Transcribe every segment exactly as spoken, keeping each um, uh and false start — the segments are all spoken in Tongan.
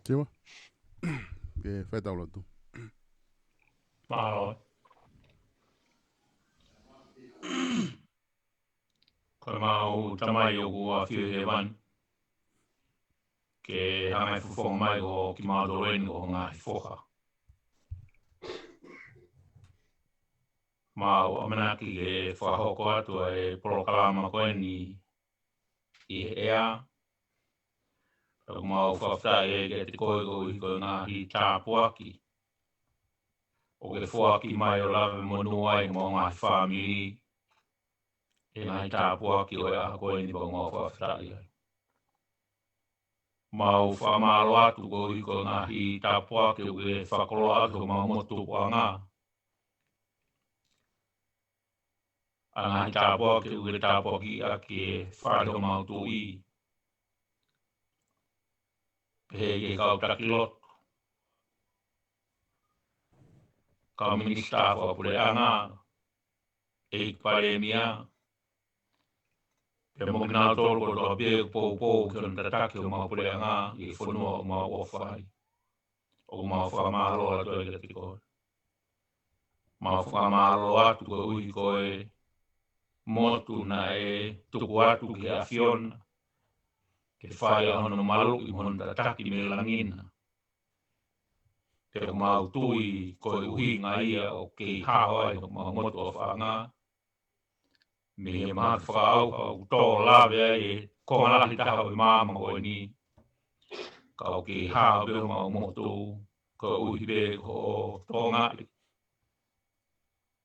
Siva. Ke fai tau lotu. Mālō. Ko e mau Tamai ʻoku ʻafio ʻi hēvani, ke hanga ʻo fofonga mai ʻo kimautolu eni ʻo ngaahi foha. Mau ʻamanaki ke fakahoko atu ʻa e polokalama ko eni ʻi he ʻea. Pea ʻoku mau fakafetaʻi kiate koe koeʻuhi ko e ngaahi tāpuaki ʻoku ke foaki mai ʻo lave monū ai homau ngaahi fāmili ʻi he ngaahi tāpuaki ʻo e ʻaho ko eni, pea ʻoku mau fakafetaʻi ai. Mau fakamālō atu koeʻuhi ko e ngaahi tāpuaki ʻoku ke fakakoloa atu homau motu tupuʻanga. ʻA e ngaahi tāpuaki ʻoku ke tāpuakiʻi ʻaki e fale ʻo homau tuʻi, pehē ki he kau taki lotu, kau minisitā fakapuleʻanga, ʻEiki Palēmia, pea mo kinautolu kotoa pē ʻoku poupou ki hono tataki homau puleʻanga ʻi he fonua ʻoku mau ʻofa ai. ʻOku mau fakamālō atu ai kiate koe. Mau fakamālō atu koeʻuhi ko e motu naʻe tuku atu ki he ʻAfiona ke fai ʻa hono maluʻi mo hono tataki mei langi na. Pea ʻoku mau tui ko e ʻuhinga ia ʻoku kei hao ai homau motu ʻofaʻanga mei he mahaki fakaʻauha ʻoku tō lave ai e konga lahi taha ʻo e maama ko eni. Ka ʻoku kei hao pē homau motu koeʻuhi pē ko hoʻo tokangaʻi,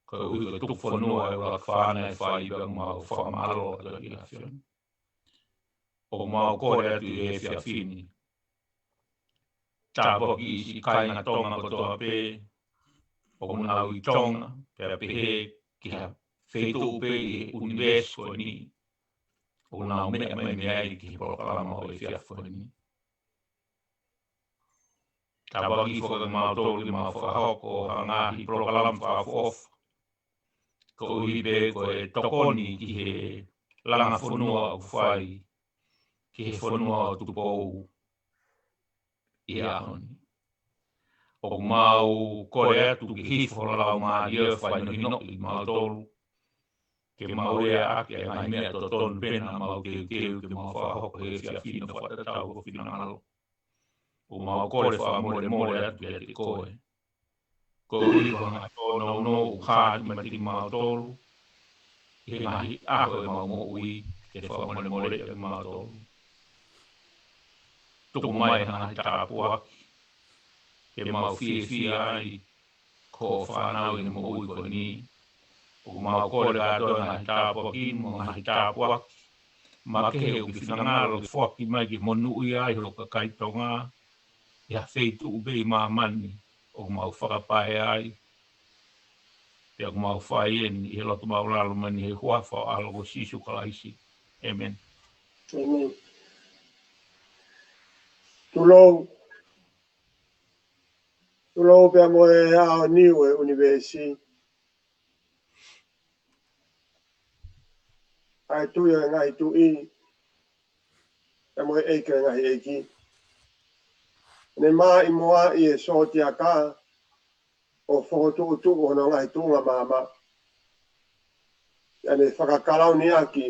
koeʻuhi ko e tuku fonua ʻa e ʻuluaki fānau ʻe fai. Pea ʻoku mau fakamālō atu ʻi he ʻAfiona. ʻOku mau kole atu ʻi he efiafi ni, tāpuakiʻi siʻi kāinga Tonga kotoa pē ʻoku nau ʻi Tonga, pea pehē ki ha feituʻu pē ʻi he ʻunivēsi ko eni ʻoku nau meʻa mai mei ai ki he polokalama ʻo e efiafi ko eni. Tāpuakiʻi foki kimautolu ke mau fakahoko ha ngaahi polokalama fakaʻofoʻofa koeʻuhi pē ko e tokoni ki he langa fonua ʻoku fai ki he fonua ʻo Tupou ʻi he ʻaho ni. ʻOku mau kole atu ke hifo ho Laumālie ʻo fakahinohinoʻi kimautolu ke mau lea ʻaki ʻa e ngaahi meʻa totonu pē naʻa mau teuteu ke mau fakahoko he efiafi ni, fakatatau ki ho finangalo. ʻOku mau kole fakamolemole atu kiate koe koeʻuhi ko e ngaahi tōnounou ʻoku hā atu meiate kimautolu ʻi he ngaahi ʻaho ʻo ʻemau moʻui, ke fakamolemoleʻi ʻa kimautolu. Tuku mai ha ngaahi tāpuaki ke mau fiefia ai ko hoʻo fānau ʻi he moʻui ko eni. ʻOku mau kole kātoa ngaahi tāpuaki mo ngaahi tāpuaki makehe ʻoku ke finangalo ke foaki mai ke monūʻia ai ho kakai Tonga ʻi ha feituʻu pē ʻi māmani ʻoku mau fakapae ai. Pea ʻoku mau fai eni ʻi he loto maʻulalo mo eni ʻi he huafa ʻo ho ʻAlo ko Sīsū Kalaisi. ʻĒmeni. ʻĒmeni. Tulou, tulou pea mo e ʻaoniu ʻo e ʻunivēsi, ʻa e Tuʻi ʻo e ngaahi tuʻi, pea mo e ʻEiki ʻo e ngaahi ʻeiki. Ne maʻimoaʻi e sōtiaka ʻo fokotuʻutuʻu hono ngaahi tuʻunga maama, pea ne fakakalauni ʻaki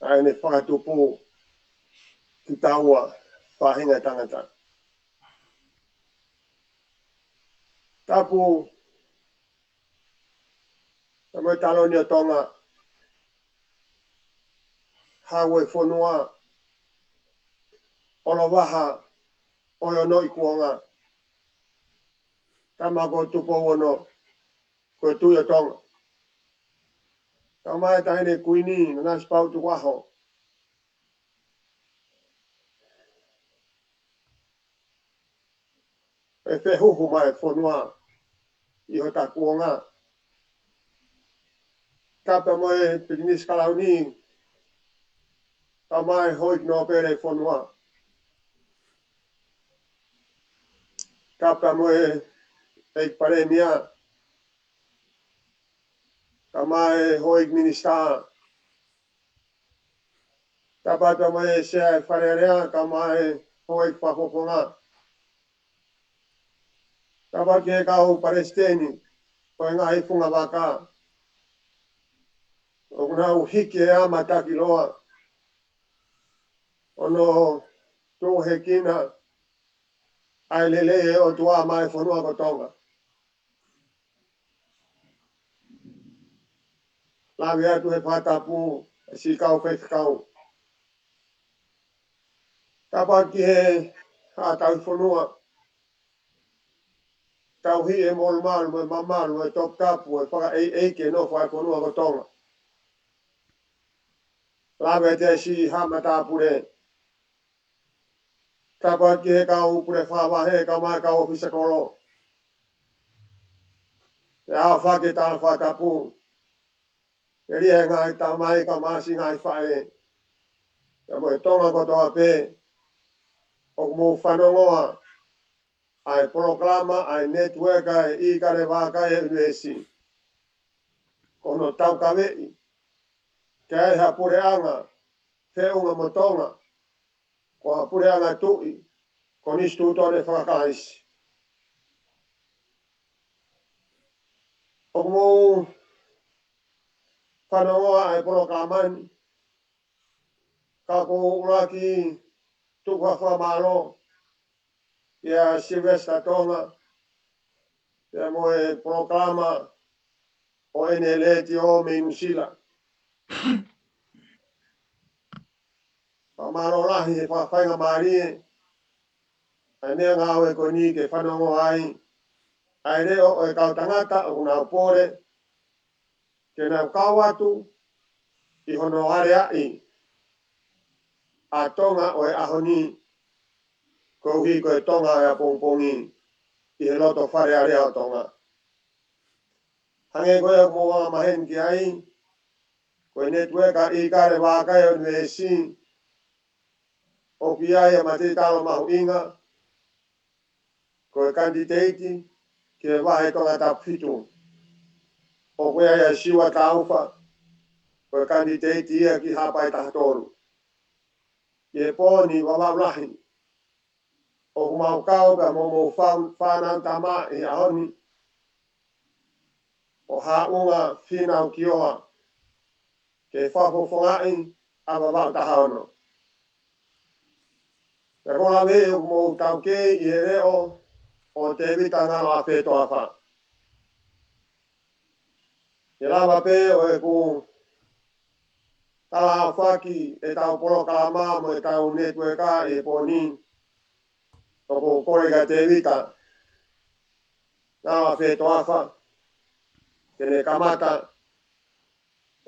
ʻa ʻene fakatupu kitaua faʻahinga tangata. Tapu, tapu mo e taloni ʻo Tonga, hau e fonua, ʻolovaha ʻo e ono ikuonga, tama ko Tupou Ono, ko e Tuʻi ʻo Tonga. Tama e taʻahine Kuini, Nanasipauʻu Tukuʻaho, ʻe fehuhu mai e fonua ʻi hota kuonga. Tapu mo e Pilinisi Kalauni, tama e houʻeiki nōpele e fonua. Tapu mo e ʻEiki Palēmia, tama e houʻeiki minisitā. Tapu mo e Sea e Fale Alea, tama e houʻeiki fakafofonga. Tapu ki he kau palesiteni ʻo e ngaahi fungavaka ʻoku nau hiki e ama takiloa ʻo nau tuʻu hekina ʻa e lelei ʻo e ʻOtua maʻa e fonua ko Tonga. Lave atu he fakatapu ʻa e siʻi kau faifekau. Tapu ki he haʻa tauhi fonua, tauhi e molumalu, e mamalu, e toputapu, e fakaʻeiʻeiki e nofo ʻa e fonua ko Tonga. Lave atu e siʻi haʻa matāpule. Tapu ki he kau pule fakavahe, kau mai kau ʻōfisa kolo. ʻE ʻaofaki e tala fakatapu ʻe lia e ngaahi tamai, kau mai siʻi ngaahi faʻē, pea mo e Tonga kotoa pē ʻoku mou fanongoa ʻa e polokalama ʻa e netiueka ʻa e ʻIkale Vakai ʻa e ʻUnivēsi. Ko hono taukaveʻi ke ʻi ai ha puleʻanga feʻunga mo Tonga, ko ha puleʻanga tuʻi konisitūtone faka-Kalaisi. ʻOku mou fanongoa ʻa e polokalama ni, ka ʻoku ou ʻuluaki tuku ha fakamālō kia Sylvester Tonga, pea mo e polokalama ʻo ʻene letiō mei Nuʻusila. Fakamālō lahi he fakafaingamālie ʻa e meʻangāue ko eni ke fanongo ai ʻa e leʻo ʻo e kau tangata ʻoku nau pole ke nau kau atu ʻi hono aleaʻi ʻa Tonga ʻo e ʻaho ni, koeʻuhi ko e Tonga ʻo e ʻapongipongi ʻi he loto Fale Alea ʻo Tonga. Hangē ko ia ʻoku mou angamaheni ki ai, ko e netiueka ʻIkale Vakai ʻa e ʻUnivēsi, ʻoku ʻi ai ʻa Mataitalo Mahuʻinga ko e kanititeiti ki he vahe Tongatapu fitu. ʻOku ʻi ai ʻa Siua Taufa ko e kanititeiti ia ki Haʻapai taha tolu. Ki he pō ni, Vavaʻu Lahi, ʻoku mau kau pea mo hoʻomou fā-, fānau tama ʻi he ʻaho ni, ʻo Haʻunga Fīnau Kioa, ke fakafofongaʻi ʻa Vavaʻu taha ono. Pea ko e lave ʻoku mou taukei ʻi he leʻo ʻo Tēvita Ngaloafetoafa. Ke lava pē ʻo ʻeku tala ʻaofaki ʻetau polokalama mo ʻetau netiueka ʻi he pō ni, ʻoku ou kole kia Tēvita Ngaloafetoafa ke ne kamata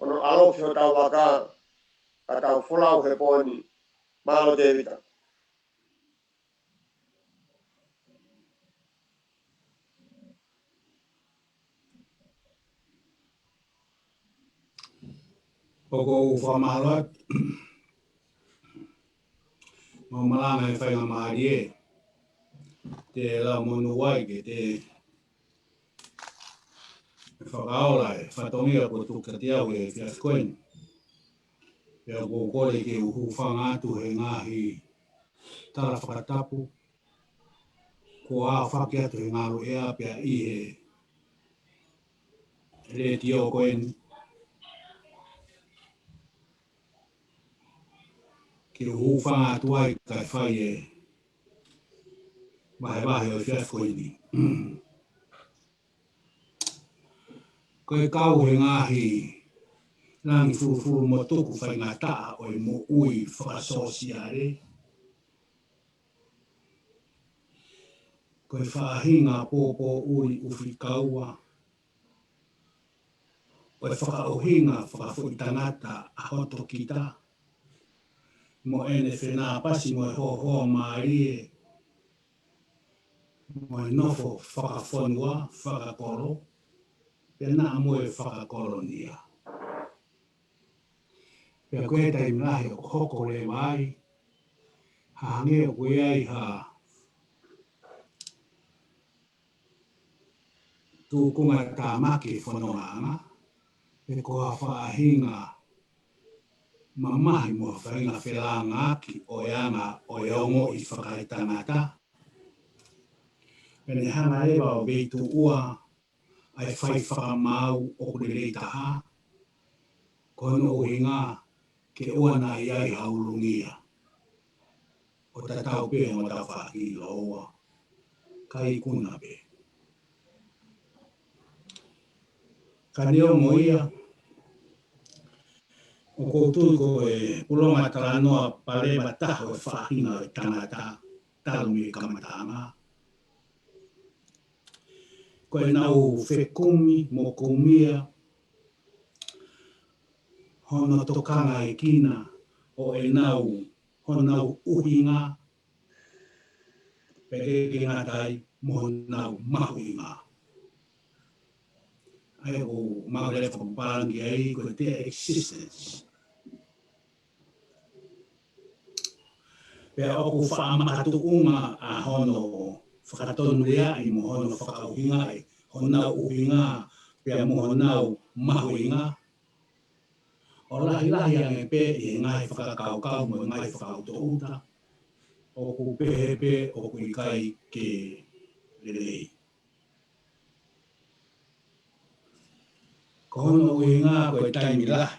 ʻo ne ʻaloʻofa hotau vaka, ka tau folau he pō ni. Mālō Tēvita. ʻOku ou fakamālō atu. Mau malanga e faingamālie te lau monū ai ke te fakaola e fatongia kuo tuku kiate au he efiafi ko eni. Pea ʻoku ou kole ke u hūfanga atu he ngaahi tala fakatapu kuo aofaki atu he ngaluʻea pea ʻi he letiō ko eni, ke u hūfanga atu ai kae fai e vahevahe ʻo e efiafi ko eni. Ko e kau he ngaahi langi fulufulu mo tuku faingataʻa ʻo e moʻui fakasōsiale, ko e faʻahinga pōpōʻuli ʻufikaua ʻo e fakaʻuhinga fakafoʻitangata ʻa hoto kita, mo ʻene fenāpasi mo e hohoa mālie, mo e nofo fakafonua, fakakolo, pea naʻa mo e fakakolonia. Pea ko e taimi lahi ʻoku hoko leva ai, hangē ʻoku ʻi ai ha tūkunga tāmaki fonongaʻanga, pe ko ha faʻahinga mamahi mo ha faʻahinga felāngaaki ʻo e anga ʻo e ongoʻi fakaetangata. Pea ne hanga leva ʻo veituʻua ʻa e fai fakamaau ʻoku lelei taha, ko hono ʻuhinga ke ʻoua naʻa ʻi ai ha ulungia. ʻO tatau pē mo ʻetau faʻa kiʻi lōua, ka ikuna pē. Ka neongo ia, ʻoku ou tui ko e pulonga talanoa pale leva taha ʻo e faʻahinga ʻo e tangata talu mei he kamataʻanga. Ko ʻenau fekumi mo kumia hono tokangaekina ʻo ʻenau, honau ʻuhinga, pea ʻikai ke ngata ai, mo honau mahuʻinga. ʻA ia ʻoku mau lea fakapālangi ai ko e their existence. Pea ʻoku faʻa makatuʻunga ʻa hono fakatonuleaʻi mo hono fakaʻuhingaʻi honau ʻuhinga pea mo honau mahuʻinga, ʻo lahilahi ange pē ʻi he ngaahi fakakaukau mo e ngaahi fakaʻutoʻuta, ʻoku pehē pē ʻoku ʻikai ke lelei. Ko hono ʻuhinga ko e taimi lahi,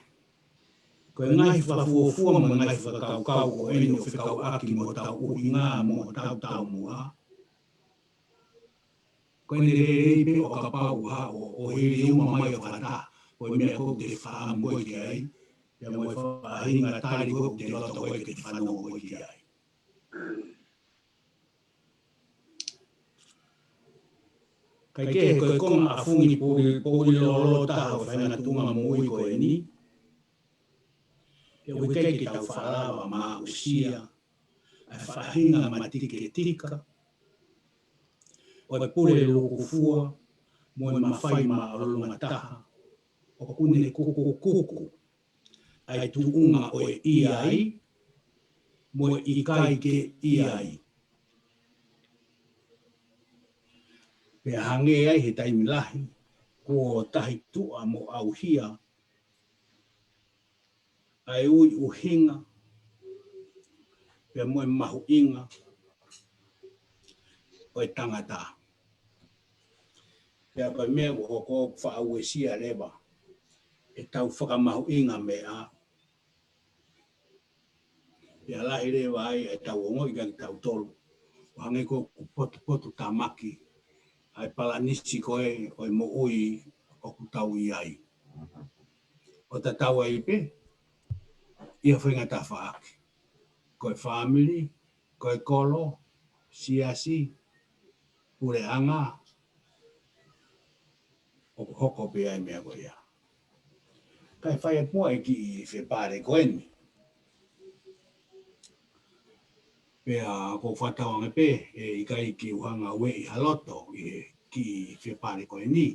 ko e ngaahi fakafuofua mo e ngaahi fakakaukau ko eni ʻoku fekauʻaki mo hotau ʻuhinga mo hotau taumuʻa, ko ʻene lelei pē ʻo kapau ʻoku haʻu ʻo, ʻo hiliuma mai ʻo fakataha, ko e meʻa ko ē ʻoku te fakaʻamu ko ē ki ai, pea mo e faʻahinga tali ko ē ʻoku te loto ko ē ke te fanongo ko ē ki ai. Kaikehe, ko e konga ʻafungi poʻuli, poʻuli lōlō taha ʻo e faʻahinga tuʻunga moʻui ko eni, he ʻoku ʻikai ke tau faʻa lava ʻo aʻusia ʻa e faʻahinga matiketika ʻo e pule lukufua mo e mafai māʻolunga taha ʻoku ne kukukuku ʻa e tuʻunga ʻo e ʻi ai mo e ʻikai ke ʻi ai. Pea hangē ai he taimi lahi kuo tahi tuʻa mo ʻauhia ʻa e ui ʻuhinga pea mo e mahuʻinga ʻo e tangata. Pea ko e meʻa ʻoku hoko ʻoku faʻa uesia leva ʻetau fakamahuʻinga meʻa, pea lahi leva ai ʻetau ongoʻi kia kitautolu ʻo hangē ko ʻoku potupotutamaki ʻa e palanisi ko ē ʻo e moʻui ʻoku tau ʻi ai. ʻO tatau ai pē ʻi ha faingataʻaʻaki, ko e fāmili, ko e kolo, siasi, puleʻanga, ʻoku hoko pē ʻa e meʻa ko ia. Kae fai atu muʻa e kiʻi fepale ko eni. Pea ʻoku ou fakatauange pē ʻe ʻikai ke u hanga ʻo ueʻi ha loto ʻi he kiʻi fepale ko eni.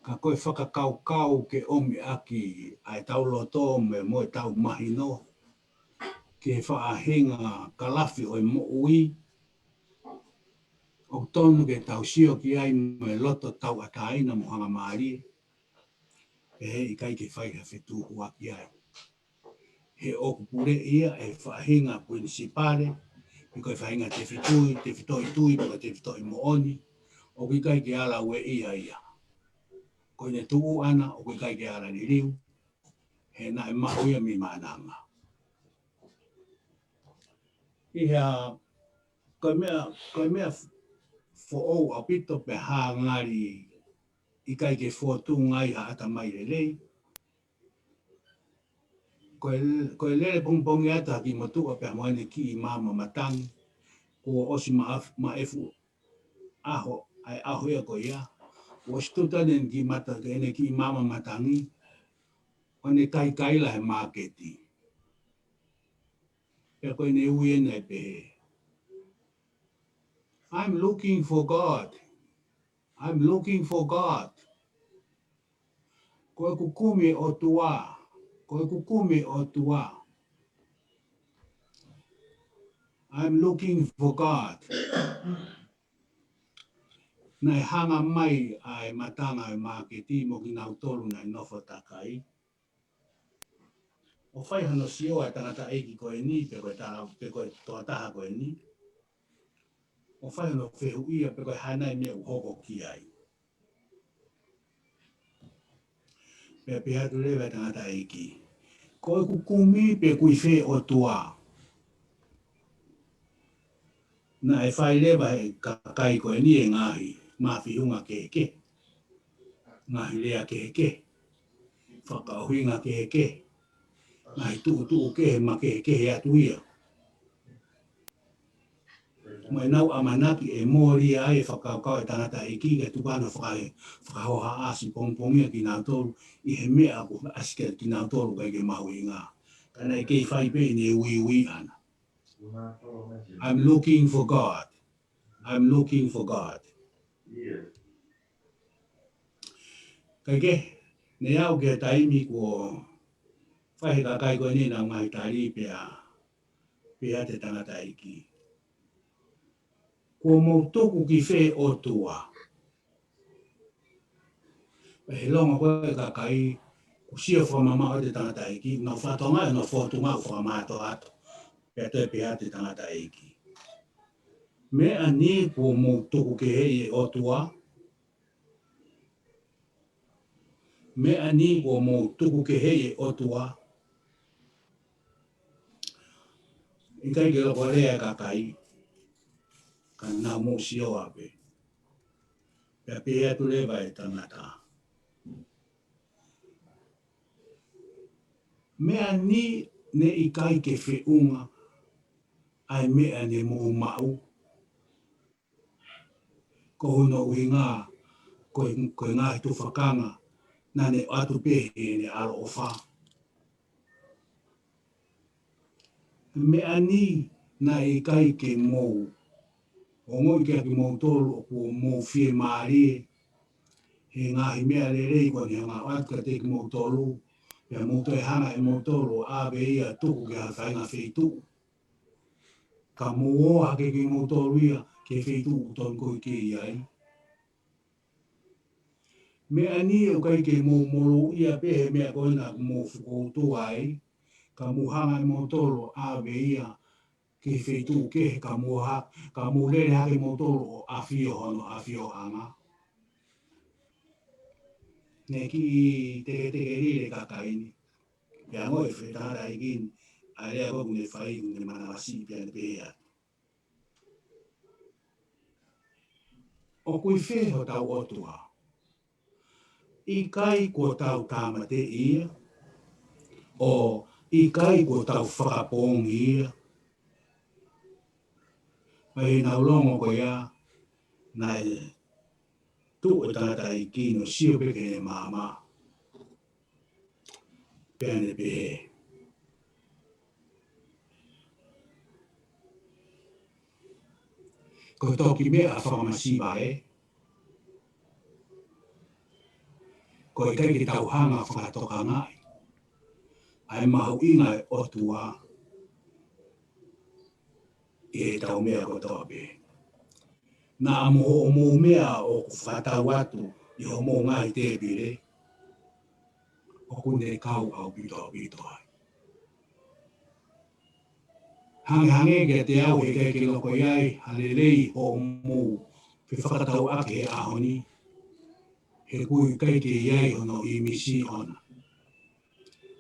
Ka ko e fakakaukau ke ʻomi ʻaki ʻa ʻetau loto mo e, mo ʻetau mahino ki he faʻahinga kalafi ʻo e moʻui, ʻoku tonu ke tau sio ki ai mo e loto tauʻatāina mo hangamālie, pea ʻe ʻikai ke fai ha fetuhuaki ai. He ʻoku puleʻi ia ʻe he faʻahinga pinisipale, pe ko e faʻahinga tefitoʻi, tefitoʻi tui, pe ko e tefitoʻi moʻoni, ʻoku ʻikai ke ala ueʻia ia. Ko ʻene tuʻu ʻana, ʻoku ʻikai ke ala liliu, he naʻe maʻu ia mei maʻananga. ʻI he, ko e meʻa, ko e meʻa foʻou ʻaupito pea hā ngali ʻikai ke fotunga ai ha ʻatamai lelei. Ko e, ko e lele pongipongi atu ha kiʻi motuʻa pea mo ʻene kiʻi maama matangi. Kuo ʻosi maʻaf-, maʻefu ʻaho, ʻa e ʻaho ia ko ia. Kuo ʻosi tutu ʻene kiʻi mata, ʻene kiʻi maama matangi, ʻo ne kaikaila he māketi. Pea ko ʻene ui ʻena ʻo pehē, "I'm looking for God. I'm looking for God." Ko ʻeku kumi ʻOtua. Ko ʻeku kumi ʻOtua. "I'm looking for God." Naʻe hanga mai ʻa e matanga ʻo e māketi mo kinautolu naʻe nofo takai, ʻo fai hano sio ʻa e tangataʻeiki ko eni, pe ko e tala-, pe ko e tokotaha ko eni. ʻo fai hono fehuʻia pe ko e hā nai e meʻa ʻoku hoko ki ai. Pea pehē atu leva e tangataʻeiki, ko ʻeku kumi pe ʻoku ʻi fē ʻOtua. Naʻe fai leva ʻe he kakai ko eni e ngaahi mafiunga kehekehe, ngaahi lea kehekehe, fakaʻuhinga kehekehe, ngaahi tuʻutuʻu kehe makehekehe atu ia. Mo ʻenau ʻamanaki ʻe mōlia ai e fakakaukau e tangataʻeiki ke tuku hano faka-, fakahohaʻasi pongipongia kinautolu ʻi he meʻa ʻoku ʻasi kiate kinautolu ʻoku ʻikai ke mahuʻinga. Ka naʻe kei fai pē ʻene uiuiʻanga. I'm looking for God. I'm looking for God. Kae kehe, ne aʻu ki he taimi kuo fai ʻe he kakai ko eni ʻenau ngaahi tali pea, pehē atu e tangataʻeiki, kuo mou tuku ki fē ʻOtua. Pea ʻi he longo ko ē e kakai, kuo sio fakamamaʻo atu e tangataʻeiki, nau fakatokangaʻi hono fōtunga ʻoku fakamātoato. Pea toe pehē atu e tangataʻeiki, meʻa ni kuo mou tuku keheʻi e ʻOtua. Meʻa ni kuo mou tuku keheʻi e ʻOtua. ʻIkai ke loko lea e kakai, ka nau mou sio ā pē. Pea pehē atu leva e tangata, meʻa ni ne ʻikai ke feʻunga ʻa e meʻa ne mou maʻu. Ko hono ʻuhinga, ko e, ko e ngaahi tufakanga naʻa ne ʻoatu pē heʻene ʻaloʻofa. Meʻa ni naʻe ʻikai ke mou ongoʻi kiate kimoutolu ʻoku mou fiemālie he ngaahi meʻa lelei kuo ne hanga ʻoatu kiate kimoutolu, pea mou toe hanga ʻe moutolu ʻo ʻave ia ʻo tuku ki ha faʻahinga feituʻu. Ka mou ō hake kimoutolu ia ki he feituʻu ʻoku totonu ke ʻi ai. Meʻa ni ʻoku ʻikai ke mou moloʻia pē he meʻa ko ena ʻoku mou fukotuʻu ai, ka mou hanga ʻe moutolu ʻo ʻave ia ki he feituʻu kehe, ka mou ha-, ka mou lele hake moutolu ʻo ʻafio hono ʻafioʻanga. Ne kiʻi teketeke lile e kakai ni. Pea ongoʻi ʻe he tangataʻeiki ni ʻa e lea ko ē ʻoku ne fai, ʻoku ne manavasiʻi pea ne pehē atu, ʻoku ʻi fē hotau ʻOtua? ʻIkai kuo tau tāmateʻi ia, ʻo ʻikai kuo tau fakapoongi ia? Pea ʻi heʻenau longo ko ia, naʻe tuʻu e tangataʻeiki ni ʻo sio pē ki heʻene maama. Pea ne pehē, ko e toki meʻa fakamasiva ē, ko e ʻikai ke tau hanga ʻo fakatokangaʻi ʻa e mahuʻinga e ʻOtua ʻi heʻetau meʻa kotoa pē. Naʻa mo hoʻomou meʻa ʻoku fakatau atu ʻi hoʻomou ngaahi tēpile, ʻoku ne kau ʻaupito ʻaupito ai. Hangehangē kiate au he ʻikai ke loko ʻi ai ha lelei hoʻomou fefakatauʻaki he ʻaho ni, he ʻoku ʻikai ke ʻi ai hono ʻīmisi ʻona.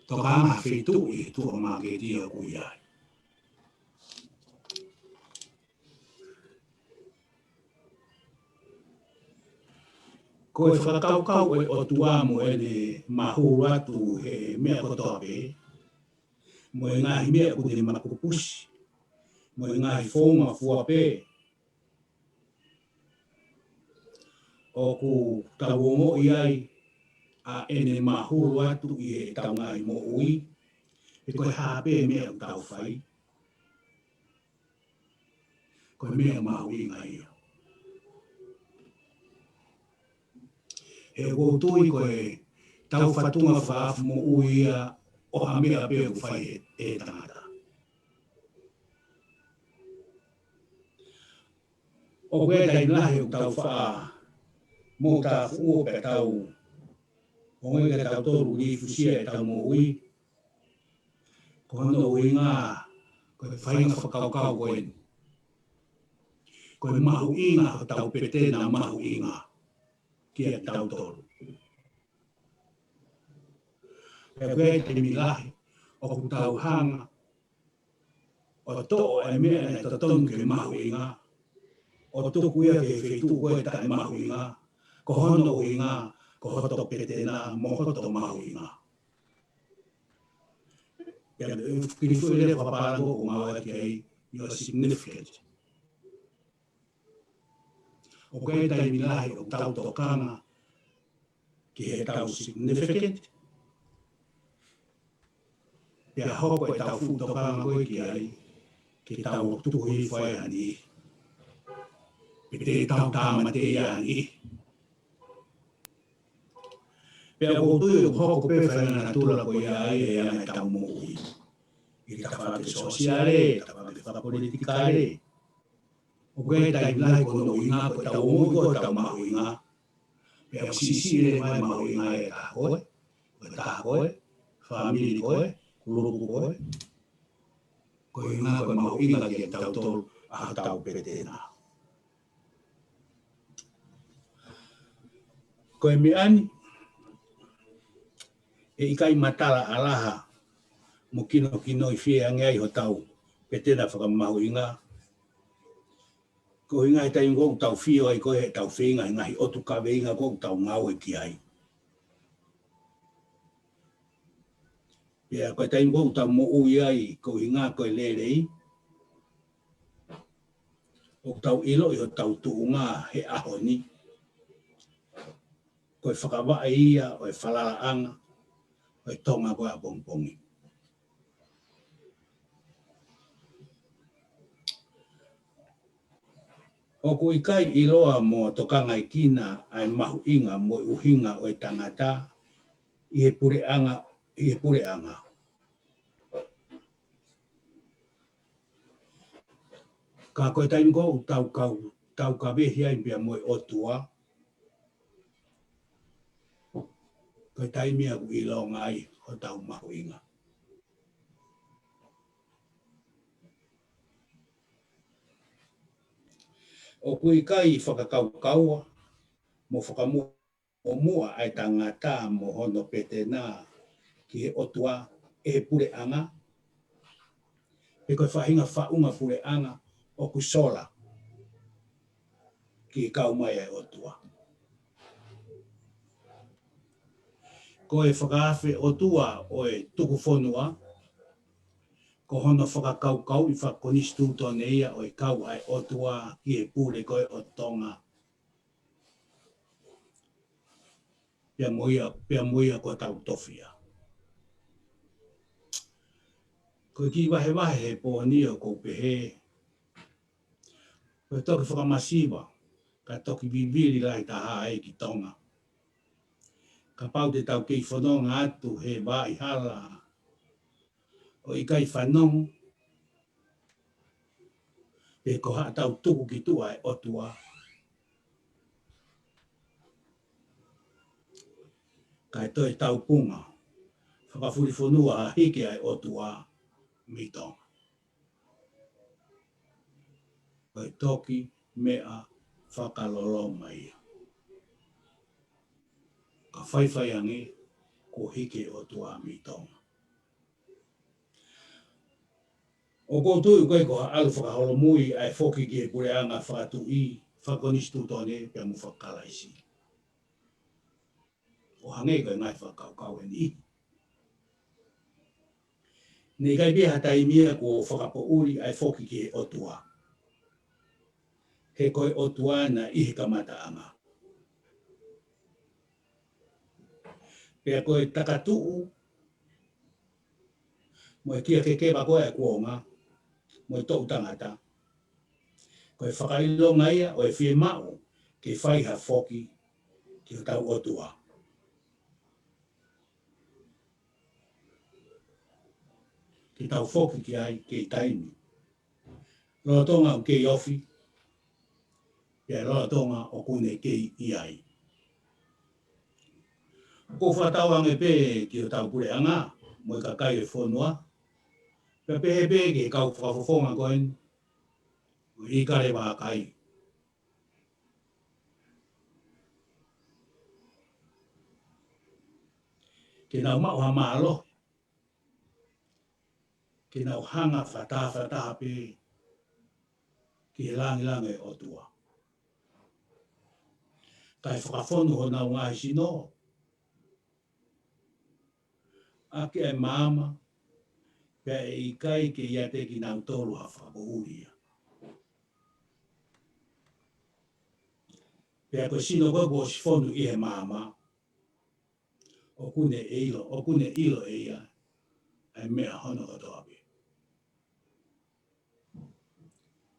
Tokanga ha feituʻu ʻi he tuʻa māketi ʻoku ʻi ai. Ko e fakakaukau ʻo e ʻOtua mo ʻene mahulu atu he meʻa kotoa pē, mo e ngaahi meʻa ʻoku ne makupusi, mo e ngaahi founga fua pē, ʻoku tau ongoʻi ai ʻa ʻene mahulu atu ʻi heʻetau ngaahi moʻui, he ko e hā pē meʻa ʻoku tau fai, ko e meʻa mahuʻinga ia. He ʻoku ou tui ko ʻetau fatunga fakaeafu moʻui ia ʻo ha meʻa pē ʻoku fai ʻe he, ʻe he tangata. ʻOku ʻi ai e taimi lahi ʻoku tau faʻa moʻutāfuʻua pea tau ongoʻi kiate kitautolu ʻoku fusia ʻetau moʻui. Ko hono ʻuhinga, ko e faʻahinga fakakaukau ko eni. ko e mahuʻinga hotau petena mahuʻinga kiate kitautolu. Pea ko e taimi lahi ʻoku tau hanga ʻo toʻo e meʻa naʻe totonu ke mahuʻinga, ʻo tuku ia ki he feituʻu ko ē taʻe mahuʻinga, ko hono ʻuhinga ko hoto petena mo hoto mahuʻinga. Pea ʻoku kiʻi foʻi lea fakapalangi ʻoku ngāueʻaki ai, you're significant. ʻOku ʻi ai e taimi lahi ʻoku tau tokanga ki heʻetau significant, pea hoko ʻetau fuʻu tokanga ko ē ki ai ke tau tuku hifo ai ha niʻihi, pe te tau tāmateʻi ha niʻihi. Pea ʻoku ou tui ʻoku hoko pē faʻahinga natula ko ia ai ʻi he anga ʻetau moʻui, ʻi he tafaʻaki sōsiale, tafaʻaki fakapolitikale. ʻOku ʻi ai e taimi lahi ko hono ʻuhinga ko ʻetau moʻui ko ʻetau mahuʻinga. Pea ʻoku siʻisiʻi leva e mahuʻinga ʻe taha ko ē, ʻe taha ko ē, fāmili ko ē, kulupu ko ē. Ko e ʻuhinga ko e mahuʻinga kiate kitautolu ʻa hotau petena. Ko e meʻa ni, ʻe ʻikai matala ʻalaha mo kinokinoifie ange ai hotau petena fakamahuʻinga. Ko e ʻuhinga he taimi ʻoku tau fio ai ko ē heʻetau feinga he ngaahi ʻotu kaveinga ʻoku tau ngāue ki ai. Pea ko e taimi ʻoku tau moʻui ai, ko e ʻuhinga ko e lelei ʻoku tau ʻiloʻi hotau tuʻunga he ʻaho ni, ko e fakavaʻe ia ʻo e falalaʻanga ʻo e Tonga ko ē ʻapongipongi. ʻOku ʻikai ʻiloa mo tokangaekina ʻa e mahuʻinga mo e ʻuhinga ʻo e tangata ʻi he puleʻanga, ʻi he puleʻanga. Ka ko e taimi ʻoku tau kau, tau kavehi ai pea mo e ʻOtua, ko e taimi ʻoku ʻilonga ai hotau mahuʻinga. ʻOku ʻikai fakakaukaua mo fakamuʻomuʻa ʻa e tangata mo hono petena ki he ʻOtua ʻe he puleʻanga, pe ko e faʻahinga faʻunga puleʻanga ʻoku sola ki he kau mai ʻa e ʻOtua. Ko e fakaafe ʻOtua ʻo e tuku fonua, ko hono fakakaukauʻi fakakonisitūtone ia ʻo e kau ʻa e ʻOtua ki he pule ko ē ʻo Tonga. Pea mo ia, pea mo ia ko hotau tofiʻa. Ko e kiʻi vahevahe he pō ni ʻoku ou pehē, ko e toki fakamasiva, ka toki vivili lahi taha ai ki Tonga. Kapau te tau kei fononga atu he vaʻa hala ʻo ʻikai fanongo, pe ko haʻatau tuku ki tuʻa ʻa e ʻOtua, kae toe taupunga fakafulifonua hiki ʻa e ʻOtua mei Tonga. Ko e toki meʻa fakaloloma ia. Ka faifai ange kuo hiki ʻa e ʻOtua mei Tonga. ʻOku ou tui ʻoku ʻikai ko ha ʻalu fakaholomui ʻa e foki ki he puleʻanga fakatuʻi, fakakonisitūtone pea mo fakakalaisi. ʻO hangē ko e ngaahi fakakaukau ʻe niʻihi. Naʻe ʻikai pē ha taimi ia kuo fakapoʻuli ʻa e foki ki he ʻOtua. He ko e ʻOtua na ʻi he kamataʻanga. Pea ko e takatuʻu mo e kia kekeva ko ē ʻa e kuonga mo e toʻu tangata, ko e fakaʻilonga ia ʻo e fiemaʻu ke fai ha foki ki hotau ʻOtua. Ke tau foki ki ai kei taimi. Lolotonga ʻoku kei ofi, pea lolotonga ʻoku ne kei ʻi ai. ʻOku ou fakatauange pē ki hotau puleʻanga mo e kakai ʻo e fonua, pea pehē pē ki he kau fakafofonga ko eni ʻo e ʻIkale Vākai. ke nau maʻu ha mālohi, ke nau hanga fakataha fakataha pē ki he langilangi ʻo e ʻOtua. Kae fakafonu honau ngaahi sino ʻaki ʻa e maama, pea ʻe ʻikai ke ʻiate kinautolu ha fakapoʻuli ia. Pea ko e sino ko ē kuo ʻosi fonu ʻi he maama, ʻoku ne ʻilo, ʻoku ne ʻilo ʻe ia ʻa e meʻa hono kotoa pē.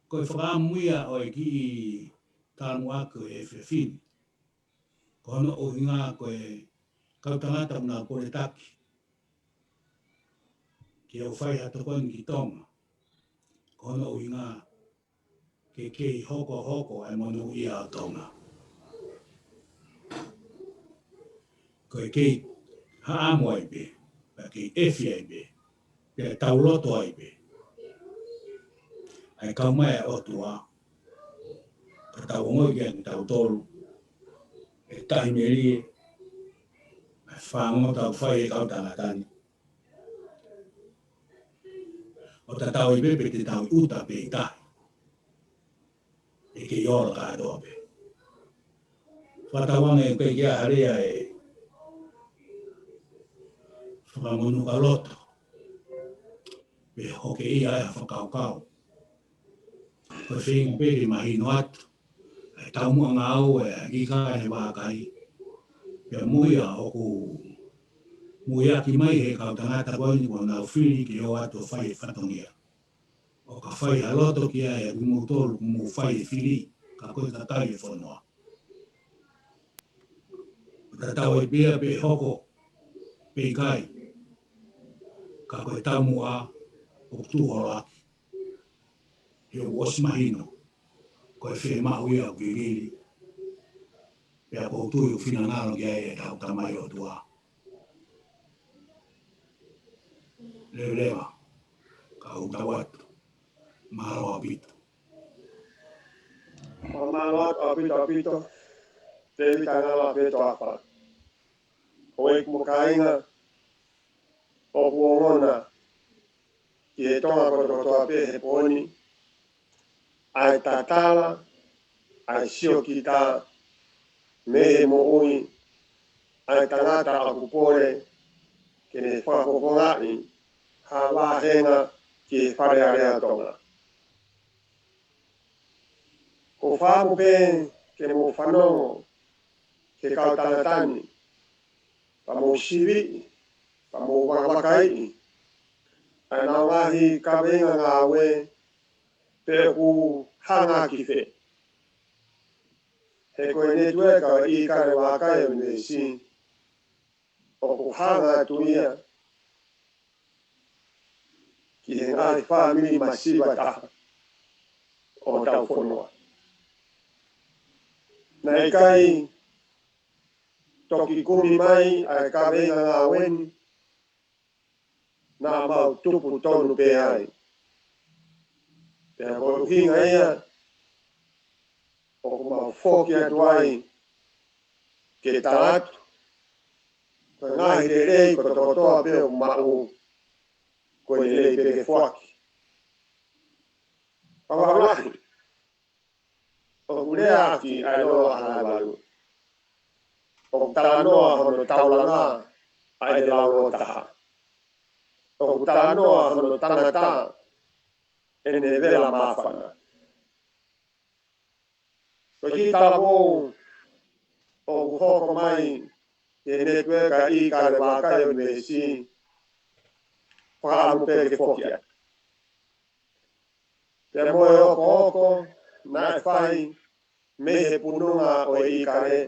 Ko e fakaʻamu ia ʻo e kiʻi talanoa ko ē he efiafi ni. Ko hono ʻuhinga ko e kau tangata ʻoku nau koletaki ke u fai ha tokoni ki Tonga. Ko hono ʻuhinga ke kei hokohoko ʻa e monūʻia ʻo Tonga. Ko e kei haʻamo ai pē, pea kei efi ai pē, pea tau loto ai pē. ʻA e kau mai ʻa e ʻOtua, ka tau ongoʻi kia kitautolu, ʻe tahi melie ʻa e fāngo tau fai ʻe he kau tangata ni. ʻO tatau ai pē pe te tau ʻuta pe ʻi tahi, ʻe kei ola kātoa pē. Fakatauange ʻoku ʻikai ke ʻi ai ha lea ʻe fakamonūʻia loto, pe hokeʻia ʻa e fakakaukau. Ko e feinga pē ke mahino atu ʻa e taumuʻa ngāue ʻa e ʻIkale Vākai. Pea mo ia ʻoku muiaki mai he kau tangata ko eni kuo nau fili ke ō atu ʻo fai e fatongia. ʻO ka fai ha loto ki ai ʻa kimoutolu kuo mou fai e fili, ka ko e kakai e fonua. ʻO tatau ai pē pe hoko pe ʻikai, ka ko e taumuʻa ʻoku tuʻu holo ʻaki. He ʻoku ʻosi mahino ko e fiemaʻu ia ʻoku vivili. Pea ʻoku ou tui ʻoku finangalo ki ai ʻetau Tamai ʻOtua. Leveleva, ka u tau atu. Mālō ʻaupito. Mālō atu ʻaupito, ʻaupito. Tēvita Ngaloa Petoafa. Houʻeiki mo kāinga, ʻoku ongona ki he Tonga kotokotoa pē he pō ni ʻa e tatala, ʻa e siokita mei he moʻui ʻa e tangata ʻoku pole ke ne fakafofongaʻi ha vāhenga ki he Fale Alea ʻo Tonga. ʻOku ou fakaʻamu pē ke mou fanongo ki he kau tangata ni, pea mou siviʻi, pea mou vakavakaiʻi ʻa ʻenau ngaahi kaveinga ngāue pe ʻoku hanga ki fē. He ko e netiueka ʻo e ʻIkale Vākai ʻUnivēsi ʻoku hanga atu ia ki he ngaahi fāmili masiva taha ʻo hotau fonua. Naʻe ʻikai toki kumi mai ʻa e kaveinga ngāue ni, naʻa mau tupu tonu pē ai. Pea ko e ʻuhinga ia ʻoku mau foki atu ai ke tala atu ko e ngaahi lelei kotokotoa pē ʻoku maʻu, ko e lelei pē ke foaki. Pea ʻoku lahi ʻoku leaʻaki ʻa e lolo ʻa Halaevalu. ʻOku talanoa hono taulanga ʻa e lolo taha. ʻOku talanoa hono tangata ʻene vela māfana. Ko e kiʻi talavou ʻoku hoko mai he netiueka ʻIkale Vākai ʻUnivēsi, fakaʻamu pē ke foki atu. Pea mo e okooko naʻe fai mei he pununga ʻo e ʻIkale,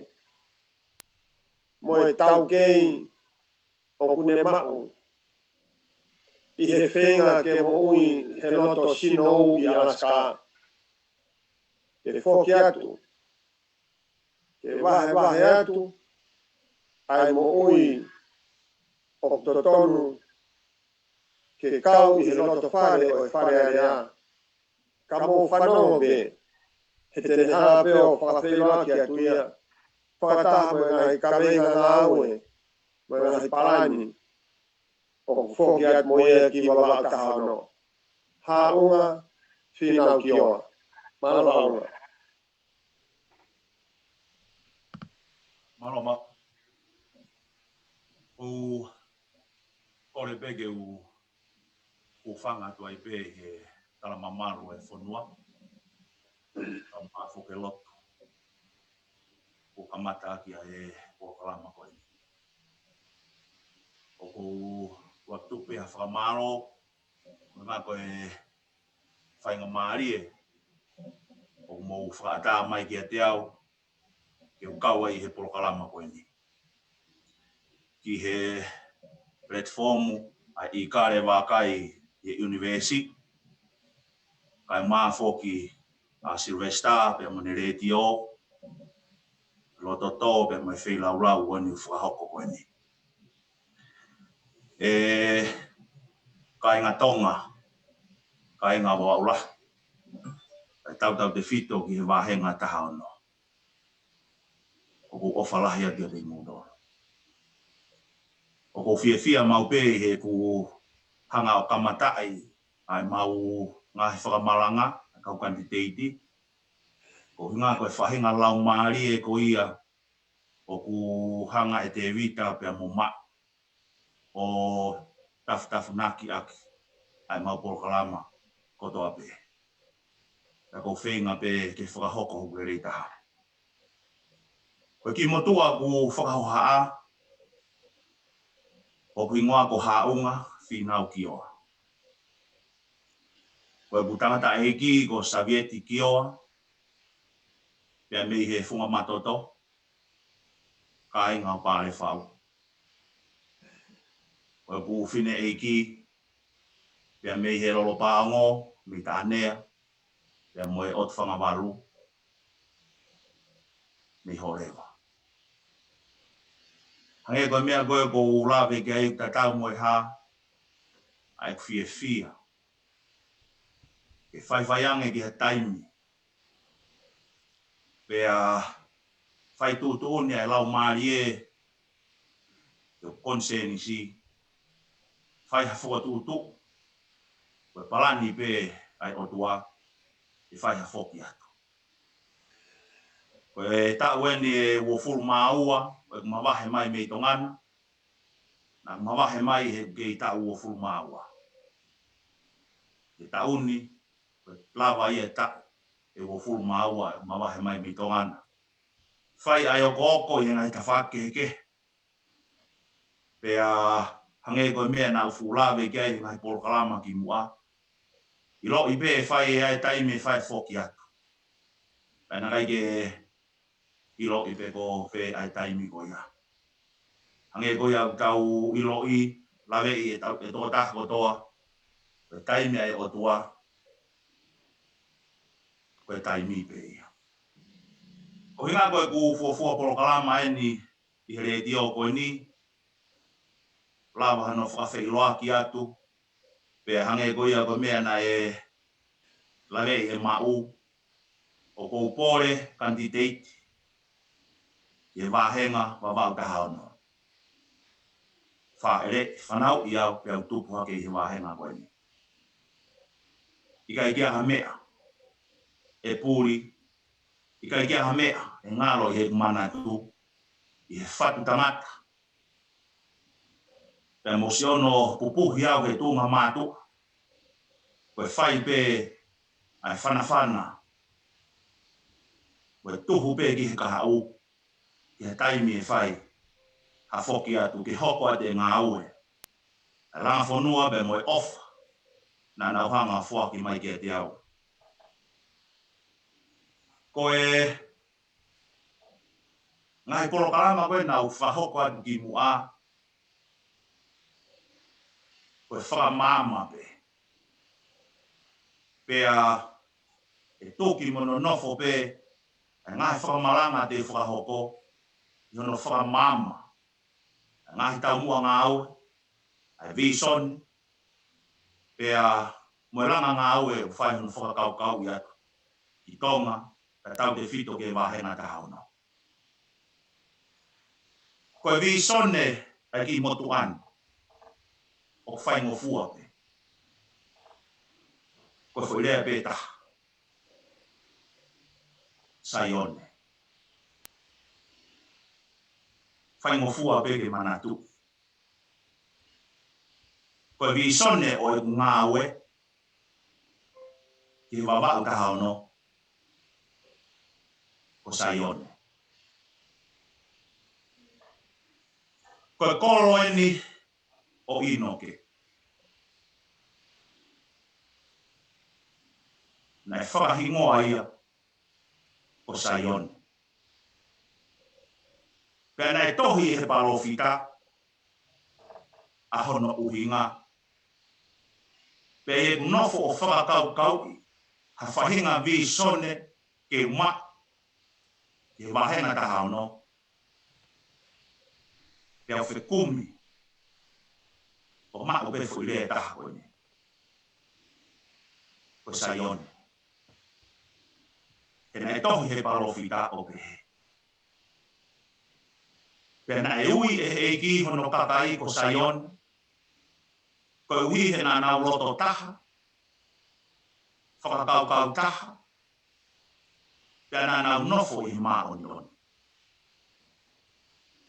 mo e taukei ʻoku ne maʻu ʻi he feinga ke moʻui he loto sino ʻi Alaska. Ke foki atu, ke vahevahe atu ʻa e moʻui ʻoku totonu ke kau ʻi he loto fale ʻo e Fale Alea. Ka mou fanongo pē, he te ne hanga pē ʻo fakafeʻiloaki atu ia fakataha mo e ngaahi kaveinga ngāue mo e ngaahi palani ʻoku foki atu mo ia ki Vavaʻu taha ono. Haʻunga Fīnau Kioa. Mālō Haʻunga. Mālō Maʻu. ʻOku ou kole pē ke u hūfanga atu ai pē he tala mamalu ʻa e fonua. Ka ma foke lotu. ʻOku kamata ʻaki ʻa e polokalama ko eni. ʻOku ou tuku pē ha fakamālō, ʻuhinga ko e faingamālie ʻoku mou fakaʻatā mai kiate au, ke u kau ai he polokalama ko eni. Ki he platform ʻa e ʻIkale Vakai ʻi he ʻunivēsi, kae ʻumaʻā foki ʻa Sylvester pea mo ʻene letiō, loto tō pea mo e feilaulau ʻo eni ʻoku fakahoko ko eni. ʻE kāinga Tonga, kāinga Vavaʻu lahi, kae tautautefito ki he vāhenga taha ono. ʻOku ou ʻofa lahi atu kiate kimoutolu. ʻOku ou fiefia maʻu pē ʻi heʻeku hanga ʻo kamataʻi ʻa e mau ngaahi fakamalanga ʻa e kau kanititeiti. Ko e ʻuhinga ko e faʻahinga laumālie ko ia ʻoku hanga ʻe Tēvita pea mo Maʻu ʻo tafutafunaki ʻaki ʻa e mau polokalama kotoa pē. Ka ʻoku ou feinga pē ke fakahoko hoku lelei taha. Ko e kiʻi motuʻa ʻoku fakahohaʻa, ʻoku hingoa ko Haʻunga Fīnau Kioa. Ko ʻeku tangataʻeiki ko Savieti Kioa, pea mei he Funga Matoto, kāinga ʻo Palefau. Ko ʻeku fineʻeiki, pea mei he Lolo Paongo, mei Taʻanea, pea mo e ʻOtu Fanga Valu, mei Hōleva. Hangē ko e meʻa ko ē ʻoku ou lave ki ai, tatau mo e hā, ʻa ʻeku fiefia ke faifai ange ki ha taimi, pea fai tuʻutuʻuni ʻa e laumālie, ʻo e konisēnisi, fai ha fokotuʻutuʻu, ko e palani pē ʻa e ʻOtua, ʻe fai ha foki atu. Ko e taʻu eni ʻe uofulu mā ua ʻeku mavahe mai mei Tonga na, naʻa ku mavahe mai he kei taʻu uofulu mā ua. He taʻu ni, ko e lava ia e taʻu ʻe uofulu mā ua ʻeku mavahe mai mei Tonga na. Fai ʻa e okooko ʻi he ngaahi tafaʻaki kehekehe. Pea hangē ko e meʻa naʻa ku fuʻu lave ki ai he ngaahi polokalama kimuʻa, ʻiloʻi pē ʻe fai ʻa e taimi ʻe fai foki atu. Pea naʻe ʻikai ke ʻiloʻi pē ko fē ʻa e taimi ko ia. Hangē ko ia ʻoku tau ʻiloʻi, laveʻi ʻe tau, ʻe tokotaha kotoa, ko e taimi ʻa e ʻOtua, ko e taimi pē ia. Ko e ʻuhinga ko ʻeku fuofua polokalama eni ʻi he letiō ko eni, lava hano fakafeʻiloaki atu, pea hangē ko ia ko e meʻa naʻe laveʻi ʻe Maʻu, ʻoku ou pole kanititeiti ki he vāhenga Vavaʻu taha ono. Fāʻele, fanauʻi au pea u tupu hake ʻi he vāhenga ko eni. ʻIkai ke ʻi ai ha meʻa ʻe puli, ʻikai ke ʻi ai ha meʻa ʻe ngalo ʻi heʻeku manatu, ʻi he fatu tangata, pea mo siʻono pupuhi au he tuʻunga mātuʻa, ko e fai pē ʻa e fanafana, ko e tuhu pē ki he kahaʻu, ki he taimi ʻe fai ha foki atu ke hoko atu e ngāue, ʻa e langa fonua pea mo e ʻofa naʻa nau hanga ʻo foaki mai kiate au. Ko e ngaahi polokalama ko ē naʻa ku fakahoko atu kimuʻa, ko e fakamaama pē. Pea ʻe tuki mo nonofo pē ʻa e ngaahi fakamalanga te u fakahoko ʻi hono fakamaama ʻa e ngaahi taumuʻa ngāue, ʻa e vīsone, pea mo e langa ngāue ʻoku fai hono fakakaukauʻi atu ki Tonga, kae tautefito ki he vāhenga taha ono. Ko e vīsone ʻa e kiʻi motuʻa ni ʻoku faingofua pē. Ko e foʻi lea pē taha. Saione. Faingofua pē ke manatuʻi. Ko e vīsone ʻo ʻeku ngāue ki he Vavaʻu taha ono, ko Saione. Ko e kolo eni ʻo ʻInoke. Naʻe fakahingoa ia ko Saione. Pea naʻe tohi ʻe he palōfita ʻa hono ʻuhinga. Pea ʻi heʻeku nofo ʻo fakakaukauʻi ha faʻahinga vīsone ke u maʻu ki he vāhenga taha ono, pea u fekumi ʻo maʻu pē foʻi lea taha ko eni. Ko Saione. He naʻe tohi ʻe he palōfita ʻo pehē: Pea naʻe ui ʻe he ʻEiki hono kakai ko Saione, koeʻuhi he naʻa nau loto taha, fakakaukau taha, pea naʻa nau nofo ʻi he māʻoniʻoni.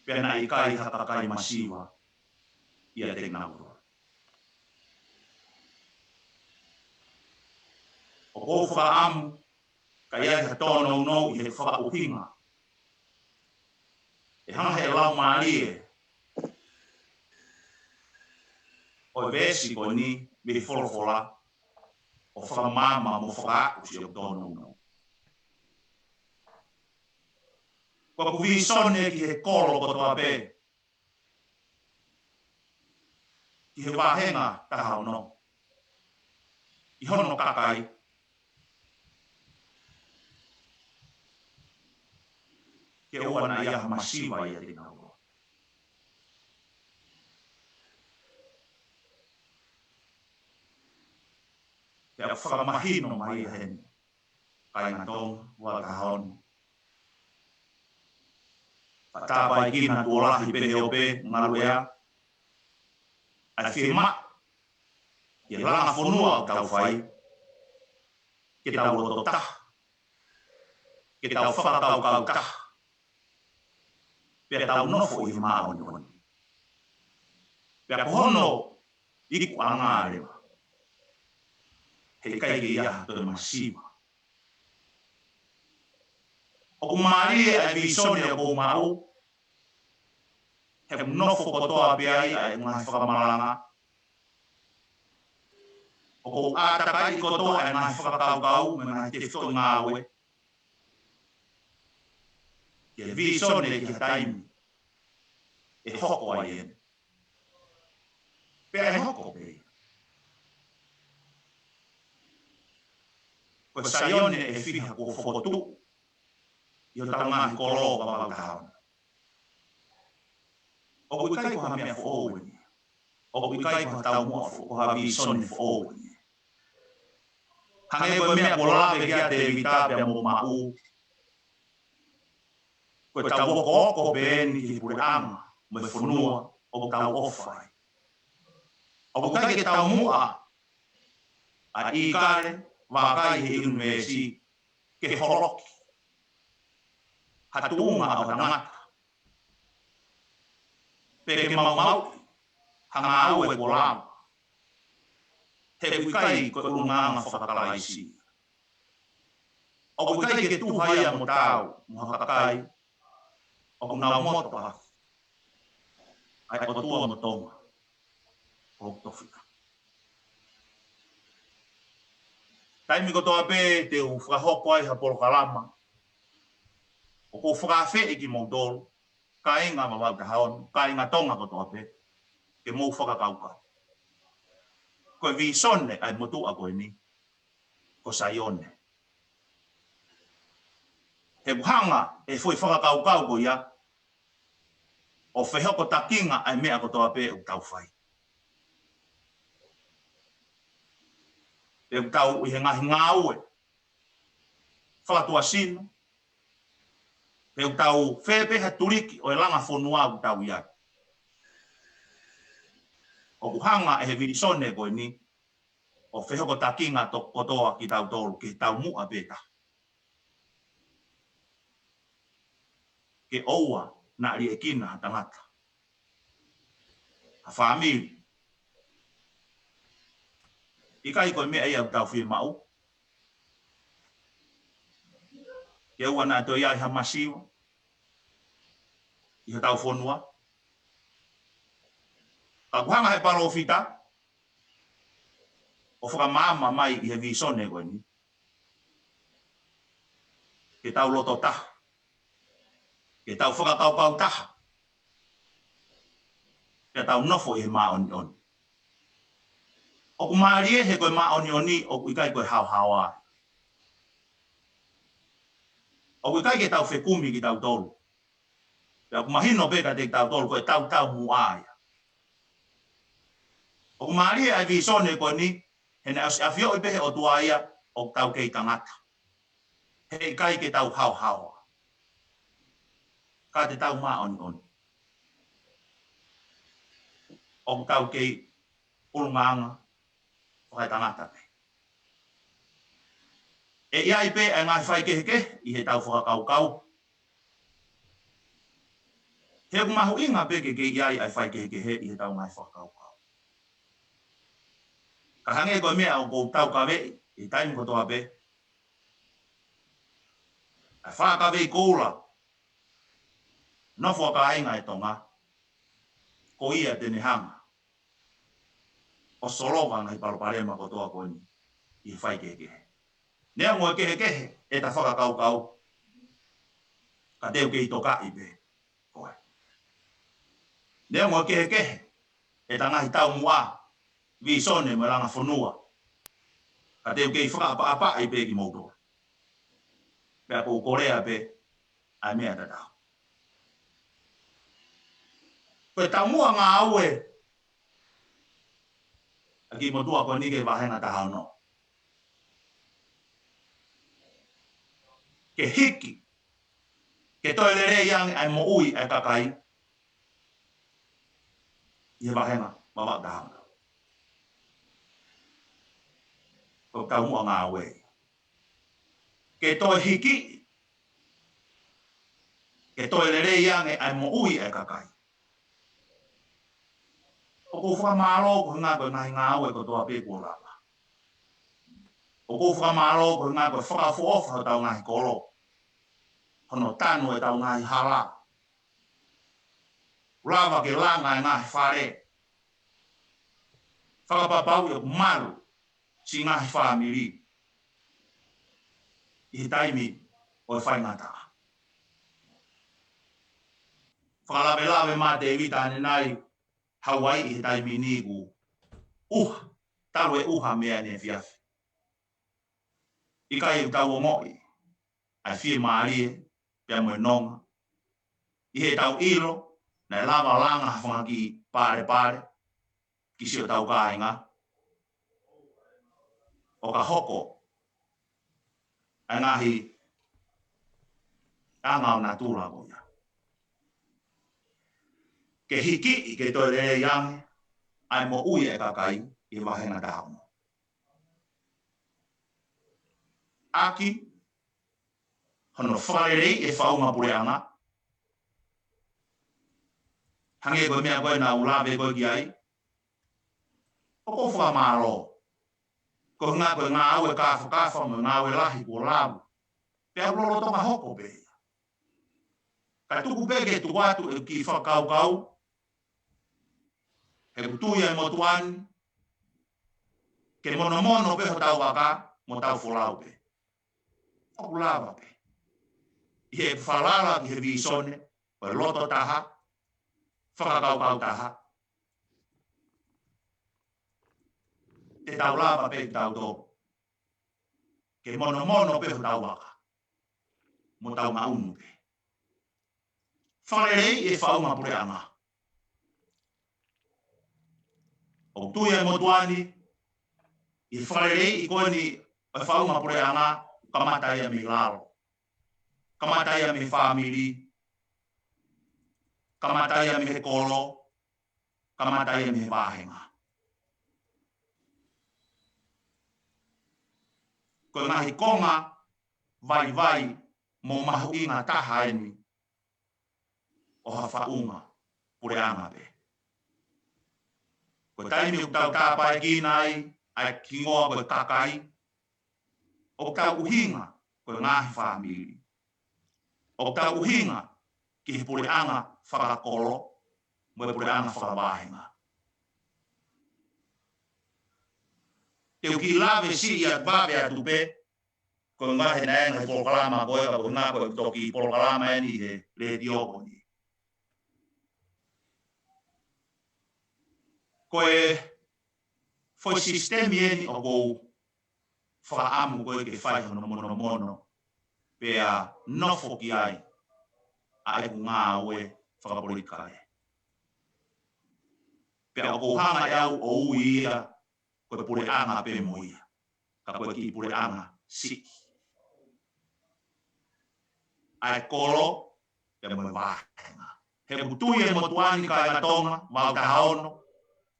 Pea naʻe ʻikai ha kakai masiva ʻiate kinautolu. ʻOku ou fakaʻamu ka ʻi ai ha tōnounou ʻi he fakaʻuhinga ʻe hanga ʻe he Laumālie ʻo e veesi ko eni mei he folofola ʻo fakamaama mo fakaaʻu siʻoku tōnounou. Ko ʻeku vīsone ki he kolo kotoa pē, ki he vāhenga taha ono, ʻi hono kakai, ke ʻoua naʻa ʻi ai ha masiva ʻiate kinautolu. Pea fakamahino mai ia heni, kāinga Tonga, Vavaʻu taha ono. Fakatapaʻi kina tuʻo lahi pehē ʻo pē ngaluʻea ʻa e fiemaʻu ki he langa fonua ʻoku tau fai, ke tau loto taha, ke tau fakakaukau taha, pea tau nofo ʻi he māʻoniʻoni. Pea ko hono ikuʻanga leva, heʻikai ke ʻi ai ha toe masiva. ʻOku mālie ʻa e vīsone ʻoku ou maʻu, he ʻoku nofo kotoa pē ai ʻa e ngaahi fakamalanga. ʻOku ou ʻātakaiʻi kotoa ʻa e ngaahi fakakaukau mo e ngaahi tefitoʻi ngāue ki he vīsone ki ha taimi ʻe hoko ai eni. Pea ʻe hoko pē ia. Ko Saione ʻe fiha kuo fokotuʻu ʻi hotau ngaahi kolo Vavaʻu taha ono. ʻOku ʻikai ko ha meʻa foʻou eni. ʻOku ʻikai ko ha taumuʻa foʻou, ko ha vīsone foʻou eni. Hangē ko e meʻa kuo lave ki ai ʻa Tēvita pea mo Maʻu, ko ʻetau okooko pē eni ki he puleʻanga mo e fonua ʻoku tau ʻofa ai. ʻOku ʻikai ke taumuʻa ʻa e ʻīkale, vakai he ʻunivēsi, ke holoki ha tuʻunga ʻo tangata, pe ke maumauʻi ha ngāue kuo lava, he ʻoku ʻikai ko e ʻulungaanga faka-Kalaisi. ʻOku ʻikai ke tuha ia mo taau mo ha kakai ʻoku nau moto ʻaki ʻa e ʻOtua mo Tonga ʻoku tofiʻa. Taimi kotoa pē te u fakahoko ai ha polokalama, ʻoku ou fakaafeʻi kimoutolu, kāinga Vavaʻu taha ono, kāinga Tonga kotoa pē, ke mou fakakaukau. Ko e vīsone ʻa e motuʻa ko eni, ko Saione. He ʻoku hanga ʻe he foʻi fakakaukau ko ia ʻo fehokotakinga ʻa e meʻa kotoa pē ʻoku tau fai. Pe ʻoku tau ʻi he ngaahi ngāue fakatuʻasino, pe ʻoku tau fē pē ha tuliki ʻo e langa fonua ʻoku tau ʻi ai. ʻoku hanga ʻe he visone ko eni ʻo fehokotakinga to kotoa kitautolu ke tau muʻa pē taha. Ke ʻoua naʻa liʻekina ha tangata, ha fāmili. ʻIkai ko e meʻa ia ʻoku tau fiemaʻu. Ke ʻoua naʻa toe ʻi ai ha masiva ʻi hotau fonua. Ka ʻoku hanga ʻe he palōfita ʻo fakamaama mai ʻi he visone ko eni ke tau loto taha, ke tau fakakaukau taha, ke tau nofo ʻi he māʻoniʻoni. ʻOku mālie he ko e māʻoniʻoni ʻoku ʻikai ko e haohaoa. ʻOku ʻikai ke tau fekumi kitautolu. Pea ʻoku mahino pē kiate kitautolu ko e tautaumuʻa ia. ʻOku mālie ʻa e visone ko eni, he naʻe ʻosi ʻafioʻi pē ʻe he ʻOtua ia ʻoku tau kei tangata. Heʻikai ke tau haohaoa, ka te tau māʻoniʻoni. ʻOku tau kei ʻulungaanga fakaetangata pē. ʻE ʻi ai pē ʻa e ngaahi faikehekehe ʻi heʻetau fakakaukau. He ʻoku mahuʻinga pē ke kei ʻi ai ʻa e faikehekehe ʻi heʻetau ngaahi fakakaukau. Ka hangē ko e meʻa ʻoku ou taukaveʻi ʻi he taimi kotoa pē, ʻa e fakakaveʻi koula, nofo ʻa kāinga ʻi Tonga, ko ia te ne hanga ʻo solova ngaahi palopalema kotoa ko eni ʻi he faikehekehe. Neongo e kehekehe ʻeta fakakaukau, ka te u kei tokaʻi pē koe. Neongo e kehekehe ʻeta ngaahi taumuʻa, visone mo e langa fonua, ka te u kei fakaʻapaʻapaʻi pē kimoutolu. Pea ʻoku ou kolea pē ʻa e meʻa tatau. Ko e taumuʻa ngāue ʻa e kiʻi motuʻa ko eni ki he vāhenga taha ono, ke hiki, ke toe lelei ange ʻa e moʻui ʻa e kakai ʻi he vāhenga Vavaʻu taha ono. Ko e taumuʻa ngāue ia. Ke toe hiki, ke toe lelei ange ʻa e moʻui ʻa e kakai. ʻOku ou fakamālō koeʻuhi ko e ngaahi ngāue kotoa pē kuo lava. ʻOku ou fakamālō koeʻuhi ko e fakaʻofoʻofa hotau ngaahi kolo, hono tanu ʻetau ngaahi hala, lava ke langa e ngaahi fale, fakapapauʻi ʻoku malu siʻi ngaahi fāmili ʻi he taimi ʻo e faingataʻa. Fakalavelave mai Tēvita ʻanenai, Hauaiʻi he taimi ni ʻoku ʻuha, talu e ʻuha mei ʻaneefiafi. ʻIkai ʻoku tau ongoʻi ʻa e fiemālie pea mo e nonga ʻi heʻetau ʻilo naʻe lava langa ha fanga kiʻi palepale ki siʻotau kāinga, ʻo ka hoko ʻa e ngaahi anga ʻo natula ko ia, ke hikiʻi ke toe lelei ange ʻa e moʻui ʻa e kakai ʻi he vāhenga taha ono. ʻAki hono fakaleleiʻi e faʻunga puleʻanga, hangē ko e meʻa ko ē naʻa ku lave ko ē ki ai, ʻoku ou fakamālō. Koeʻuhi ko e ngāue kāfakafa mo e ngāue lahi kuo lava, pea ʻoku lolotonga hoko pē ia. Ka tuku pē ke tuku atu e kiʻi fakakaukau, he ʻoku tui ʻa e motuʻa ni, ke monomono pē hotau vaka mo tau folau pē. ʻOku lava pē. ʻI heʻeku falala ki he vīsone ʻo e loto taha, fakakaukau taha, te tau lava pē kitautolu ke monomono pē hotau vaka mo tau ngaʻunu pē. Fakaleleiʻi e faʻunga puleʻanga. ʻOku tui ʻa e motuʻa ni, ʻi he fakaleleiʻi ko eni ʻo e faʻunga puleʻanga, kamata ia mei lalo. Kamata ia mei he fāmili. Kamata ia mei he kolo. Kamata ia mei he vāhenga. Ko e ngaahi konga vaivai mo mahuʻinga taha eni ʻo ha faʻunga puleʻanga pē. Ko e taimi ʻoku tau tāpaekina ai ʻa e hingoa ko e kakai, ʻoku tau ʻuhinga ko e ngaahi fāmili. ʻOku tau ʻuhinga ki he puleʻanga fakakolo mo e puleʻanga fakavāhenga. Te u kiʻi lave siʻi atu, vave atu pē, ko e ngaahi naʻe ngaahi polokalama ko ē, ka ko e ngaahi ko e toki polokalama eni he letiō ko eni. Ko e foʻi sisitemi eni ʻoku ou fakaʻamu ko ē ke fai hono monomono, pea nofo ki ai ʻa ʻeku ngāue fakapolitikale. Pea ʻoku ou hanga ʻe au ʻo ui ia ko e puleʻanga pē mo ia, ka ko e kiʻi puleʻanga siʻi. ʻA e kolo pea mo e vāhenga. He ʻoku tui e motuʻa ni, kāinga Tonga, vau taha ono,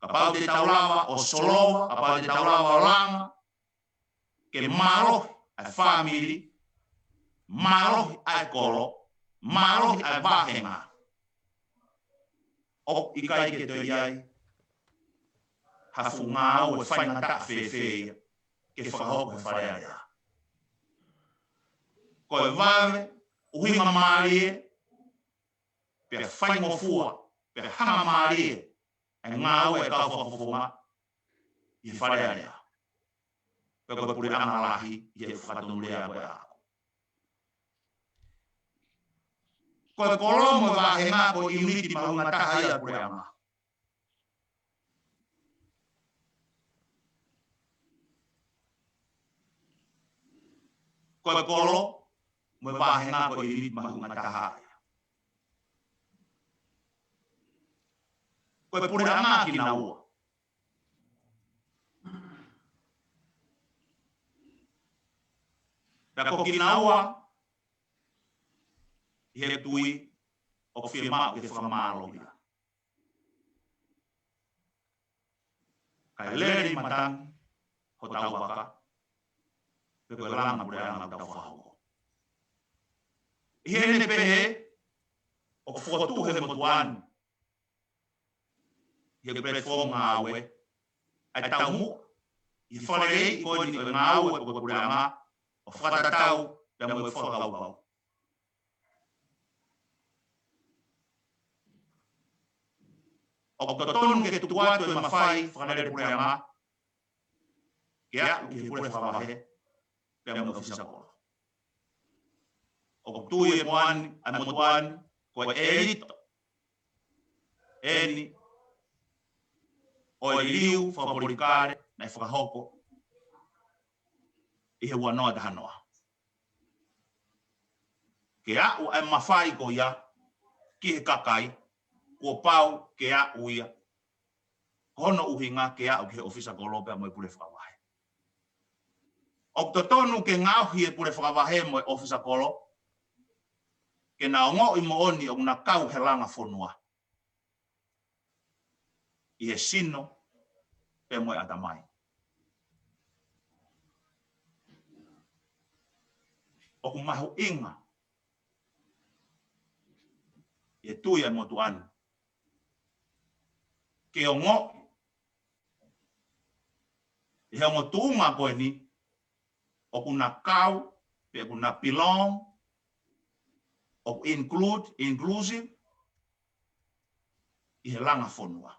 kapau te tau lava ʻo solova, kapau te tau lava ʻo langa, ke mālohi ʻa e fāmili, mālohi ʻa e kolo, mālohi ʻa e vāhenga, ʻoku ʻikai ke toe ʻi ai ha fuʻu ngāue faingataʻa fēfē ia ke fakahoko he Fale Alea. Ko e vave, ʻuhinga mālie, pea faingofua, pea hangamālie ʻa e ngāue ʻa e kau fakafofonga ʻi he Fale Alea. Pea ko e puleʻanga lahi ʻi he fakatonulea ko ē ʻaʻaku. Ko e kolo mo e vāhenga ko e ʻiuniti mahuʻinga taha ia ʻo e puleʻanga. Ko e kolo mo e vāhenga ko e ʻiuniti mahuʻinga taha ia. Ko e puleʻanga kinaua. Pea ko kinaua, ʻi he tui ʻoku fiemaʻu ke fakamālohia. Kae lele ʻi matangi hotau vaka, pe ko e langa puleʻanga ʻoku tau fakahoko. ʻI heʻene pehē, ʻoku fokotuʻu he motuʻa ni ʻi he platform ngāue ʻa e taumuʻa ʻi he faleleiʻi ko eni ʻo e ngāue ko e puleʻanga ʻo fakatatau pea mo e fakakaukau. ʻOku totonu ke tuku atu e mafai fakalele puleʻanga ke aʻu ki he pule fakavahe pea mo e ʻōfisa kolo. ʻOku tui e motuʻa ni, ʻa e motuʻa ni, ko e ʻelito eni ʻo e liliu fakapolitikale naʻe fakahoko ʻi he ua noa taha noa, ke aʻu ʻa e mafai ko ia ki he kakai, kuo pau ke aʻu ia. Ko hono ʻuhinga ke aʻu ki he ʻōfisa kolo pea mo e pule fakavahe. ʻOku totonu ke ngaohi e pule fakavahe mo e ʻōfisa kolo ke na ongoʻi moʻoni ʻoku na kau he langa fonua ʻi he sino pea mo e ʻatamai. ʻOku mahuʻinga ʻi he tui ʻa e motuʻa ni ke ongoʻi ʻi he ongo tuʻunga ko eni ʻoku na kau, pe ʻoku na belong, ʻoku include, inclusive ʻi he langa fonua.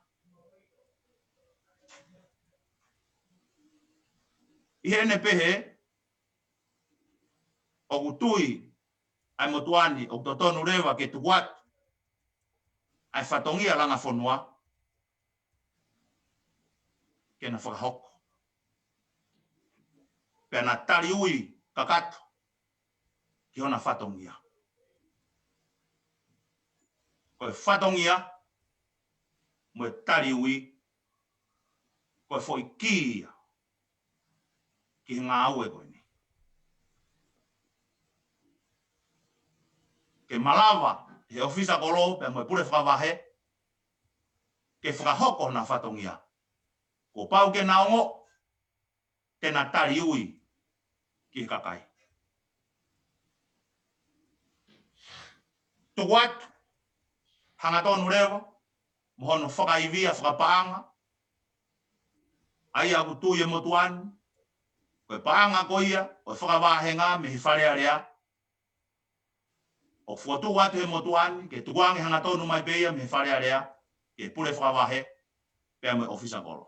ʻI heʻene pehē, ʻoku tui ʻa e motuʻa ni ʻoku totonu leva ke tuku atu ʻa e fatongia langa fonua ke na fakahoko, pea na taliui kakato ki hona fatongia. Ko e fatongia mo e taliui, ko e foʻi kī ia ki he ngāue ko eni. Ke malava he ʻōfisa kolo pea mo e pule fakavahe ke fakahoko hona fatongia, kuo pau ke na ongoʻi te na taliui ki he kakai. Tuku atu, hangatonu leva, mo hono fakaivia fakapaʻanga, ʻa ia ʻoku tui e motuʻa ni, ko e paʻanga ko ia ʻo e fakavahenga mei he Fale Alea, ʻoku fokotuʻu atu he motuʻa ni, ke tukuange hangatonu mai pē ia mei he Fale Alea, ki he pule fakavahe, pea mo e ʻofisa kolo.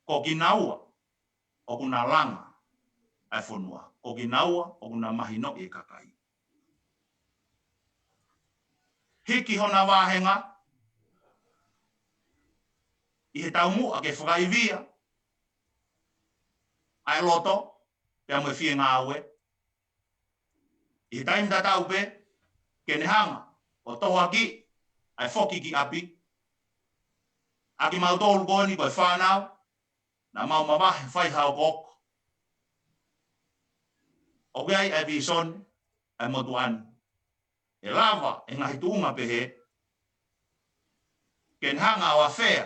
Ko kinaua ʻoku na langa ʻa e fonua. Ko kinaua ʻoku na mahinoʻi e kakai. Hiki hona vahenga, ʻi he taumuʻa ke fakaivia ʻa e loto, pea mo e fie ngāue. ʻI he taimi tatau pē, ke ne hanga ʻo tohoakiʻi ʻa e foki ki ʻapi ʻa kimautolu ko eni ko e fānau, naʻa mau mavahe fai ha okooko. ʻOku ʻi ai ʻa e vīsone ʻa e motuʻa ni. ʻE lava e ngaahi tuʻunga pehē, ke ne hanga ʻo afea,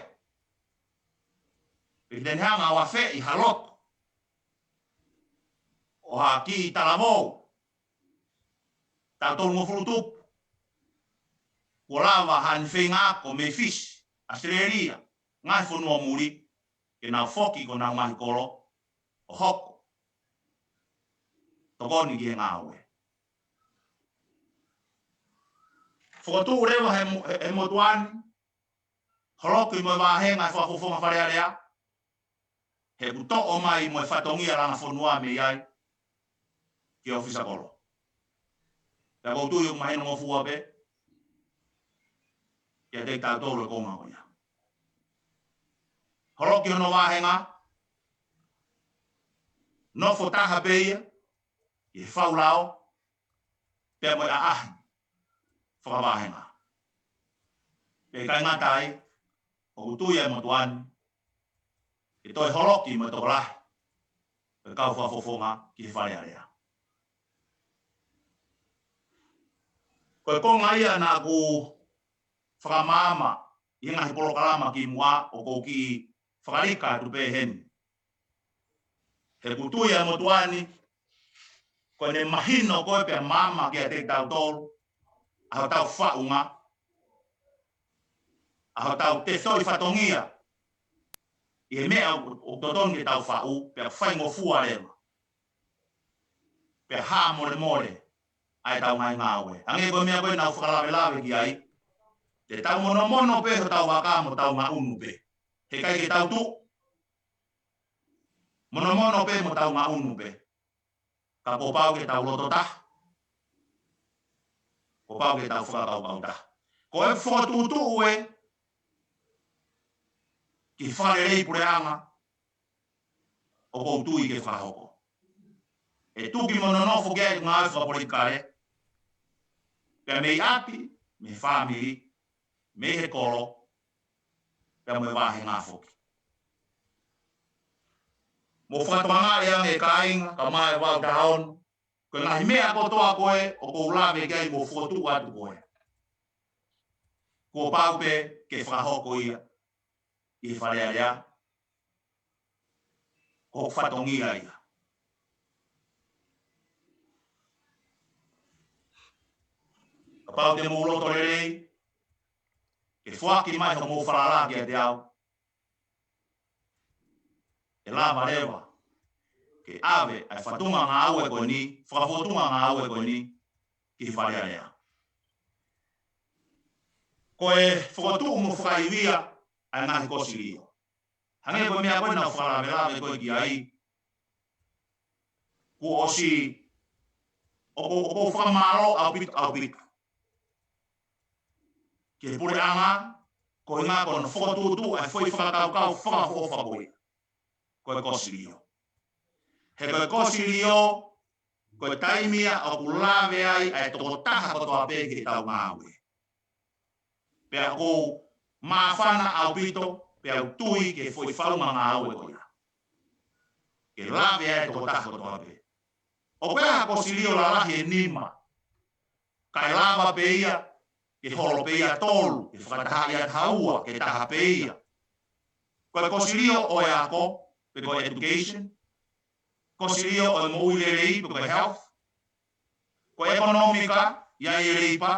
pe ke ne hanga ʻo afeʻi ha loto ʻo ha kiʻi talavou, taʻu tolungofulu tupu, kuo lava haʻane feinga ako mei Fisi, ʻAositelēlia, ngaahi fonua muli, ke nau foki ki honau ngaahi kolo, ʻo hoko tokoni ki he ngāue. Fokotuʻu leva he mo-, he, he motuʻa ni, holoki mo e vahenga ʻa e fakafofonga Fale Alea, he kuo toʻo mai mo e fatongia langa fonua mei ai ki he ʻofisa kolo. Pea ʻoku ou tui ʻoku mahino ngofua pē kiate kitautolu e konga ko ia. Holoki hono vahenga, nofo taha pē ia ʻi he faulao, pea mo e ʻaʻahi fakavahenga. Pea ʻikai ngata ai, ʻoku tui ʻa e motuʻa ni, ʻe toe holoki mo e tokolahi ʻo e kau fakafofonga ki he Fale Alea. Ko e konga ia naʻa ku fakamaama ʻi he ngaahi polokalama kimuʻa, ʻoku ou kiʻi fakalika atu pē heni. He ʻoku tui ʻa e motuʻa ni, ko ʻene mahino ko ē pea maama kiate kitautolu ʻa hotau faʻunga, ʻa hotau tefitoʻi fatongia ʻi he meʻa ʻoku, ʻoku totonu ke tau faʻu, pea faingofua leva, pea hā molemole ʻa ʻetau ngaahi ngāue. Hangē ko e meʻa ko ē naʻa ku fakalavelave ki ai, te tau monomono pē hotau vaka mo tau ngaʻunu pē. Heʻikai ke tau tuʻu, monomono pē mo tau ngaʻunu pē. Ka kuo pau ke tau loto taha. Kuo pau ke tau fakakaukau taha. Ko e fokotuʻutuʻu ē ki he fakalelei puleʻanga, ʻoku ou tui ke fakahoko. ʻE tuki mo nonofo ki ai e ngāue fakapolitikale, pea mei ʻapi, mei he fāmili, mei he kolo, pea mo e vahenga foki. Mou fakatokangaʻi ange kāinga, kae ʻumaʻā e Valu Taha Ono, ko e ngaahi meʻa kotoa ko ē ʻoku ou lave ki ai, mou fokotuʻu atu ko ē, kuo pau pē ke fakahoko ia ʻi he Fale Alea. Ko hoku fatongia ia. Kapau te mou loto lelei ke foaki mai hoʻomou falala kiate au, ʻe lava leva ke ʻave ʻa e fatunga ngāue ko eni, fakafotunga ngāue ko eni, ki he Fale Alea. Ko e fokotuʻu mo fakaivia ʻa e ngaahi kosilio. Hangē ko e meʻa ko ē naʻa ku fakalavelave ko ē ki ai, kuo ʻosi, ʻoku, ʻoku ou fakamālō ʻaupito, ʻaupito ki he puleʻanga, ko e ʻuhinga ko hono fokotuʻutuʻu ʻa e foʻi fakakaukau fakaʻofoʻofa ko ia, ko e kosilio. He ko e kosilio, ko e taimi ia ʻoku lave ai ʻa e tokotaha kotoa pē ki heʻetau ngāue. Pea ʻoku ou māfana ʻaupito, pea u tui ki he foʻi faʻunga ngāue ko ia, ke lave ai e tokotaha kotoa pē. ʻOku ʻi ai ha kosilio lalahi ʻe nima, kae lava pē ia ke holo pē ia tolu, ke fakatahaʻi ʻe taha ua, ke taha pē ia. Ko e kosilio ʻo e ako, pe ko e education, kosilio ʻo e moʻui lelei pe ko e health, ko e ʻekonōmika, ʻi ai e leipa,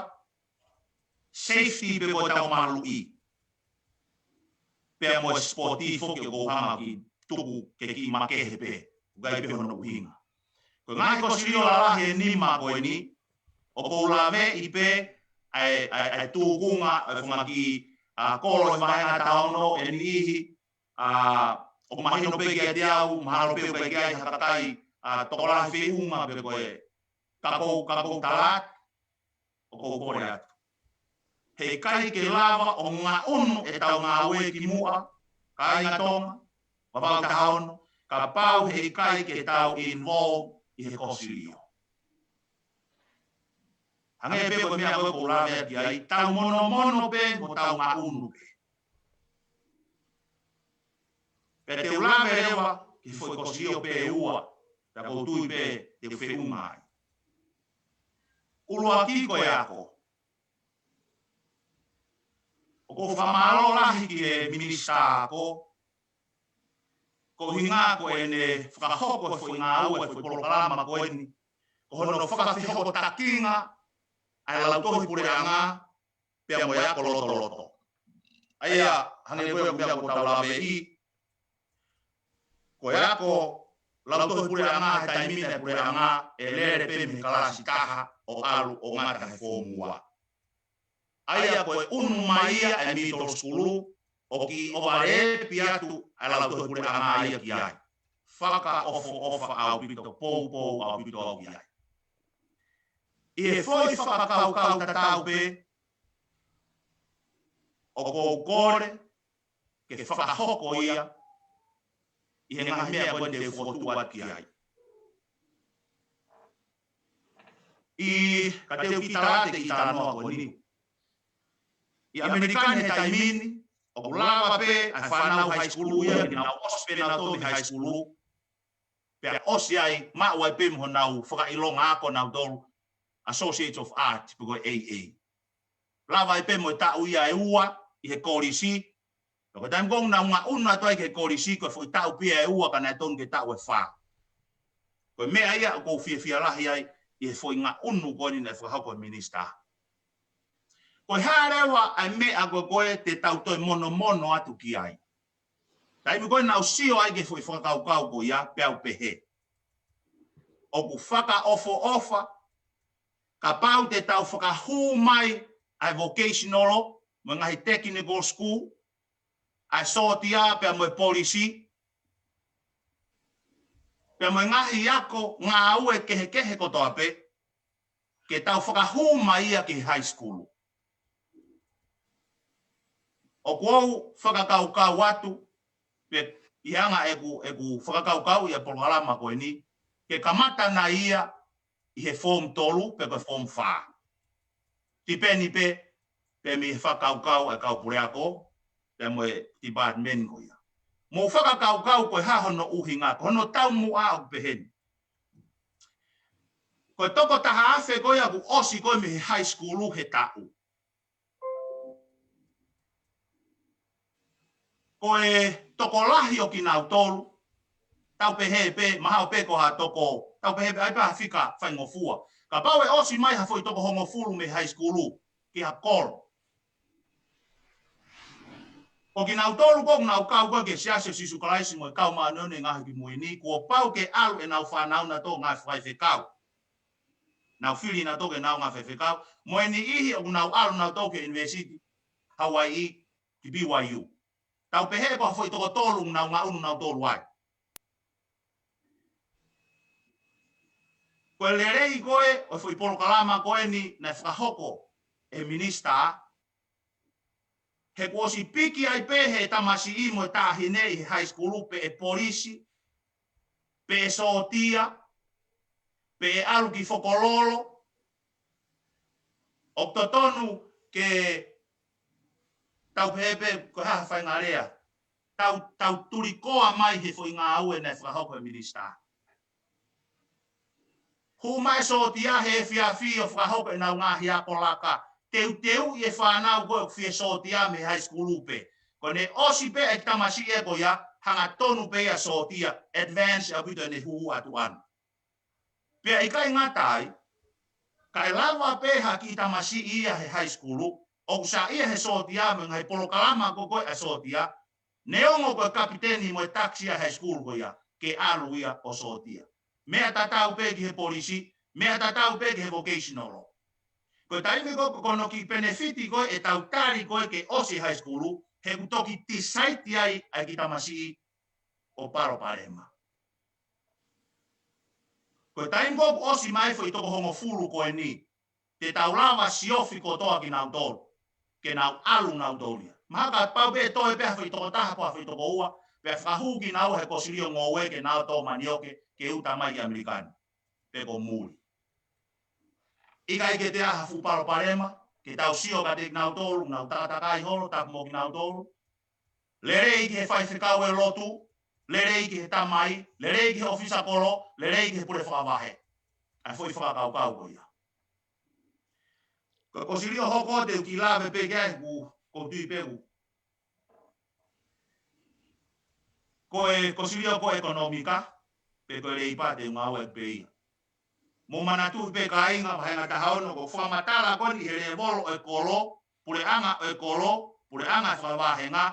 safety pe ko e tau maluʻi. Pea mo e sipoti foki ʻoku ou hanga ʻo tuku ke kiʻi makehe pē, ʻoku ʻikai pē hono ʻuhinga. Ko e ngaahi kosilio lalahi ʻe nima ko eni, ʻoku ou laveʻi pē ʻa e, ʻa e, ʻa e tūkunga ʻo e fanga kiʻi, ʻa, kolo ʻi he vahenga taha ono ʻe niʻihi, ʻa, ʻoku mahino pē kiate au, mahalo pē ʻoku ʻikai ke ʻi ai ha kakai, ʻa, tokolahi feʻunga pe ko e kakou, kakou tala atu, ʻoku ou kole atu. Heʻikai ke lava ʻo ngaʻunu ʻetau ngāue kimuʻa, kāinga Tonga, Vavaʻu taha ono, kapau heʻikai ke tau involve ʻi he kosilio. Hangē pē ko e meʻa ko ē ʻoku ou lave atu ki ai, tau monomono pē mo tau ngaʻunu pē. Pea te u lave leva ki he foʻi kosilio pē ʻe ua, pea ʻoku ou tui pē te u feʻunga ai. ʻUluaki ko e ako. ʻOku ou fakamālō lahi ki he minisitā ako, ko e ʻuhinga ko ʻene fakahoko e foʻi ngāue, e foʻi polokalama ko eni, ko hono fakafehokotakiʻi ʻa e lautohi puleʻanga, pea mo e ako lotoloto. ʻA ia, hangē ko e meʻa ʻoku tau laveʻi, ko e ako lautohi puleʻanga, he taimi ni ʻa e puleʻanga ʻe lele pē mei he kalasi taha ʻo ʻalu ʻo ngata he form ua. ʻA ia ko e ʻunu mai ia e middle school, ʻo kiʻi ʻovarepi atu ʻa e lautohi puleʻanga ia ki ai. Fakaʻofoʻofa ʻaupito, poupou ʻaupito au ki ai. ʻI he foʻi fakakaukau tatau pē, ʻoku ou kole ke fakahoko ia ʻi he ngaahi meʻa ko eni te u fokotuʻu atu ki ai. ʻI, ka te u kiʻi tala atu e kiʻi talanoa ko eni. ʻI ʻAmelika ni he taimi ni, ʻoku lava pē ʻa e fānau high school ia ke nau ʻosi pē nautolu mei high school, pea ʻosi ai, maʻu ai pē mo honau fakaʻilonga ako nautolu, Associate of Art, pe ko e A A. Lava ai pē mo e taʻu ia ʻe ua ʻi he kolisi. Pea ko e taimi ko ē ʻoku nau ngaʻunu atu ai ki he kolisi, ko e foʻi taʻu pē ia ʻe ua ka naʻe tonu ke taʻu ʻe fā. Ko e meʻa ia ʻoku ou fiefia lahi ai ʻi he foʻi ngaʻunu ko eni naʻe fakahoko ʻe he minisitā. Ko e hā leva ʻa e meʻa ko ē ko ē te tau toe monomono atu ki ai. Taimi ko ē naʻa ku sio ai ki he foʻi fakakaukau ko ia, peá u pehē, ʻoku fakaʻofoʻofa kapau te tau fakahū mai ʻa e vocational mo e ngaahi technical school, ʻa e sōtia pea mo e polisi, pea mo e ngaahi ako ngāue kehekehe kotoa pē, ke tau fakahū mai ia ki he high school. ʻOku ou fakakaukau atu, pe ʻi he anga ʻeku, ʻeku fakakaukau ʻi he polokalama ko eni, ke kamata nai ia ʻi he form tolu pe ko e form fā. Tipeni pē, pē mei he fakakaukau ʻa e kau puleako, pea mo e department ko ia. Mou fakakaukau ko e hā hono ʻuhinga, ko hono taumuʻa ʻoku pehē ni. Ko e toko taha afe ko ia ʻoku ʻosi ko ē mei he high school he taʻu. Ko e tokolahi ʻo kinautolu, tau pehē pē, mahalo pē ko ha toko, tau pehē pē, ʻai pē ha fika faingofua. Kapau ʻe ʻosi mai ha foʻi toko hongofulu mei he high school, ki ha kolo. Ko kinautolu ko ē ʻoku nau kau ko ē ki he Siasi ʻo Sīsū Kalaisi mo e Kau Māʻoniʻoni ʻi he Ngaahi ʻAho Kimui Ni, kuo pau ke ʻalu ʻenau fānau nautolu ngāue fakafaifekau. Nau fili nautolu ke nau ngāue fakafaifekau. Mo e niʻihi ʻoku nau ʻalu nautolu ki he University Hawaii, ki B Y U. Tau pehē ko ha foʻi toko tolu ʻoku nau ngaʻunu nautolu ai. Ko e lelei ko ē ʻo e foʻi polokalama ko eni naʻe fakahoko ʻe he minisitā, he kuo ʻosi piki ai pē ʻe he tamasiʻi mo e taʻahine ʻi he high school pe ʻe polisi, pe ʻe sōtia, pe ʻe ʻalu ki fokololo. ʻOku totonu ke tau pehē pē ko e hā ha faʻahinga lea. Tau, tau tulikoa mai he foʻi ngāue naʻe fakahoko ʻe he minisitā. Hū mai sōtia he efiafi ʻo fakahoko ʻenau ngaahi ako laka. Teuteuʻi e fānau ko ē ʻoku fie sōtia mei he high school pē. Ko ʻene ʻosi pē e tamasiʻi ko ia, hangatonu pē ia sōtia, advance ʻaupito ʻene hū atu ʻana. Pea ʻikai ngata ai, kae lava pē ha kiʻi tamasiʻi ia he high school, ʻoku saiʻia he sōtia mo e ngaahi polokalama ko ē ʻa e sōtia, neongo ko e kapiteni mo e takisi ʻa e high school ko ia, ke ʻalu ia ʻo sōtia. Meʻa tatau pē ki he polisi, meʻa tatau pē ki he vocational law. Ko e taimi ko ē ko hono kiʻi penefiti ko ē ʻetau tali ko ē ke ʻosi high school, he kuo toki decide ai ʻa e kiʻi tamasiʻi ʻo palopalema. Ko e taimi ko ē kuo ʻosi mai foʻi toko hongofulu ko eni, te tau lava siofi kotoa kinautolu, ke nau ʻalu nautolu ia. Mahalo kapau pē toe pē ha foʻi toko taha pe ha foʻi toko ua, pea fakahū kinaua he kosilio ngoue ke nau tō manioke ke uta mai ki ʻAmelika ni, pe ko muli. ʻIkai ke toe ʻi ai ha fuʻu palopalema, ke tau sio kiate kinautolu, nau takatakai holo, tapu mo kinautolu. Lelei ki he faifekau ʻo e lotu, lelei ki he tamai, lelei ki he ʻōfisa kolo, lelei ki he pule fakavahe. ʻA e foʻi fakakaukau ko ia. Ko e kosilio hoko te u kiʻi lave pē ki ai, ʻoku ou tui pē ʻoku, ko e kosilio ko e ʻekonōmika, pe ko e leipa te u ngāueʻaki pē ia. Mou manatuʻi pē kāinga, vahenga taha ono, ko e fakamatala ko eni he lēvolo ʻo e kolo, puleʻanga ʻo e kolo, puleʻanga fakavahenga,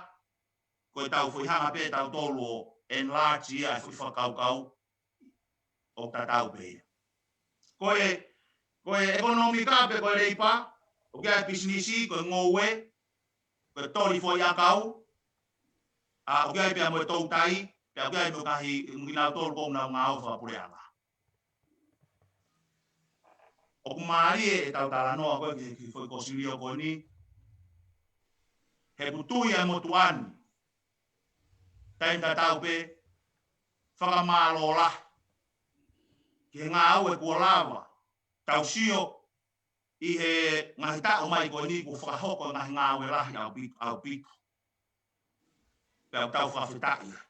ko ʻetau foʻi hanga pē ʻe tautolu ʻo enlarge ia ʻa e foʻi fakakaukau ʻoku tatau pē ia. Ko e, ko e ʻekonōmika pe ko e leipa, ʻoku ʻi ai e pisinisi, ko e ngoue, ko e toli foʻiʻakau, ʻa, ʻoku ʻi ai pea mo e toutai, pea ʻoku ʻi ai mo e ngaahi, mo kinautolu ʻoku nau ngāue fakapuleʻanga. ʻOku mālie ʻetau talanoa ko ē ki he, ki he foʻi kosilio ko eni, he ʻoku tui ʻa e motuʻa ni, taimi tatau pē, fakamālō lahi ki he ngāue kuo lava, tau sio ʻi he ngaahi taʻu mai ko eni kuo fakahoko e ngaahi ngāue lahi ʻaupito, ʻaupito. Pea ʻoku tau fakafetaʻi ai.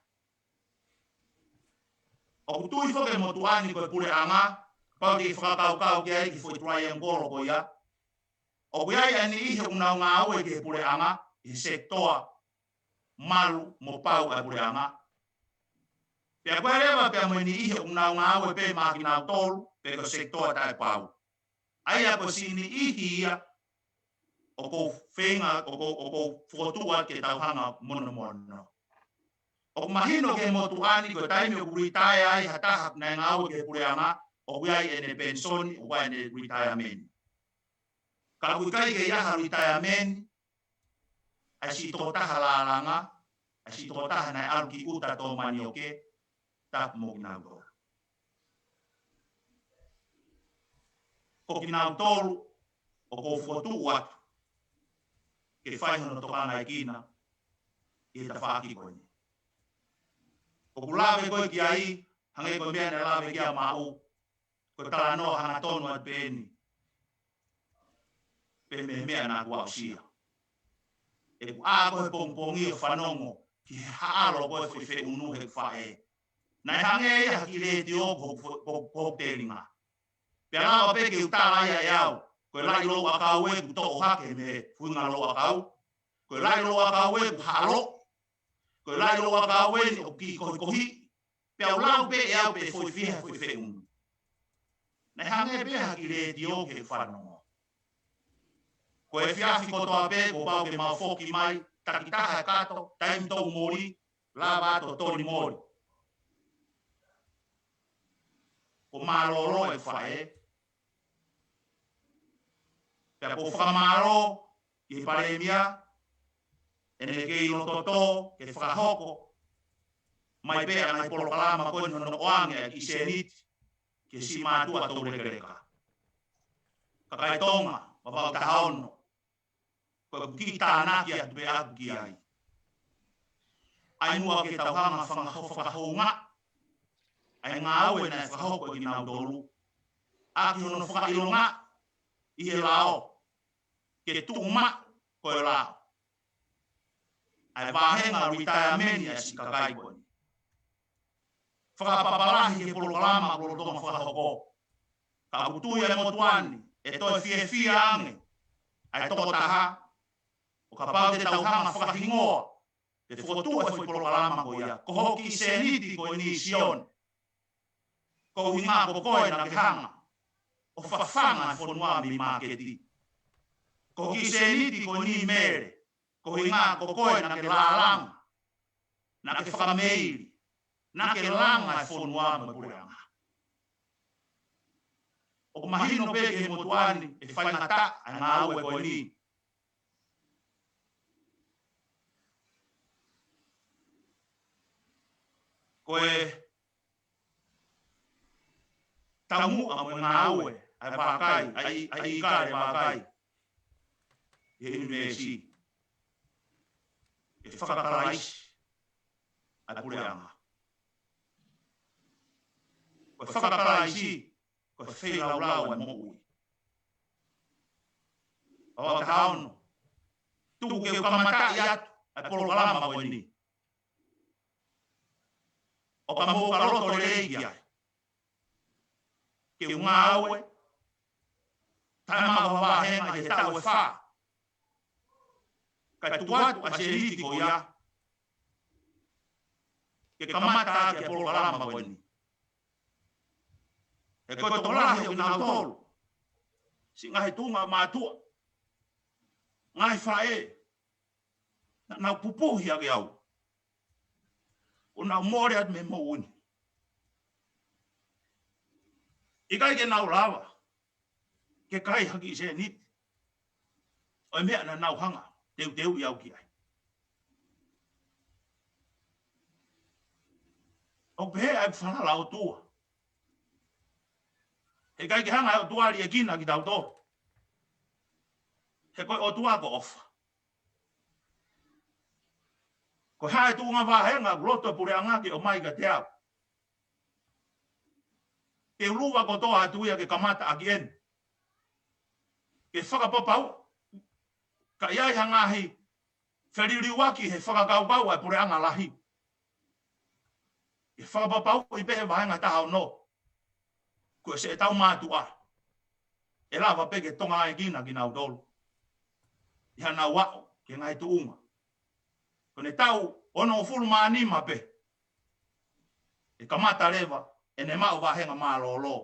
ʻOku tui foki e motuʻa ni ko e puleʻanga, kapau te ke fakakaukau ki ai ki he foʻi triangle ko ia. ʻOku ʻi ai ʻa e niʻihi ʻoku nau ngāue ki he puleʻanga, ʻi he sekitoa malu mo pau ʻa e puleʻanga. Pea ʻoku ʻi ai leva pea mo e niʻihi ʻoku nau ngāue pē maʻa kinautolu, pe ko e sekitoa taʻepau. ʻA ia ko e siʻi niʻihi ia ʻoku ou feinga, ʻoku ou, ʻoku ou fokotuʻu atu ke tau hanga ʻo monomono. ʻOku mahino ki he motuʻa ni ko e taimi ʻoku retire ai ha taha naʻe ngāue ki he puleʻanga, ʻoku ʻi ai ʻene penisoni, ʻoku ʻi ai ʻene retirement. Ka ʻoku ʻikai ke ʻi ai ha retirement ʻa e siʻi tokotaha lālanga, ʻa e siʻi tokotaha naʻe ʻalu ki ʻuta tō manioke, tapu mo kinautolu. Ko kinautolu ʻoku ou fokotuʻu atu ke fai hono tokangaekina ʻi he tafaʻaki ko eni. ʻOku lave ko ē ki ai, hangē ko e meʻa naʻe lave ki ai ʻa Maʻu, ko e talanoa hangatonu atu pē eni. Pea mo e meʻa naʻa ku aʻusia. ʻOku ʻā ko ē he pongipongi ʻo fanongo ki he haʻalo ko ē foʻi feʻunu he faʻē. Naʻe hangē ia ha kiʻi letiō ko, ko, ko, ko telinga. Pea lava pē ke u tala ia ʻe au, ko e laʻi louʻakau ē kuo toʻo hake mei he fuinga louʻakau. Ko e laʻi louʻakau ē kuo haʻalo. Ko e laʻi louʻakau eni ʻoku kiʻi kohikohi. Pea u lau pē ʻe au pe foʻi fiha foʻi feʻunu. Naʻe hangē pē ha kiʻi letiō ke fanongo. Ko e efiafi kotoa pē, kuo pau ke mau foki mai, takitaha e kato, taimi tau moli, lava atu ʻo toli moli. Ko mālōlō e faʻē. Pea ʻoku ou fakamālō ki he Palēmia, ʻene kei loto tō ke fakahoko mai pē ʻa e ngaahi polokalama ko eni hono ʻoange ʻa e kiʻi sēniti ki he siʻi mātuʻa toulekeleka. Kakai Tonga, Vavaʻu taha ono, ko ʻeku kiʻi tānaki atu pē ʻaku ki ai. ʻAi muʻa ke tau hanga fakaho-, fakahoungaʻi ʻa e ngāue naʻe fakahoko ʻe kinautolu, ʻaki hono fakaʻilonga ʻi he lao, ke tuʻu maʻu ko e lao ʻa e vāhenga retirement ʻa e siʻi kakai ko eni. Fakapapālangi ki he polokalama ʻoku lolotonga fakahoko. Ka ʻoku tui ʻa e motuʻa ni, ʻe toe fiefia ange ʻa e tokotaha, ʻo kapau te tau hanga fakahingoa Te fokotuʻu e foʻi polokalama ko ia. Ko hoʻo kiʻi sēniti ko eni Sione, ko e ʻuhinga ko koe naʻa ke hanga ʻo fafanga e fonua mei māketi. Ko hoʻo kiʻi sēniti ko eni Mele, ko e ʻuhinga ko koe naʻa ke lālanga, naʻa ke fakameili, naʻa ke langa e fonua mo e puleʻanga. ʻOku mahino pē ki he motuʻa ni ʻe faingataʻa e ngāue ko eni. Ko e taumuʻa mo e ngāue ʻa e vakai, ʻa e, ʻa e ʻIkale Vakai ʻi he ʻunivēsi, ʻe fakakalaisi ʻa e puleʻanga. Ko e fakakalaisi, ko e feilaulau ʻa e moʻui. ʻO taha ono, tuku ke u kamataʻi atu ʻa e polokalama ko eni. ʻO ka mou ka loto lelei ki ai, ke u ngāue taʻemaʻu ha vāhenga ʻi he taʻu ʻe fā, kae tuku atu ʻa e sēniti ko ia ke kamata ʻaki ʻa e polokalama ko eni. He ko e tokolahi ʻo kinautolu, siʻi ngaahi tuʻunga mātuʻa, ngaahi faʻē, naʻa nau pupuhi ʻaki au, ʻo nau mole atu mei he moʻui ni. ʻIkai ke nau lava ke kai ha kiʻi sēniti ʻo e meʻa naʻa nau hanga teuteuʻi au ki ai. ʻOku pehē ʻa e falala ʻOtua. He ʻikai ke hanga ʻe he ʻOtua ʻo liʻekina kitautolu. He ko e ʻOtua ko e ʻofa. Ko e hā e tuʻunga vāhenga ʻoku loto e puleʻanga ke ʻomai kiate au, te u lava kotoa atu ia ke kamata ʻaki eni, ke fakapapauʻi ka ʻi ai ha ngaahi feliliuaki he fakakaukau ʻa e puleʻanga lahi. Ke fakapapauʻi pē he vāhenga taha ono, ko e seʻetau mātuʻa ʻe lava pē ke tonga ʻa e kina kinautolu ʻi haʻanau aʻu ki he ngaahi tuʻunga. Ko ʻene taʻu onongofulu mā nima pē, ʻe kamata leva ʻene maʻu vāhenga mālōlō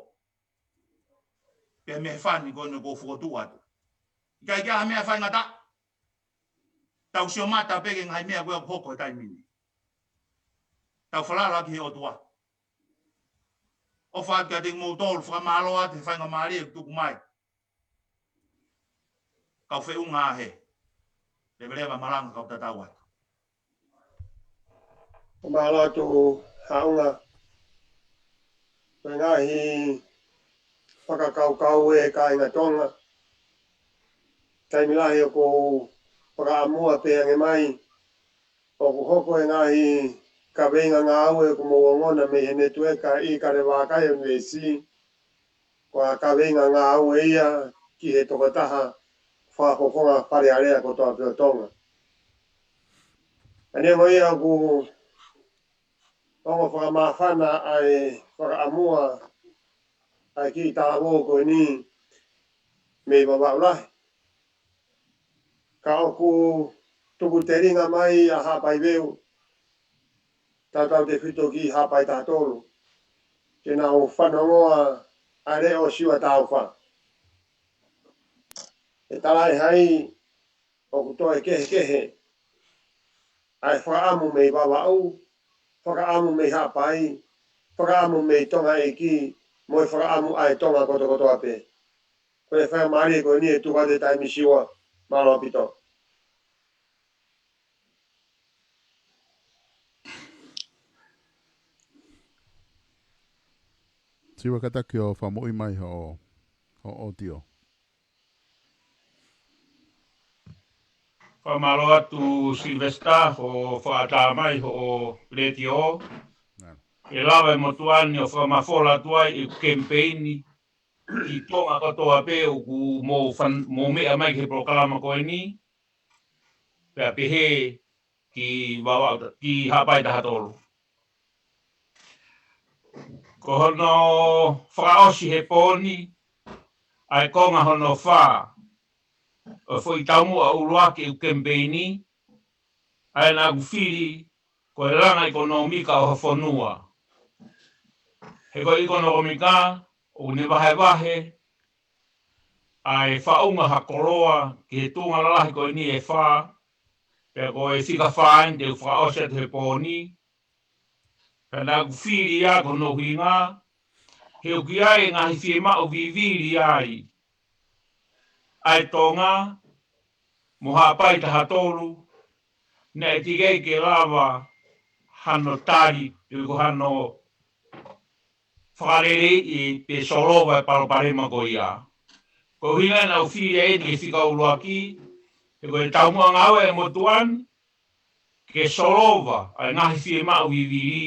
pē mei he fani ko eni ʻoku ou fokotuʻu atu. ʻIkai ke ʻi ai ha meʻa faingataʻa. Tau sio mata pē ki he ngaahi meʻa ko ia ʻoku hoko he taimi ni. Tau falala ki he ʻOtua. ʻOfa atu kiate kimoutolu, fakamālō atu he faingamālie ʻoku tuku mai. Kau feʻunga ʻa e leveleva malanga kau tatau atu. Fakamālō atu Haʻunga. Ko e ngaahi fakakaukau ʻa e kāinga Tonga, taimi lahi ʻoku ou fakaʻamua pē ange mai ʻoku hoko e ngaahi kaveinga ngāue ʻoku mou ongona mei he netiueka ʻIkale Vakai ʻUnivēsi, ko e kaveinga ngāue ia ki he tokotaha fakafofonga Fale Alea kotoa pē ʻo Tonga. Ka neongo ia ʻoku ongo fakamāfana ʻa e fakaʻamua ʻa e kiʻi talavou ko eni mei Vavaʻu Lahi, ka ʻoku tuku telinga mai ʻa Haʻapai Veu, tautautefito ki Haʻapai Taha Tolu, ke nau fanongoa ʻa e leʻo ʻo Siua Taufa. ʻE talaʻehai ʻoku toe kehekehe ʻa e fakaʻamu mei Vavaʻu, fakaʻamu mei Haʻapai, fakaʻamu mei Tonga ʻEiki, mo e fakaʻamu ʻa e Tonga kotokotoa pē. Ko e faingamālie ko eni ʻe tuku atu e taimi Siua, mālō ʻaupito. Siua, kātaki ʻo fakamoʻui mai hoʻo, hoʻo ʻōtio. Fakamālō atu Sylvester hoʻo fakaʻatā mai hoʻo letiō. Nā. ʻE lava e motuʻa ni ʻo fakamafola atu ai e kemipeini ki Tonga kotoa pē ʻoku mou fan-, mou meʻa mai ki he polokalama ko eni, pea pehē ki Vavaʻu, ki Haʻapai Taha Tolu. Ko hono fakaʻosi he pō ni ʻa e konga hono fā ʻo e foʻi taumuʻa ʻuluaki ʻeku kemipeini, ʻa ē naʻa ku fili ko e langa ʻekonōmika ʻo ha fonua. He ko e ʻekonōmika ʻoku ne vahevahe ʻa e faʻunga ha koloa ki he tuʻunga lalahi ko eni ʻe fā, pea ko e fika fā eni te u fakaʻosi atu he pō ni. Pea naʻa ku fili ia ko hono ʻuhinga he ʻoku ʻi ai e ngaahi fiemaʻu vivili ai ʻa e Tonga mo Haʻapai taha tolu, naʻe teʻeki ai ke lava hano tali pe ko hano fakaleleiʻi pe solova e palopalema ko ia. Ko e ʻuhinga naʻa ku fili ai eni ki he fika ʻuluaki, he ko e taumuʻa ngāue ʻa e motuʻa ni ke solova ʻa e ngaahi fiemaʻu vivili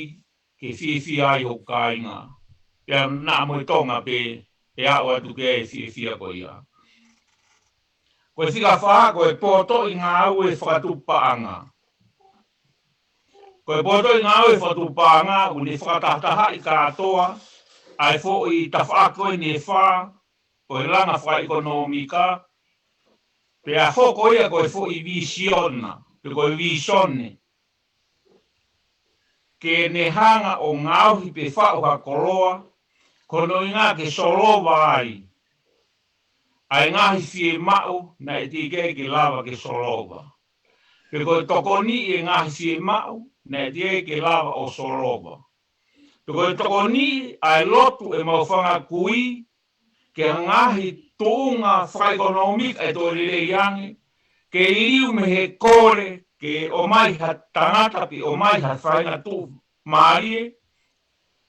ke fiefia ai hoku kāinga. Pea naʻa mo e Tonga pē ʻe aʻu atu ki ai e fiefia ko ia. Ko e fika fā, ko e potoʻi ngāue fakatupu paʻanga. Ko e potoʻi ngāue fakatupu paʻanga, ʻoku ne fakatahatahaʻi kātoa ʻa e foʻi tafaʻaki ko eni ʻe fā ʻo e langa fakaʻekonōmika, pea hoko ia ko e foʻi vīsiona, pe ko e vīsone, ke ne hanga ʻo ngaohi pe faʻu ha koloa, ko hono ʻuhinga ke solova ai ʻa e ngaahi fiemaʻu naʻe teʻeki ai ke lava ke solova, pe ko e tokoniʻi e ngaahi fiemaʻu naʻe teʻeki ai ke lava ʻo solova, pe ko e tokoniʻi ʻa e lotu ʻemau fanga kui ki he ngaahi tuʻunga fakaʻekonōmika ʻe toe lelei ange, ke liliu mei he kole ke ʻomai ha tangata pe ʻomai ha faʻahinga tuʻumālie,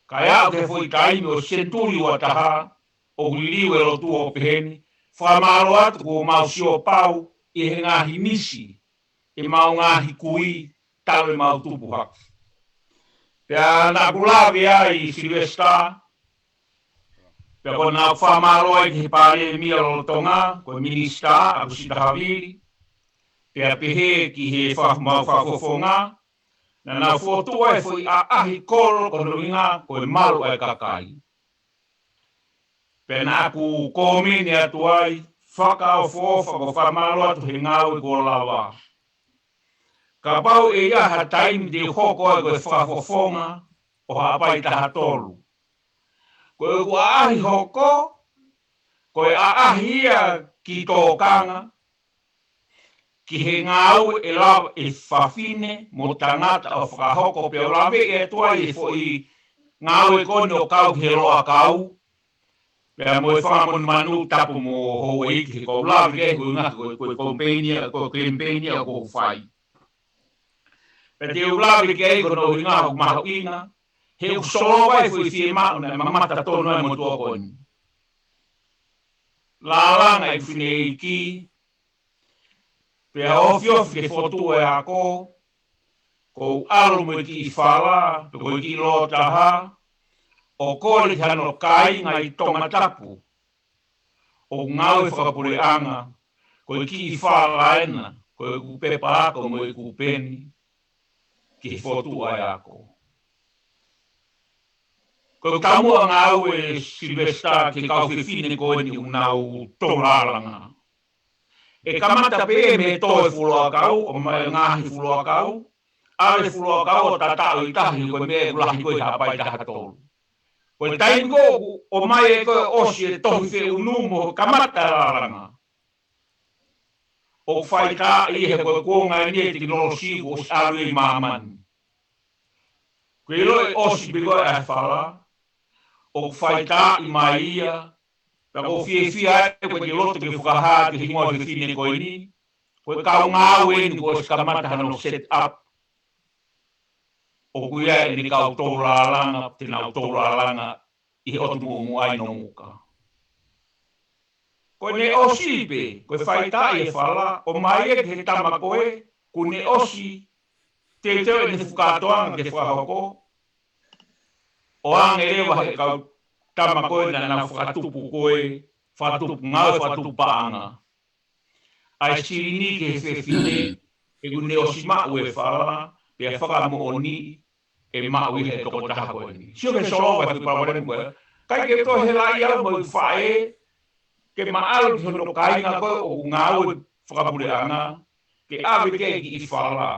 kae aʻu ki he foʻi taimi ʻo e senituli ua taha, ʻoku liliu e lotu ʻo pehē ni: Fakamālō atu kuo mau sio pau ʻi he ngaahi nisi ʻemau ngaahi kui talu ʻemau tupu hake. Pea naʻa ku lave ai, Sylvester, pea ko ʻeku fakamālō ai ki he Palēmia lolotonga, ko e Minisitā ʻAkisita Havili, pea pehē ki he fa-, mau fakafofonga, naʻa nau fokotuʻu ai e foʻi ʻaʻahi kolo ko hono ʻuhinga ko e malu ʻa e kakai. Pea naʻa ku kōmeni atu ai, fakaʻofoʻofa, ko e fakamālō atu he ngāue kuo lava. Kapau ʻe ʻi ai ha taimi te u hoko ai ko e fakafofonga ʻo Haʻapai taha tolu, ko ʻeku ʻaʻahi hoko, ko e ʻaʻahi ia ki tōkanga, ki he ngāue ʻe lava e fafine mo tangata ʻo fakahoko, pea u laveʻi atu ai e foʻi ngāue ko eni ʻo kau ki he loʻakau, pea mo e fanga monumanu, tapu mo houʻeiki, he ʻoku ou lave ki ai, ko e ngaahi, ko e, ko e campaign ia, ko e campaign ia ʻoku ou fai. Pea te u lave ki ai ko hono ʻuhinga ʻoku mahuʻinga, he ʻoku solova e foʻi fiemaʻu naʻe mamata tonu ai e motuʻa ko eni. Lālanga e fineʻeiki, pea ofiofi ke fokotuʻu e ako, ko u ʻalu mo e kiʻi fala, pe ko e kiʻi lōtaha, ʻo kole ki hano kāinga ʻi Tongatapu ʻoku ngāue fakapuleʻanga, ko e kiʻi fala ena, ko ʻeku pepa ako mo ʻeku peni, ke fokotuʻu e ako. Ko ʻeku taumuʻa ngāue, Sylvester, ki he kau fefine ko eni ʻoku nau tōlālanga. ʻE kamata pē mei he tō e fuʻu loʻakau, ʻomai e ngaahi fuʻu loʻakau, ʻave e fuʻu loʻakau ʻo tataʻo ʻi tahi, ko e meʻa ʻoku lahi ko ē ʻi Haʻapai taha tolu. Ko e taimi ko ē ʻoku ʻomai ai ko ē ʻosi e tohi feʻunu mo kamata e lālanga, ʻoku faitaaʻi he ko e kuonga eni e tekinolosi kuo ʻosi ʻalu ʻi māmani. Ko e ʻilo ʻe ʻosi pē ko ē ʻa e fala, ʻoku faitaaʻi mai ia, pea ʻoku ou fiefia ai, ʻoku ou loto ke fakahā ki he hingoa e fefine ko eni, ko e kau ngāue eni kuo ʻosi kamata hano set up. ʻOku ʻi ai ʻene kau tōlālanga, te nau tōlālanga ʻi he ʻotu muʻomuʻa ʻi Nomuka. Ko ʻene ʻosi pē, ko e faitaaʻi e fala, ʻomai ia ki he tama ko ē, kuo ne ʻosi teuteu ʻene fuʻu kātoanga ke fakahoko, ʻoange leva he kau tama ko ē naʻa nau fakatupu ko ē, fakatupu ngāue, fakatupu paʻanga, ʻa e silini ki he fefine, he kuo ne ʻosi maʻu e fala, pea fakamoʻoni ʻe maʻu ia ʻe he tokotaha ko eni. Sio ki he solova e foʻi palopalema ko ē. ʻIkai ke toe helaʻi au mo e faʻē ke ma ʻalu ki hono kāinga ko ē ʻoku ngāue fakapuleʻanga, ke ʻave ki ai e kiʻi fala.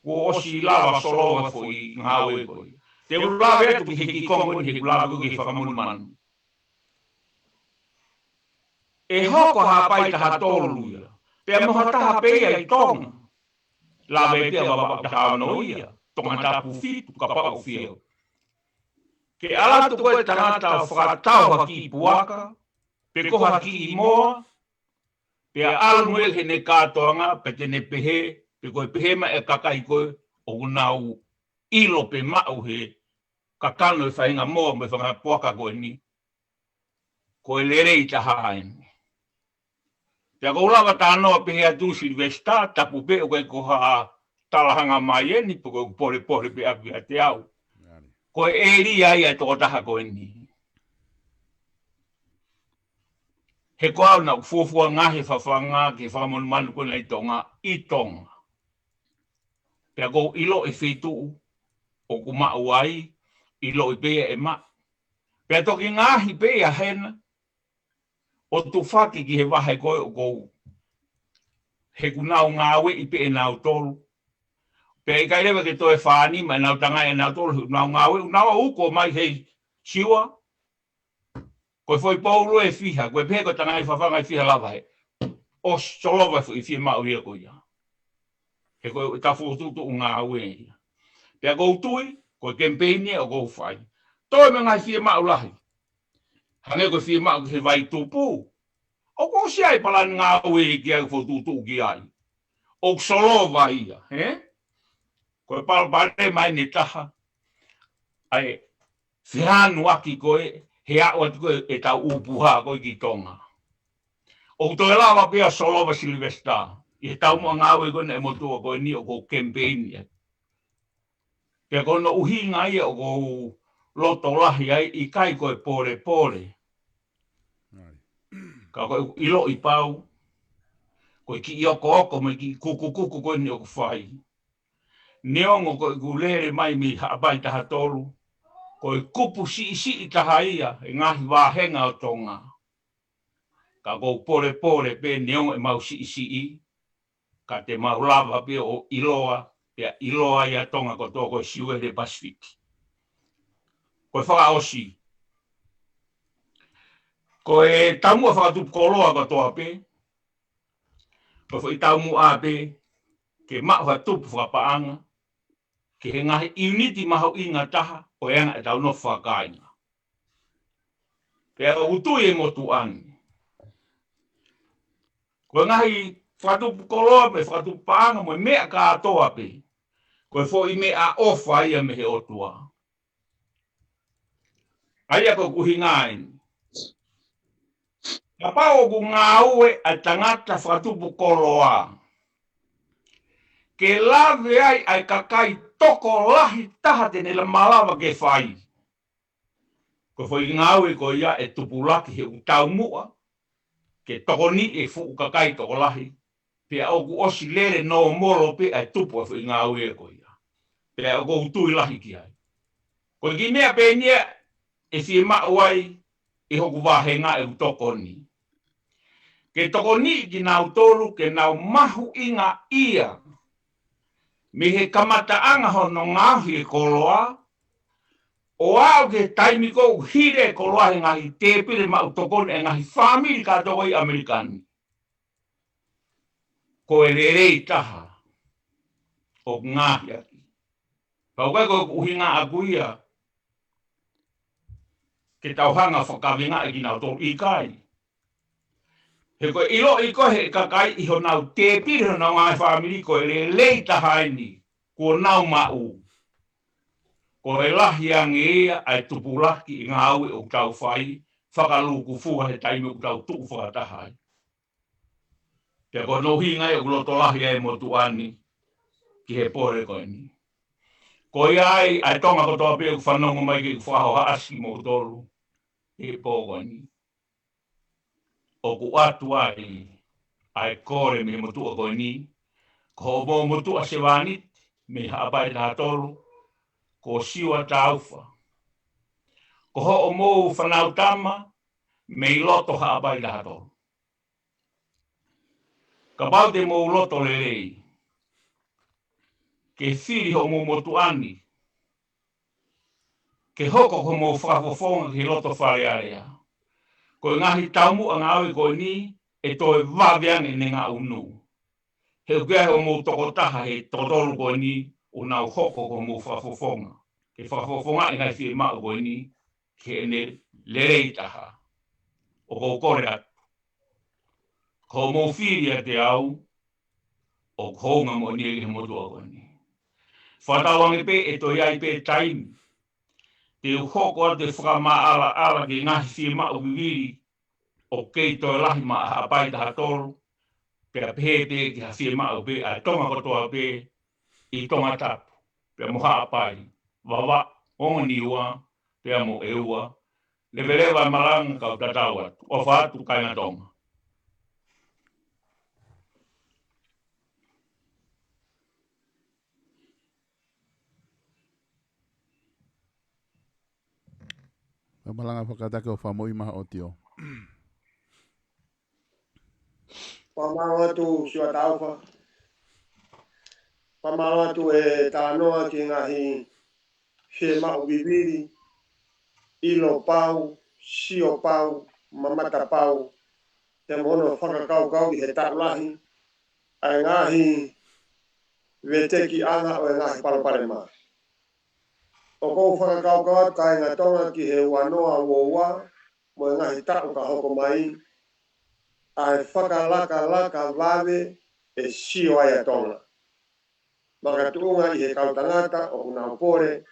kuo ʻosi lava solova foʻi ngāue ko ia. Te u lave atu ki he kiʻi konga ni he kuo lave ki he fakamonumanu. ʻE hoko Haʻapai taha tolu ia. Pea mo ha taha pē ia ʻi Tonga. Lave pē ʻa Vavaʻu taha ono ia. Tongatapu fitu kapau ʻoku fiu. Ke ʻalu atu ko e tangata ʻo fakatau ha kiʻi puaka, pe ko ha kiʻi moa, pea ʻalu mo ia heʻene kātoanga, pea te ne pehē, pe ko e pehē mai e kakai ko ē ʻoku nau ʻilo pe maʻu he kakano e faʻahinga moa mo e faʻahinga puaka ko eni. Ko e lelei taha eni. Pea ʻoku ou lava talanoa pehē atu Silivesitā, tapu pē ʻoku ʻikai ko ha talahanga mai eni, pe ko e polepole pē ʻaku ʻiate au. Ko e ʻēlia ia e tokotaha ko eni. He ko au naʻa ku fuofua ngaohi e fafanga ki he fakamonumanu ko ena ʻi Tonga, ʻi Tonga. Pea ʻoku ou ʻilo e feituʻu ʻoku maʻu ai, ʻiloʻi pē ia ʻe maʻu. Pea toki ngaohi pē ia hena, ʻo tufaki ki he vahe ko ē ʻoku ou, he ʻoku nau ngāueʻi pē ʻe nautolu. Pea ʻikai leva ke toe fānima ʻenau tangai ʻe nautolu, he ʻoku nau ngāueʻi, ʻoku nau uko mai hei siua. Ko e foʻi poulu ʻe fiha, ko e pehē ko e tangai fafanga ʻe fiha lava he. ʻOsi solova e foʻi fiemaʻu ia ko ia. He ko e tafotuʻutuʻu ngāue ia. Pea ʻoku ou tui, ko e kemipeini ē ʻoku ou fai. Toe mo e ngaahi fiemaʻu lahi. Hangē ko e fiemaʻu ki he vai tupu. ʻOku ʻosi ʻi ai e palani ngāue ki ai, fokotuʻutuʻu ki ai. ʻOku solova ia, ē? Ko e palopalema eni ʻe taha. ʻA e fehanuaki ko ē, he aʻu atu ko ē ʻetau ʻū puha ko ē ki Tonga. ʻOku toe lava pē ia ʻo solova Silivesitā. ʻI he taumuʻa ngāue ko ena e motuʻa ko eni ʻoku ou kemipeini ai. Pea ko hono ʻuhinga ia ʻoku ou loto lahi ai, ʻikai ko e polepole. Ka ko e ʻiloʻi pau, ko e kiʻi okooko mo e kiʻi kukukuku ko eni ʻoku fai. Neongo ko ʻeku lele mai mei Haʻapai taha tolu, ko e kupu siʻisiʻi taha ia e ngaahi vāhenga ʻo Tonga. Ka ʻoku ou polepole pē neongo ʻemau siʻisiʻi, ka te mau lava pē ʻo ʻiloa, pea ʻiloa ia Tonga kotoa ko e Siuele Pasifiki. Ko e fakaʻosi. Ko e taumuʻa fakatupu koloa kotoa pē, ko e foʻi taumuʻa pē, ke maʻu ha tupu fakapaʻanga, ki he ngaahi ʻiuniti mahuʻinga taha ʻo e anga ʻetau nofo fakakāinga. Pea ʻoku ou tui e motuʻa ni. Ko e ngaahi fakatupu koloa mo e fakatupu paʻanga mo e meʻa kātoa pē. Ko e foʻi meʻaʻofa ia mei he ʻOtua. ʻA ia ko e ʻuhinga eni. Kapau ʻoku ngāue ʻa e tangata fakatupu koloa. Ke lave ai ʻa e kakai tokolahi taha te ne malava ke fai. Ko e foʻi ngāue ko ia ʻe tupulaki he ʻoku taumuʻa. Ke tokoniʻi e fuʻu kakai tokolahi. Pea ʻoku ʻosi lele nōmolo pē ʻa e tupu ʻa e foʻi ngāue ko ia. Pea ʻoku ou tui lahi ki ai. Ko e kiʻi meʻa pē eni ia ʻe fiemaʻu ai ʻe hoku vāhenga ʻeku tokoni. Ke tokoniʻi kinautolu ke nau mahuʻingaʻia. Mei he kamataʻanga hono ngaohi e koloa, ʻo aʻu ki he taimi ko ē ʻoku hili e koloa he ngaahi tēpile maʻu tokoni e ngaahi fāmili kātoa ʻi ʻAmelika ni. Ko e lelei taha ʻoku ngaohi ʻaki. Pau kai ko e ʻuhinga ʻaku ia, ke tau hanga fakavingaʻi kinautolu, ʻikai. He ko e ʻiloʻi ko ē he kakai ʻi honau tēpile honau ngaahi fāmili ko e lelei taha eni, kuo nau maʻu. Ko e lahi ange ia ʻa e tupulaki e ngāue ʻoku tau fai, fakalūkufua he taimi ʻoku tau tuʻu fakataha ai. Pea ko hono ʻuhinga ia ʻoku loto lahi ai e motuʻa ni ki he pole ko eni. Ko ia ai, ʻa e Tonga kotoa pē ʻoku fanongo mai ke u fakahohaʻasi kimoutolu he pō ko eni. ʻOku ʻoatu ai ʻa e kole mei he motuʻa ko eni, ko hoʻomou motuʻa sevāniti mei Haʻapai taha tolu, ko Siua Taufa. Ko hoʻomou fānau tama mei loto Haʻapai taha tolu. Kapau te mou loto lelei, ke fili hoʻomou motuʻa ni ke hoko ko hoʻomou fakafofonga ki he loto Fale Alea. Ko e ngaahi taumuʻa ngāue ko eni ʻe toe vave ange ʻene ngaʻunu. He ʻoku ʻi ai hoʻomou tokotaha he toko tolu ko eni ʻoku nau hoko ko hoʻomou fakafofonga, ke fakafofongaʻi e ngaahi fiemaʻu ko eni ki heʻene lelei taha. ʻOku ou kole atu, ko hoʻomou fili ʻiate au ʻoku hounga moʻoni ia ki he motuʻa ko eni. Fakatauange pē ʻe toe ʻi ai pē taimi te u hoko atu e fakamaʻalaʻala ki he ngaahi fiemaʻu vivili ʻoku kei toe lahi maʻa Haʻapai taha tolu, pea pehē pē ki ha fiemaʻu pē ʻa Tonga kotoa pē ʻi Tongatapu pea mo Haʻapai, Vavaʻu, Niua pea mo ʻEua. Leveleva e malanga kau tatau atu. ʻOfa atu kāinga Tonga. Ka malanga fakatake ʻo Famoʻi Mahaʻotio. Fakamālō atu Siua Taufa. Fakamālō atu e talanoa ki he ngaahi fiemaʻu vivili, ʻilo pau, sio pau, mamata pau, pea mo hono fakakaukauʻi he taʻu lahi ʻa e ngaahi vetekiʻanga ʻo e ngaahi palopalema. ʻOku ou fakakaukau atu kāinga Tonga ki he ua noa ua ua mo e ngaahi taʻu ka hoko mai, ʻa e fakalakalaka vave ʻe sio ai ʻa Tonga. Makatuʻunga ʻi he kau tangata ʻoku nau kole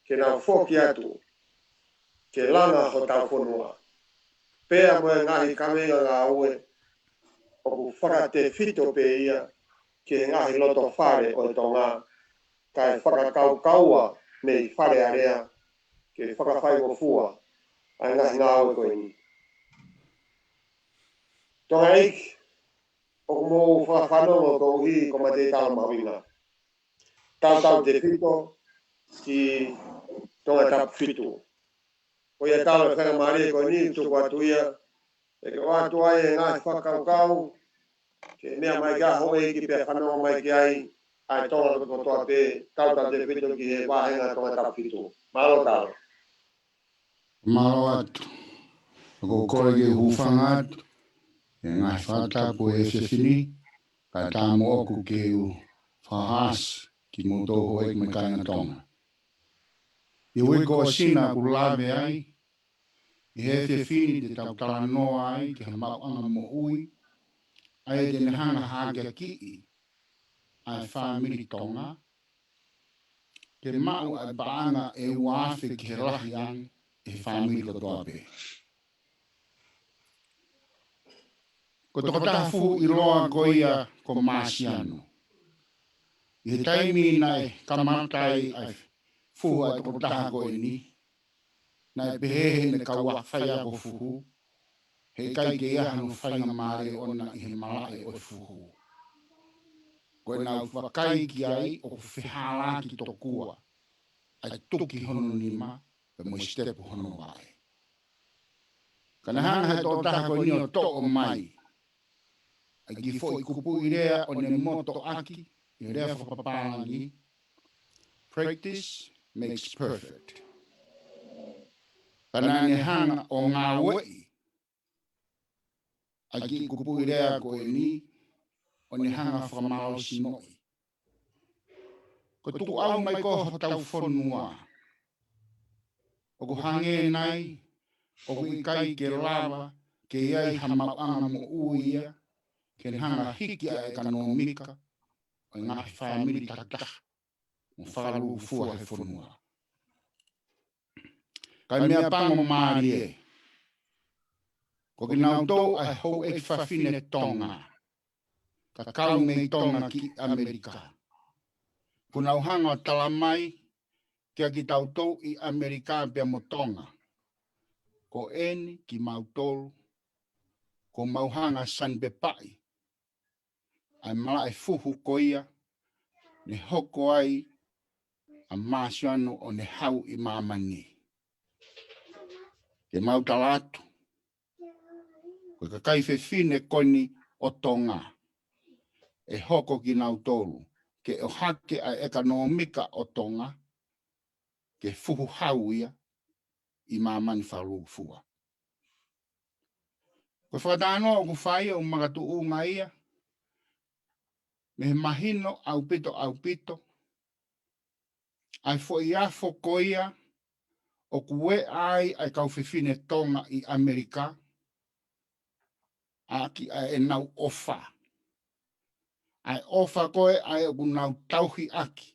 ke nau foki atu ke langa hotau fonua, pea mo e ngaahi kavenga ngāue ʻoku fakatefito pē ia ki he ngaahi loto fale ʻo e Tonga, kae fakakaukaua mei Fale Alea ke fakafaingofua ʻa e ngaahi ngāue ko eni. Tonga ʻEiki, ʻoku mou fakafanongo koeʻuhi ko Matei Tala Mahuʻinga, tautautefito ki Tongatapu fitu. Ko ia tala e faingamālie ko eni tuku atu ia, ʻe ke ʻoatu ai e ngaahi fakakaukau, ke meʻa mai ki ai houʻeiki pea fanongo mai ki ai ʻa e Tonga kotoa pē, tautautefito ki he vāhenga Tongatapu fitu. Mālō Tala. Mālō atu. ʻOku ou kole ke u hūfanga atu he ngaahi fakatapu ʻo e efiafi ni, kae ʻatā moʻoku ke u fakahāhā atu kimoutolu houʻeiki mo e kāinga Tonga. ʻI he uike kuo ʻosi naʻa ku lave ai, ʻi he efiafi ni te tau talanoa ai ki he maʻuʻanga moʻui, ʻa ia te ne hanga ʻo hakeakiʻi ʻa e fāmili Tonga, ke maʻu ʻa e paʻanga ʻe ua afe ki he lahi ange ʻi he fāmili kotoa pē. Ko e tokotaha fuhu ʻiloa ko ia ko Masiano. ʻI he taimi naʻe kamata ai ʻa e fuhu ʻa e tokotaha ko eni, naʻe pehē ʻe heʻene kau faiako fuhu, heʻikai ke ʻi ai hano faingamālie ʻona ʻi he malaʻe ʻo e fuhu. Ko ʻenau vakai ki ai ʻoku fehālaaki tokua ʻa e tuki hono nima pea mo e sitepu hono vaʻe. Ka naʻe hanga ʻe he tokotaha ko eni ʻo toʻo mai ʻa e kiʻi foʻi kupuʻi lea ʻo ne moto ʻaki, ʻi he lea fakapapālangi, "Practice makes perfect." Ka naʻa ne hanga ʻo ngāueʻi ʻa e kiʻi kupuʻi lea ko eni ʻo ne hanga ʻo fakamālohisinoʻi. Ko e tukuʻau mai ko ē hotau fonua, ʻoku hangē nai ʻoku ʻikai ke lava ke ʻi ai ha maʻuʻanga moʻui ia ke ne hanga ʻo hiki ʻa e ʻekonōmika ʻo e ngaahi fāmili takitaha mo fakalūkufua he fonua. Ka ko e meʻapango mālie, ko kinautolu ʻa e houʻeiki fafine Tonga, ka kau mei Tonga ki ʻAmelika, kuo nau hanga ʻo tala mai kia kitautolu ʻi ʻAmelika pea mo Tonga, ko eni kimautolu, kuo mau hanga ʻo sanipepaʻi ʻa e malaʻe fuhu ko ia ne hoko ai ʻa Masiano ʻo ne haʻu ʻi māmani. Ke mau tala atu, ko e kakai fefine ko eni ʻo Tonga, ʻe hoko kinautolu ke ʻohake ʻa e ʻekonōmika ʻo Tonga, ke fuhu hau ia ʻi māmani fakalūkufua. Ko e fakatalanoa ʻoku fai ʻoku makatuʻunga ia mei he mahino ʻaupito ʻaupito ʻa e foʻi afo ko ia ʻoku ʻi ai ʻa e kau fefine Tonga ʻi ʻAmelika, ʻaki ʻa ʻenau ʻofa. ʻA e ʻofa ko ē ʻa ia ʻoku nau tauhi ʻaki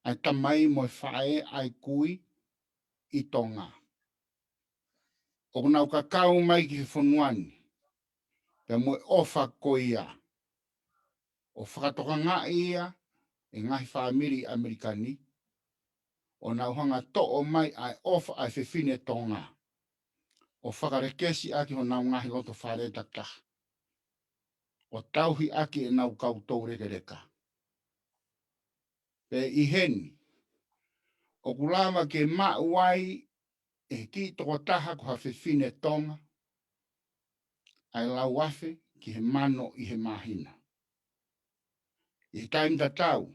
ʻa e tamai mo e faʻē ʻa e kui ʻi Tonga. ʻOku nau kakau mai ki he fonua ni, pea mo e ʻofa ko ia ʻo fakatokangaʻi ia ʻe he ngaahi fāmili ʻAmelika ni, ʻo nau hanga ʻo toʻo mai ʻa e ʻofa ʻa e fefine Tonga, ʻo fakalekesi ʻaki honau ngaahi loto fale takitaha, ʻo tauhi ʻaki ʻenau kau toulekeleka. Pea ʻi heni, ʻoku lava ke maʻu ai ʻe he kiʻi tokotaha ko ha fefine Tonga ʻa e lau afe ki he mano ʻi he māhina. ʻI he taimi tatau,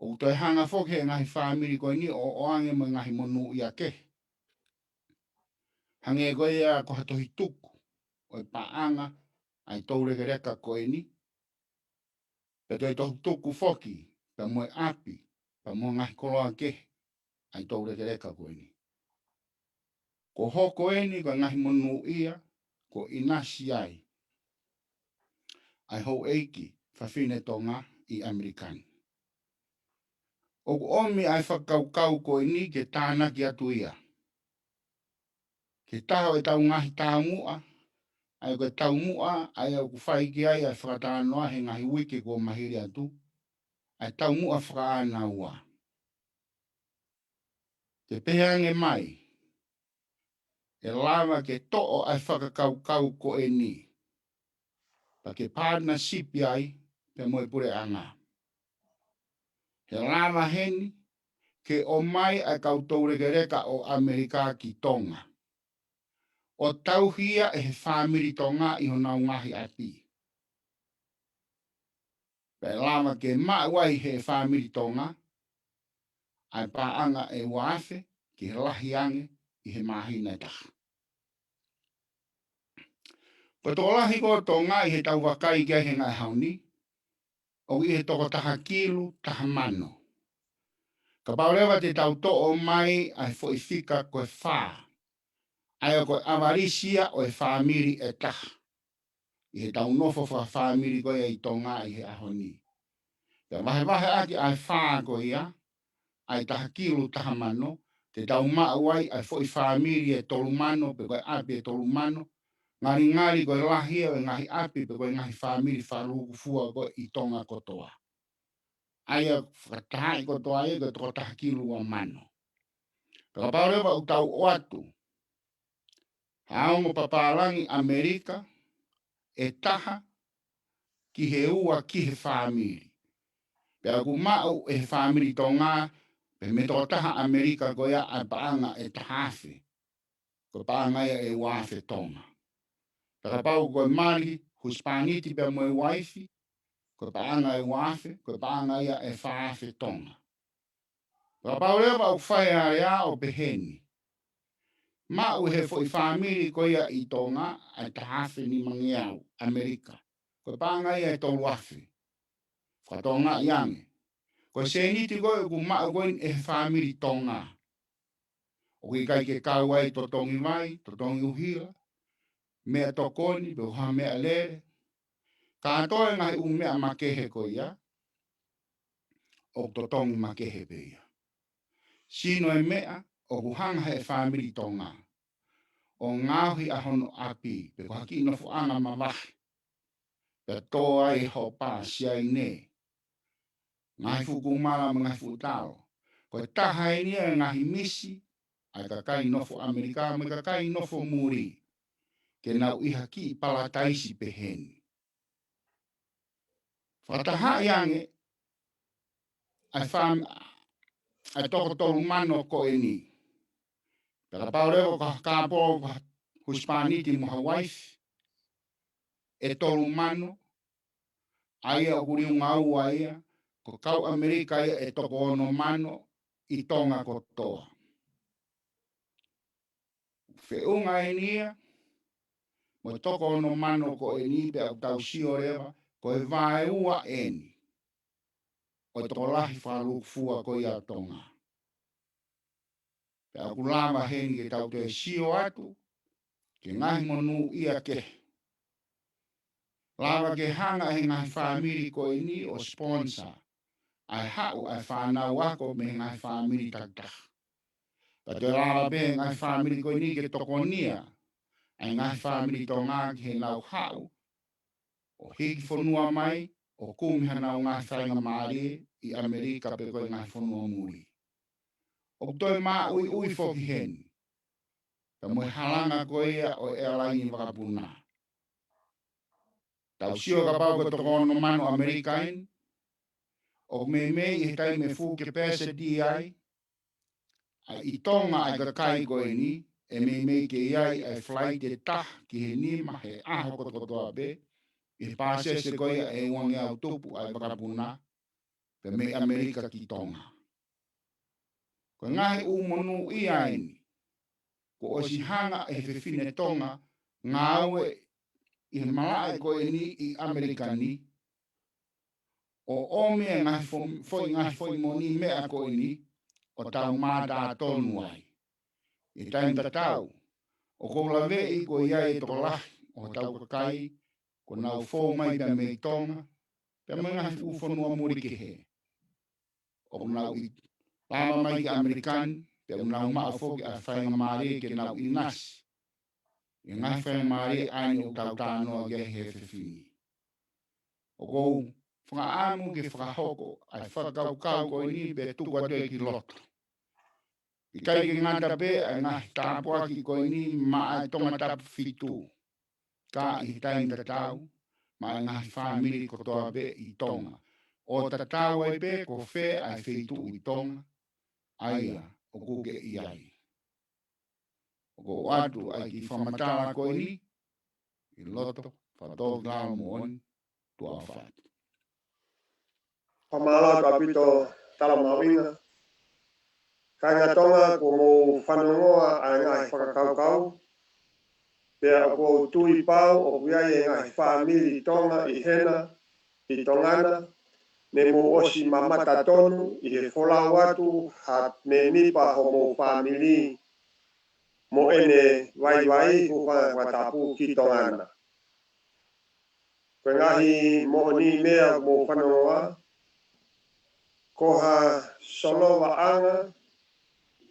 ʻoku toe hanga foki ʻe he ngaahi fāmili ko eni ʻo ʻoange mo e ngaahi monūʻia kehe. Hangē ko ia ko ha tohi tuku ʻo e paʻanga ʻa e toulekeleka ko eni, pea toe tohi tuku foki, pea mo e ʻapi, pea mo e ngaahi koloa kehe ʻa e toulekeleka ko eni. Ko e hoko eni ko e ngaahi monūʻia ʻoku ʻinasi ai ʻa e houʻeiki fafine Tonga ʻi ʻAmelika ni. ʻOku ʻomi ʻa e fakakaukau ko eni ke tānaki atu ia ki he taha ʻo ʻetau ngaahi taumuʻa, ʻa ia ko e taumuʻa ʻa ia ʻoku fai ki ai ʻa e fakatalanoa he ngaahi uike kuo maliu atu, ʻa e taumuʻa fakaʻānaua. Ke pehē ange mai, ʻe lava ke toʻo ʻa e fakakaukau ko eni, pea ke partnership ai pea mo e puleʻanga. ʻE lava heni ke ʻomai ʻa e kau toulekeleka ʻo ʻAmelika ki Tonga, ʻo tauhi ia ʻe he fāmili Tonga ʻi honau ngaahi ʻapi. Pea ʻe lava ke maʻu ai ʻe he fāmili Tonga ʻa e paʻanga ʻe ua afe ki he lahi ange ʻi he māhina ʻe taha. Ko e tokolahi ko ē ʻo Tonga ʻi heʻetau vakai ki ai he ngaahi ʻaho ni, ʻoku ʻi he toko taha kilu taha mano. Kapau leva te tau toʻo mai ʻa e foʻi fika ko e fā, ʻa ia ko e ʻavalisi ia ʻo e fāmili ʻe taha ʻi heʻetau nofo fakafāmili ko ia ʻi Tonga ʻi he ʻaho ni. Pea vahevahe ʻaki ʻa e fā ko ia, ʻa e taha kilu taha mano, te tau maʻu ai ʻa e foʻi fāmili ʻe tolu mano, pe ko e ʻapi ʻe tolu mano, ngalingali ko e lahi ia ʻo e ngaahi ʻapi, pe ko e ngaahi fāmili fakalūkufua ko ē ʻi Tonga kotoa. ʻA ia fakatahaʻi kotoa ia ko e toko taha kilu ua mano. Pea kapau leva ʻoku tau ʻoatu ha ongo papālangi ʻAmelika ʻe taha ki he ua ki he fāmili, pea ʻoku maʻu ʻe he fāmili Tonga, pe mei he toko taha ʻAmelika ko ia ʻa e paʻanga ʻe taha afe, ko e paʻanga ia ʻe ua afe Tonga. Pea kapau ko e mali husepāniti pea mo e uaifi, ko e paʻanga ʻe ua afe, ko e paʻanga ia ʻe fā afe Tonga. Kapau leva ʻoku fai ʻa e lea ʻo pehē ni, maʻu ʻe he foʻi fāmili ko ia ʻi Tonga ʻa e taha afe nimangeau ʻAmelika, ko e paʻanga ia ʻe tolu afe. Fakatongaʻi ange, ko e sēniti ko ē ʻoku maʻu ko eni ʻe he fāmili Tonga, ʻoku ʻikai ke kau ai totongi vai, totongi ʻuhila, meʻatokoni, pe ko ha meʻalele, kātoa e ngaahi ʻū meʻa makehe ko ia, ʻoku totongi makehe pē ia. Sino e meʻa ʻoku hanga ʻe he fāmili Tonga ʻo ngaohi ʻa hono ʻapi, pe ko ha kiʻi nofoʻanga mavahe, pea tō ai e hopa, siaine, ngaahi fukumala mo e ngaahi fuʻu talo. Ko e taha eni ia e ngaahi misi ʻa e kakai nofo ʻAmelika mo e kakai nofo muli, ke nau ʻi ha kiʻi palataisi pehē ni. Fakatahaʻi ange ʻa e fā, ʻa e toko tolu mano ko eni. Pea kapau leva ko ha kāpolo, ko ha husepāniti mo ha uaifi, ʻe tolu mano, ʻa ia ʻoku liunga ua ia Ko e kau ʻAmelika ia ʻe toko ono mano ʻi Tonga kotoa. Feʻunga eni ia mo e toko ono mano ko eni, pea ʻoku tau sio leva ko e vaeua eni ʻo e tokolahi fakalūkufua ko ia ʻo Tonga. Pea ʻoku lava heni ke tau toe sio atu ki he ngaahi monūʻia kehe. Lava ke hanga ʻe he ngaahi fāmili ko eni ʻo sponsor ʻa e haʻu ʻa e fānau ako mei he ngaahi fāmili takitaha. Pea toe lava pē ʻe he ngaahi fāmili ko eni ke tokonia ʻa e ngaahi fāmili Tonga ki heʻenau haʻu ʻo hiki fonua mai ʻo kumi hanau ngaahi faingamālie ʻi ʻAmelika pe ko e ngaahi fonua muli. ʻOku toe māʻuiʻui foki heni pea mo e halanga ko ia ʻo e ʻealaini vakapuna. Tau sio kapau ko e toko ono mano ʻAmelika eni, ʻoku meimei ʻi he taimi ʻe full capacity ai, ʻa e ʻi Tonga ʻa e kakai ko eni, ʻe meimei kei ʻi ai ʻa e flight ʻe taha ki he nima he ʻaho kotokotoa pē, ʻi he pāsese ko ia ʻe uangeau tupu ʻa e vakapuna, pea mei ʻAmelika ki Tonga. Ko e ngaahi ʻū monūʻia eni, kuo ʻosi hanga ʻe he fefine Tonga ngāue ʻi he malaʻe ko eni ʻi ʻAmelika ni, ʻo ʻomi e ngaahi fo-, foʻi, ngaahi foʻi moni meʻa ko eni ʻo tau mātā tonu ai. ʻI he taimi tatau, ʻoku ou laveʻi kuo ʻi ai e tokolahi ʻo hotau kakai kuo nau fou mai pea mei Tonga, pea mei he ngaahi fuʻu fonua muli kehe. ʻOku nau ʻi lava mai ki ʻAmelika ni, pea ʻoku nau maʻu foki ʻa e faingamālie ke nau ʻinasi ʻi he ngaahi faingamālie ʻa eni ʻoku tau talanoa ki ai he efiafi ni. ʻOku ou fakaʻamu ke fakahoko ʻa e fakakaukau ko eni pea tuku atu ki loto. ʻIkai ke ngata pē ʻa e ngaahi tāpuaki ko eni maʻa e Tongatapu fitu, ka ʻi he taimi tatau, maʻa e ngaahi fāmili kotoa pē ʻi Tonga. ʻO tatau ai pē ko fē ʻa e feituʻu ʻi Tonga, ʻa ia ʻoku ke ʻi ai. ʻOku ou ʻoatu ʻa e kiʻi fakamatala ko eni ʻi loto, fakatōkilalo moʻoni, tuʻa ʻofa atu. Fakamālō atu ʻaupito, tala mahuʻinga. Kāinga Tonga, kuo mou fanongoa ʻa e ngaahi fakakaukau. Pea ʻoku ou tui pau ʻoku ʻi ai e ngaahi fāmili Tonga ʻi hena, ʻi Tonga na, ne mou ʻosi mamata tonu ʻi he folau atu ha mēmipa homou fāmili mo ʻene vaivai hūfanga he fakatapu ki Tonga na. Ko e ngaahi moʻoni meʻa ʻoku mou fanongoa, ko ha solovaʻanga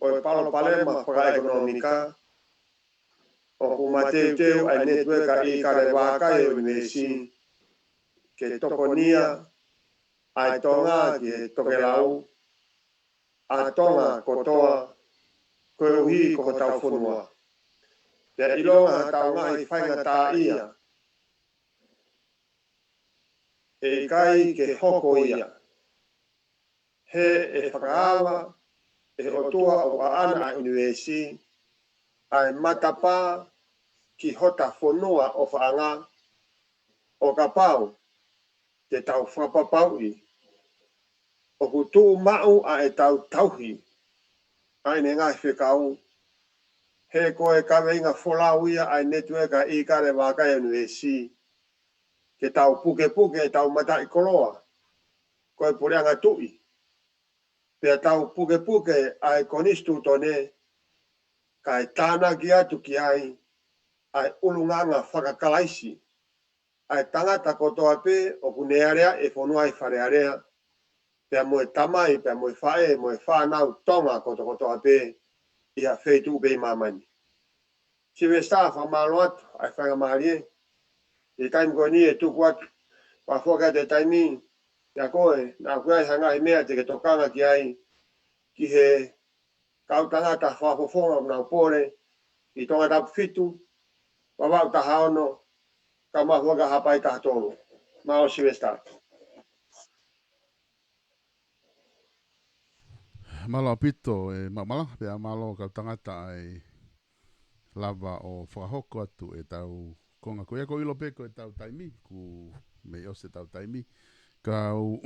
ʻo e palopalema fakaʻekonōmika, ʻoku mateuteu ʻa e netiueka ʻi Kalevākai ʻo e ʻunivēsi, ke tokonia ʻa e Tonga ki he tokelau, ʻa Tonga kotoa, koeʻuhi ko hotau fonua. Pea ʻilonga haʻatau ngaahi faingataʻaʻia, ʻe ʻikai ke hoko ia. He ʻe fakaava ʻe he ʻOtua ʻoku ʻaʻana ʻa e ʻunivēsi, ʻa e matapā ki hota fonua ʻofaʻanga, ʻo kapau te tau fakapapauʻi ʻoku tuʻu maʻu ʻa ʻetau tauhi ʻa ʻene ngaahi fekau. He ko e kaveinga folau ia ʻa e netiueka ʻi Kalevākai ʻo e ʻunivēsi, ke tau pukepuke ʻetau mataʻikoloa ko e puleʻanga tuʻi, pea tau pukepuke ʻa e konisitūtone, kae tānaki atu ki ai ʻa e ʻulungaanga faka-Kalaisi, ʻa e tangata kotoa pē ʻoku ne alea ʻi he fonua ʻi Fale Alea, pea mo e tamai, pea mo e faʻē, mo e fānau Tonga kotokotoa pē ʻi ha feituʻu pē ʻi māmani. Sylvester, fakamālō atu ʻa e faingamālie. ʻI he taimi ko eni ʻe tuku atu, pea foki atu e taimi ia ko e, naʻa ʻoku ʻi ai ha ngaahi meʻa te ke tokanga ki ai, ki he kau tangata fakafofonga ʻoku nau pole ʻi Tongatapu fitu, Vavaʻu taha ono, kae ʻumaʻā foki ʻa Haʻapai taha tolu. Mālō Sylvester. Mālō ʻaupito e Maʻumalanga, pea mālō kau tangata ʻa e lava ʻo fakahoko atu ʻetau konga ko ia. ʻOku ou ʻilo pē ko ʻetau taimi, kuo mei ʻosi ʻetau taimi. Kau,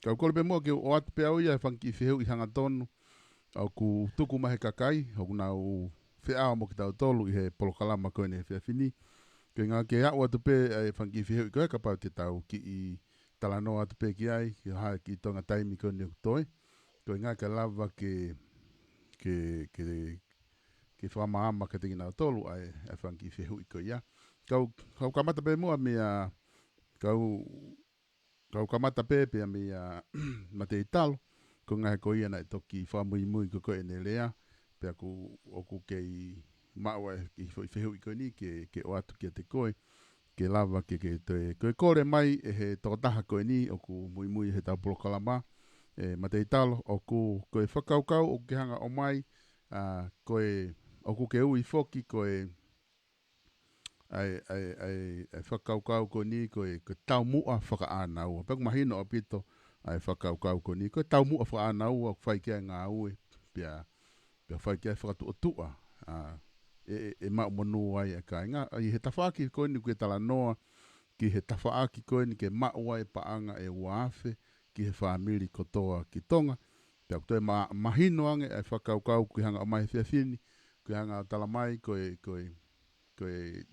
Kau kole pē muʻa ke u ʻoatu pē au ia e fanga kiʻi fehuʻi hangatonu ʻoku tuku mai he kakai, ʻoku nau feʻao mo kitautolu ʻi he polokalama ko eni he efiafi ni. Ko e ʻuhinga ke aʻu atu pē e fanga kiʻi fehuʻi ko ē kapau te tau kiʻi talanoa atu pē ki ai, ki ha kiʻi toenga taimi ko eni ʻoku toe. Ko e ʻuhinga ke lava ke, ke, ke, ke fakamaama kiate kinautolu ʻa e, ʻa e fanga kiʻi fehuʻi ko ia. Kau, kau kamata pē muʻa meia, kau, kau kamata pē pea meia Mateitalo, ko e ʻuhinga he ko ia naʻe toki fakamuimui ko ē ʻene lea, pea ʻoku, ʻoku kei maʻu ʻa e kiʻi foʻi fehuʻi ko eni ke, ke ʻoatu kiate koe, ke lava ke, ke toe, ko e kole mai ʻe he tokotaha ko eni ʻoku muimui he ʻetau polokalama, ʻe Mateitalo, ʻoku, ko e fakakaukau ʻoku ke hanga ʻo ʻomai, ʻa, ko e, ʻoku ke ui foki, ko e, ʻa e, ʻa e, ʻa e, ʻa e fakakaukau ko eni, ko e, ko e taumuʻa fakaʻānaua. Pea ʻoku mahino ʻaupito, ʻa e fakakaukau ko eni, ko e taumuʻa fakaʻānaua, ʻoku fai ki ai e ngāue, pea, pea fai ki ai e fakatuʻotuʻa, ʻa, ʻe, ʻe, ʻe maʻu monū ai e kāinga. ʻA ia he tafaʻaki ko eni ʻoku ke talanoa, ki he tafaʻaki ko eni ke maʻu ai e paʻanga ʻe ua afe, ki he fāmili kotoa ki Tonga. Pea ʻoku toe ma-, mahino ange ʻa e fakakaukau ʻoku ke hanga ʻo ʻomai he efiafi ni, ʻoku ke hanga ʻo tala mai ko e, ko e, ko e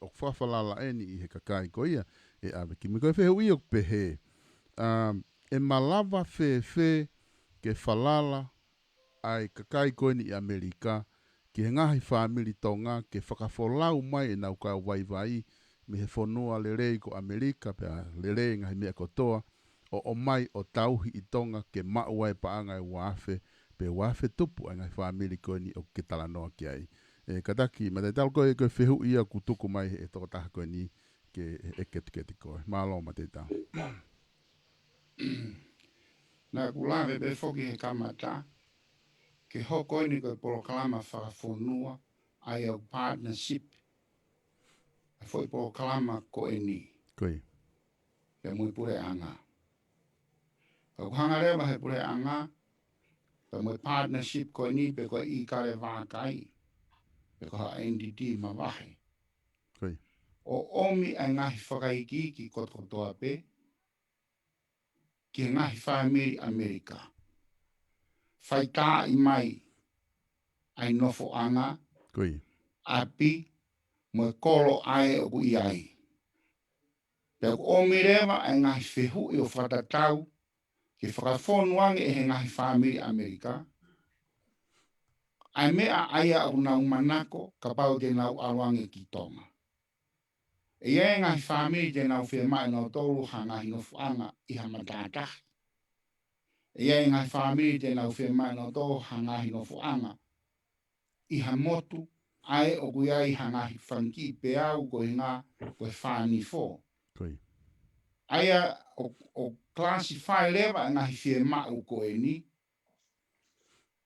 ʻoku fakafalala eni ʻi he kakai ko ia ʻe ʻave ki mui. Ko e fehuʻi ʻoku pehē, ʻa, ʻe malava fēfē ke falala ʻa e kakai ko eni ʻi ʻAmelika ki he ngaahi fāmili Tonga ke fakafolau mai ʻenau kau vaivai mei he fonua lelei ko ʻAmelika, pea lelei e ngaahi meʻa kotoa, ʻo ʻomai ʻo tauhi ʻi Tonga ke maʻu ai e paʻanga ʻe ua afe, pe ua afe tupu ʻa e ngaahi fāmili ko eni ʻoku ke talanoa ki ai. ʻE, kātaki, Mateitalo, ko e, ko e fehuʻi ia ʻoku tuku mai ʻe he tokotaha ko eni ke ʻeke atu kiate koe. Mālō, Mateitalo. Naʻa ku lave pē foki he kamata, ke hoko eni ko e polokalama fakafonua, ʻa ia ʻoku partnership, ʻa e foʻi polokalama ko eni. Ko ia. Pea mo e puleʻanga. Ka ʻoku hanga leva he puleʻanga, pea mo e partnership ko eni, pe ko e ʻIkale Vākai, pe ko ha N D D mavahe. Ko ia. ʻO ʻomi ʻa e ngaahi fakaikiiki kotokotoa pē, ki he ngaahi fāmili ʻAmelika. Faitaaʻi mai ʻa e nofoʻanga, Ko ia. ʻapi, mo e kolo ʻa ē ʻoku ʻi ai. Pea ʻoku ʻomi leva ʻa e ngaahi fehuʻi ʻo fakatatau, ke fakafonu ange ʻe he ngaahi fāmili ʻAmelika, ʻa e meʻa ʻa ia ʻoku nau manako, kapau te nau ʻalu ange ki Tonga. ʻE ʻi ai e ngaahi fāmili te nau fiemaʻu ʻe nautolu ha ngaahi nofoʻanga ʻi ha matātahi. ʻE ʻi ai e ngaahi fāmili te nau fiemaʻu ʻe nautolu ha ngaahi nofoʻanga ʻi ha motu, ʻa ē ʻoku ʻi ai ha ngaahi fanga kiʻi peau ko e ʻuhinga ko e fānifo. Ko ia. ʻA ia ʻo, ʻo classify leva e ngaahi fiemaʻu ko eni,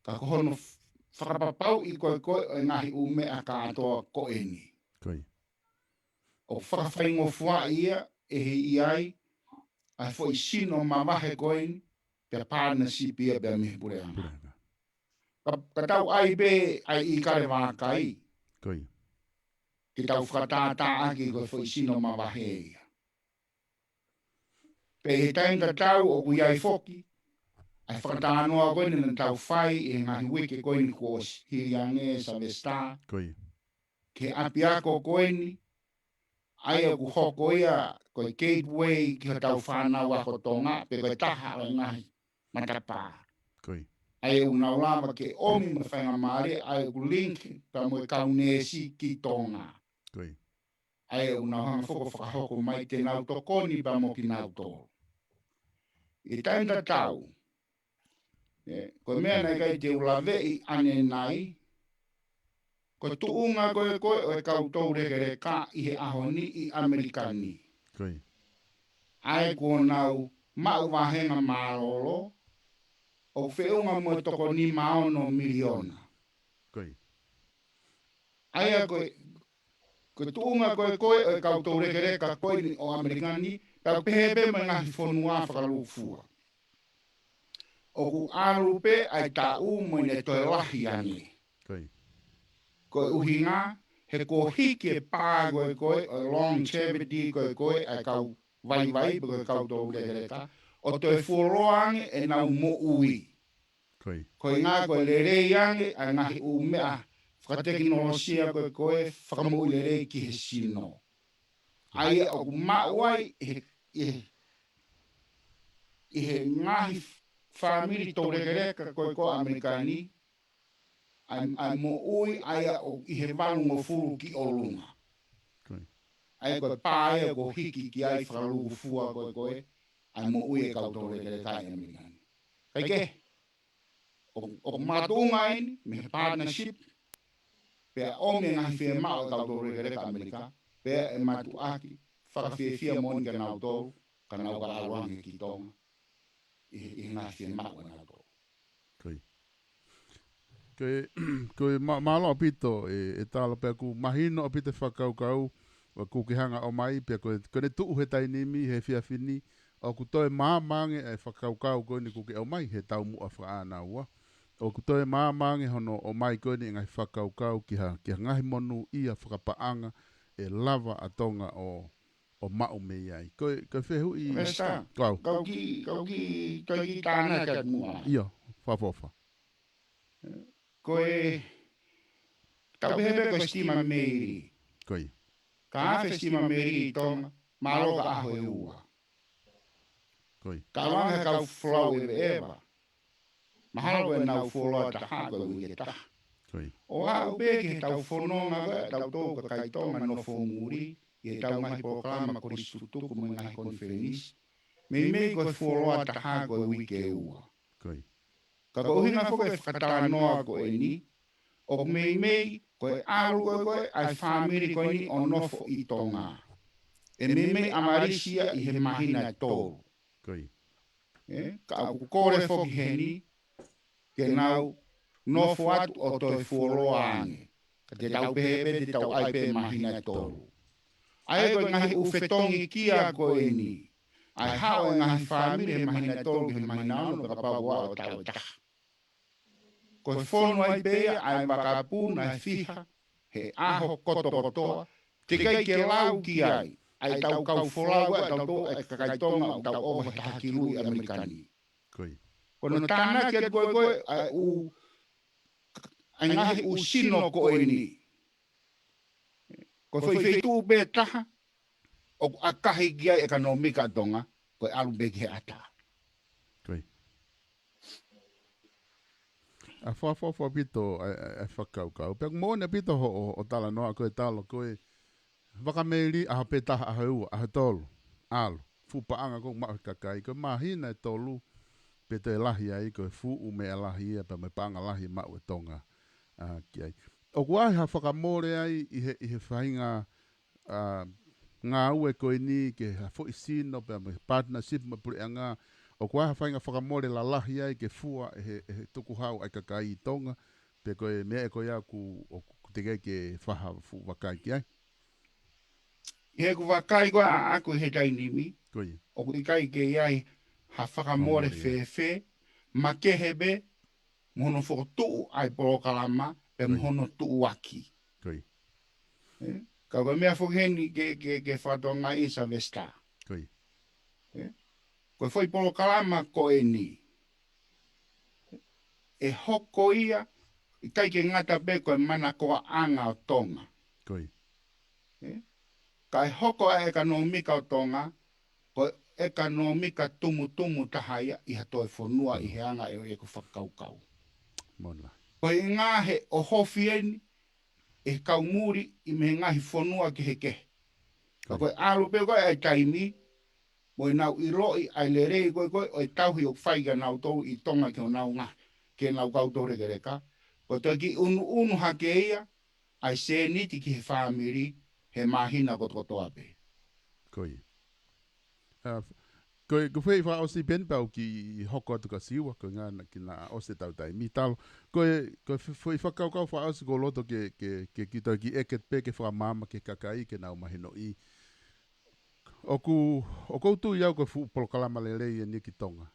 ka ko hono f-, fakapapauʻi ko ē ko ē ʻo e ngaahi ʻū meʻa kātoa ko eni. Ko ia. ʻO fakafaingofuaʻi ia ʻe he ʻi ai ʻa e foʻi sino mavahe ko eni, pea partnership ia pea mei he puleʻanga. Puleʻanga. Ka, ka tau ʻai pē ʻa e ʻIkale Vākai. Ko ia. Ke tau fakatātāʻaki ko e foʻi sino mavahe ia. Pea ʻi he taimi tatau ʻoku ʻi ai foki ʻa e fakatalanoa ko eni naʻa tau fai ʻi he ngaahi uike ko eni kuo ʻosi, hili ange Sylvester. Ko ia. Ki he ʻapiako ko eni, ʻa ia ʻoku hoko ia ko e gateway ki hotau fānau ako Tonga, pe ko e taha ʻo e ngaahi matapā. Ko ia. ʻA ia ʻoku nau lava ke ʻomi mo e faingamālie, ʻa ia ʻoku link pea mo e kau neesi ki Tonga. Ko ia. ʻA ia ʻoku nau hanga foki ʻo fakahoko mai te nau tokoni pea mo kinautolu. ʻI he taimi tatau, ʻe, ko e meʻa naʻe ʻikai te u laveʻi ʻanenai, ko e tuʻunga ko ē ko ē ʻo e kau toulekeleka ʻi he ʻaho ni ʻi ʻAmelika ni. Ko ia. ʻA ē kuo nau maʻu vāhenga mālōlō, ʻoku feʻunga mo e toko nima ono miliona. Ko ia. ʻA ia ko e, ko e tuʻunga ko ē ko ē ʻo e kau toulekeleka ko eni ʻo ʻAmelika ni, pea pehē pē mo e ngaahi fonua fakalūkufua. ʻOku ʻalu pē ʻa e taʻu mo ʻene toe lahi ange. Ko ia. Ko e ʻuhinga, he kuo hiki e pā ko ē ko ē, ʻo e longevity ko ē ko ē, ʻa e kau vaivai, pe ko e kau toulekeleka, ʻo toe fuoloa ange ʻenau moʻui. Ko ia. Ko e ʻuhinga ko e lelei ange ʻa e ngaahi ʻū meʻa fakatekinolosia ko ē, ko e fakamoʻui lelei ki he sino. ʻA ia ʻoku maʻu ai ʻi he, ʻi he, ʻi he ngaahi fāmili toulekeleka ko ē ko ē ʻAmelika ni, ʻa e, ʻa e moʻui ʻa ia ʻoku ʻi he valungofulu ki ʻolunga. Ko ia. ʻA ia ko e pā ia ʻoku hiki ki ai fakalūkufua ko ē ko ē ʻa e moʻui ʻa e kau toulekeleka ʻi ʻAmelika ni. Kae kehe, ʻoku, ʻoku makatuʻunga eni mei he partnership, pea ʻomi e ngaahi fiemaʻu ʻa e kau toulekeleka ʻAmelika, pea ʻe mātuʻaki fakafiefia moʻoni kia nautolu, ka nau ka ʻalu ange ki Tonga, ʻi he, ʻi he ngaahi fiemaʻu ʻanautolu. Ko ia. Ko e, ko e mā-, mālō ʻaupito ē, ʻe Talo, pea ʻoku mahino ʻaupito e fakakaukau ʻoku ke hanga ʻo ʻomai, pea ko e, ko ʻene tuʻu he taimi ni, he efiafi ni, ʻoku toe maama ange e fakakaukau ko eni ʻoku ke ʻomai he taumuʻa fakaʻānaua. ʻOku toe maama ange hono ʻomai ko eni e ngaahi fakakaukau ki ha, ki ha ngaahi monūʻia fakapaʻanga ʻe lava ʻa Tonga ʻo, ʻo maʻu mei ai. Ko e, ko e fehuʻi Mesta, kau. Kau ki, kau ki, kau ki tānaki atu muʻa. ʻIo, fakaʻofoʻofa. Ko e, tau pehē pē ko e sitima meili. Ko ia. Ka afe sitima meili ʻi Tonga, mahalo ka ʻaho ʻe ua. Ko ia. Ka ʻalu ange ha kau folau ʻeveʻeva, mahalo ko ʻenau fuoloa taha ko e uike ʻe taha. Ko ia. ʻO aʻu pē ki heʻetau fononga ko ē ʻatautolu kakai Tonga nofo muli, ʻi heʻetau ngaahi polokalama kolisi tutuku mo e ngaahi konifelenisi, meimei ko e fuoloa taha ko e uike ʻe ua. Ko ia. Ka ko e ʻuhinga foki e fakatalanoa ko eni, ʻoku meimei ko e ʻalu ko ē ko ē ʻa e fāmili ko eni ʻo nofo ʻi Tonga, ʻe meimei ʻamalisi ia ʻi he māhina ʻe tolu. Ko ia. Ē, ka ʻoku kole foki heni ke nau nofo atu ʻo toe fuoloa ange. Ka te tau pehē pē te tau ʻai pē māhina ʻe tolu. ʻA ia ko e ngaahi ʻū fetongi kia ko eni, ʻa e haʻu e ngaahi fāmili he māhina ʻe tolu ki he māhina ʻe ono, kapau ʻoku ʻalu ʻo taʻu ʻe taha. Ko e fonu ai pē ia ʻa e vakapuna ʻe fiha he ʻaho kotokotoa, teʻeki ai ke lau ki ai ʻa ʻetau kau folau ʻa ʻatautolu ʻa e kakai Tonga ʻoku tau ʻova he taha ki lui ʻAmelika ni. Ko ia. Ko hono tānaki atu ko ē ko ē ʻa e ʻū, ʻa e ngaahi ʻū sino ko eni. Ko e foʻi feituʻu pē taha ʻoku ʻakahi ki ai e ʻekonōmika ʻa Tonga, ko e ʻalu pē ki he ʻatā. Ko ia. ʻA fakaʻofoʻofa ʻaupito ʻa e, ʻa e, ʻa e fakakaukau. Pea ʻoku moʻoni ʻaupito hoʻo, hoʻo talanoa ko e Talo, ko e vaka meili ʻaho pē taha, ʻaho ʻe ua, ʻaho ʻe tolu, ʻalu. Fuʻu paʻanga ʻoku maʻu he kakai, ko e māhina ʻe tolu, pea toe lahi ai, ko e fuʻu meʻa lahi ia, pea mo e paʻanga lahi ʻe maʻu ʻe Tonga, ā, ki ai. ʻOku ʻi ai ha fakamole ai ʻi he, ʻi he faʻahinga, ā, ngāue ko eni ki ha foʻi sino, pea mo e partnership mo e puleʻanga, ʻoku ʻi ai ha faʻahinga fakamole lalahi ai ke fua ʻe he, ʻe he tukuhau ʻa e kakai ʻi Tonga, pe ko e meʻa ē ko ia ʻoku, ʻoku teʻeki ai ke fai ha fuʻu vakai ki ai. ʻI heʻeku vakai ko ē ʻaʻaku he taimi ni, Ko ia. ʻoku ʻikai ke ʻi ai ha fakamole Fakamole, ē. fēfē, makehe pē mo hono fokotuʻu ʻa e polokalama, pea mo Ko ia. hono tuʻuaki. Ko ia. Ē? Ka ko e meʻa foki heni ke, ke, ke fakatokangaʻi Sylvester. Ko ia. Ē? Ko e foʻi polokalama ko eni, ʻe hoko ia, ʻikai ke ngata pē ko e manakoaʻanga ʻo Tonga. Ko ia. Ē? Ka ʻe hoko ʻa e ʻekonōmika ʻo Tonga, ko e ʻekonōmika tumutumu taha ia ʻi ha toe fonua ʻi he anga ʻe, ʻeku fakakaukau. Mola. Ko e ʻuhinga he ʻohofi eni ʻe he kau muli ʻi he ngaahi fonua kehekehe. Ka Ko ia. ko e ʻalu pē ko ē ʻa e taimi, mo ʻenau ʻiloʻi ʻa e lelei ko ē ko ē ʻo e tauhi ʻoku fai kia nautolu ʻi Tonga ki honau ngaahi, ki heʻenau kau toulekeleka. Ko e toki ʻunuʻunu hake ia ʻa e sēniti ki he fāmili he māhina kotokotoa pē. Ko ia. Ā, ko e, ko e foʻi fakaʻosi pē eni pea u kiʻi hoko atu kia Siua, ko e ʻuhinga naʻa, ke na ʻosi ʻetau taimi Talo. Ko e, ko e fo-, foʻi fakakaukau fakaʻosi ʻoku ou loto ke, ke, ke, ke toe kiʻi ʻeke pē ke fakamaama ki he kakai ke nau mahinoʻi. ʻOku, ʻoku ou tui au ko e fuʻu polokalama lelei eni ki Tonga.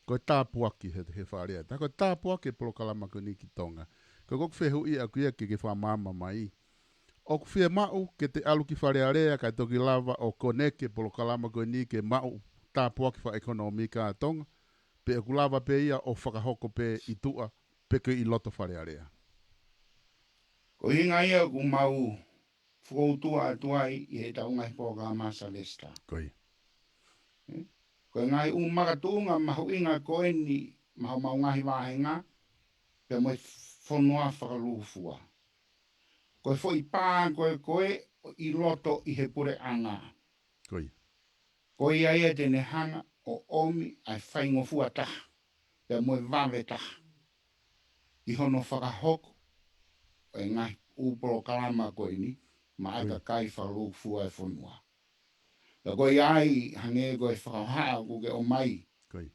Ko e tāpuaki he, he fakalea. Tā ko e tāpuaki e polokalama ko eni ki Tonga. Ko ʻeku fehuʻi ʻaʻaku ia ke ke fakamaama mai. ʻOku fiemaʻu ke te ʻalu ki Fale Alea kae toki lava ʻo koneke polokalama ko eni ke maʻu tāpuaki fakaʻekonōmika ʻa Tonga, pe ʻoku lava pē ia ʻo fakahoko pē ʻi tuʻa, pe ko e ʻi loto Fale Alea? Ko e ʻuhinga ia ʻoku mau fokoutua atu ai ʻi heʻetau ngaahi polokalama, Salesita. Ko ia. Ko e ngaahi ʻū makatuʻunga mahuʻinga ko eni maʻa homau ngaahi vāhenga, pea mo e fonua fakalūkufua. Ko e foʻi pā ko ē ko ē ʻi loto ʻi he puleʻanga. Ko ia. Ko ia ia te ne hanga ʻo ʻomi ʻa e faingofua taha, pea mo e vave taha, ʻi hono fakahoko ʻo e ngaahi ʻū polokalama ko eni, maʻa e Ko ia. kakai fakalūkufua e fonua. Pea ko ia ai, hangē ko e fakahohaʻa ʻoku ke ʻomai. Ko ia.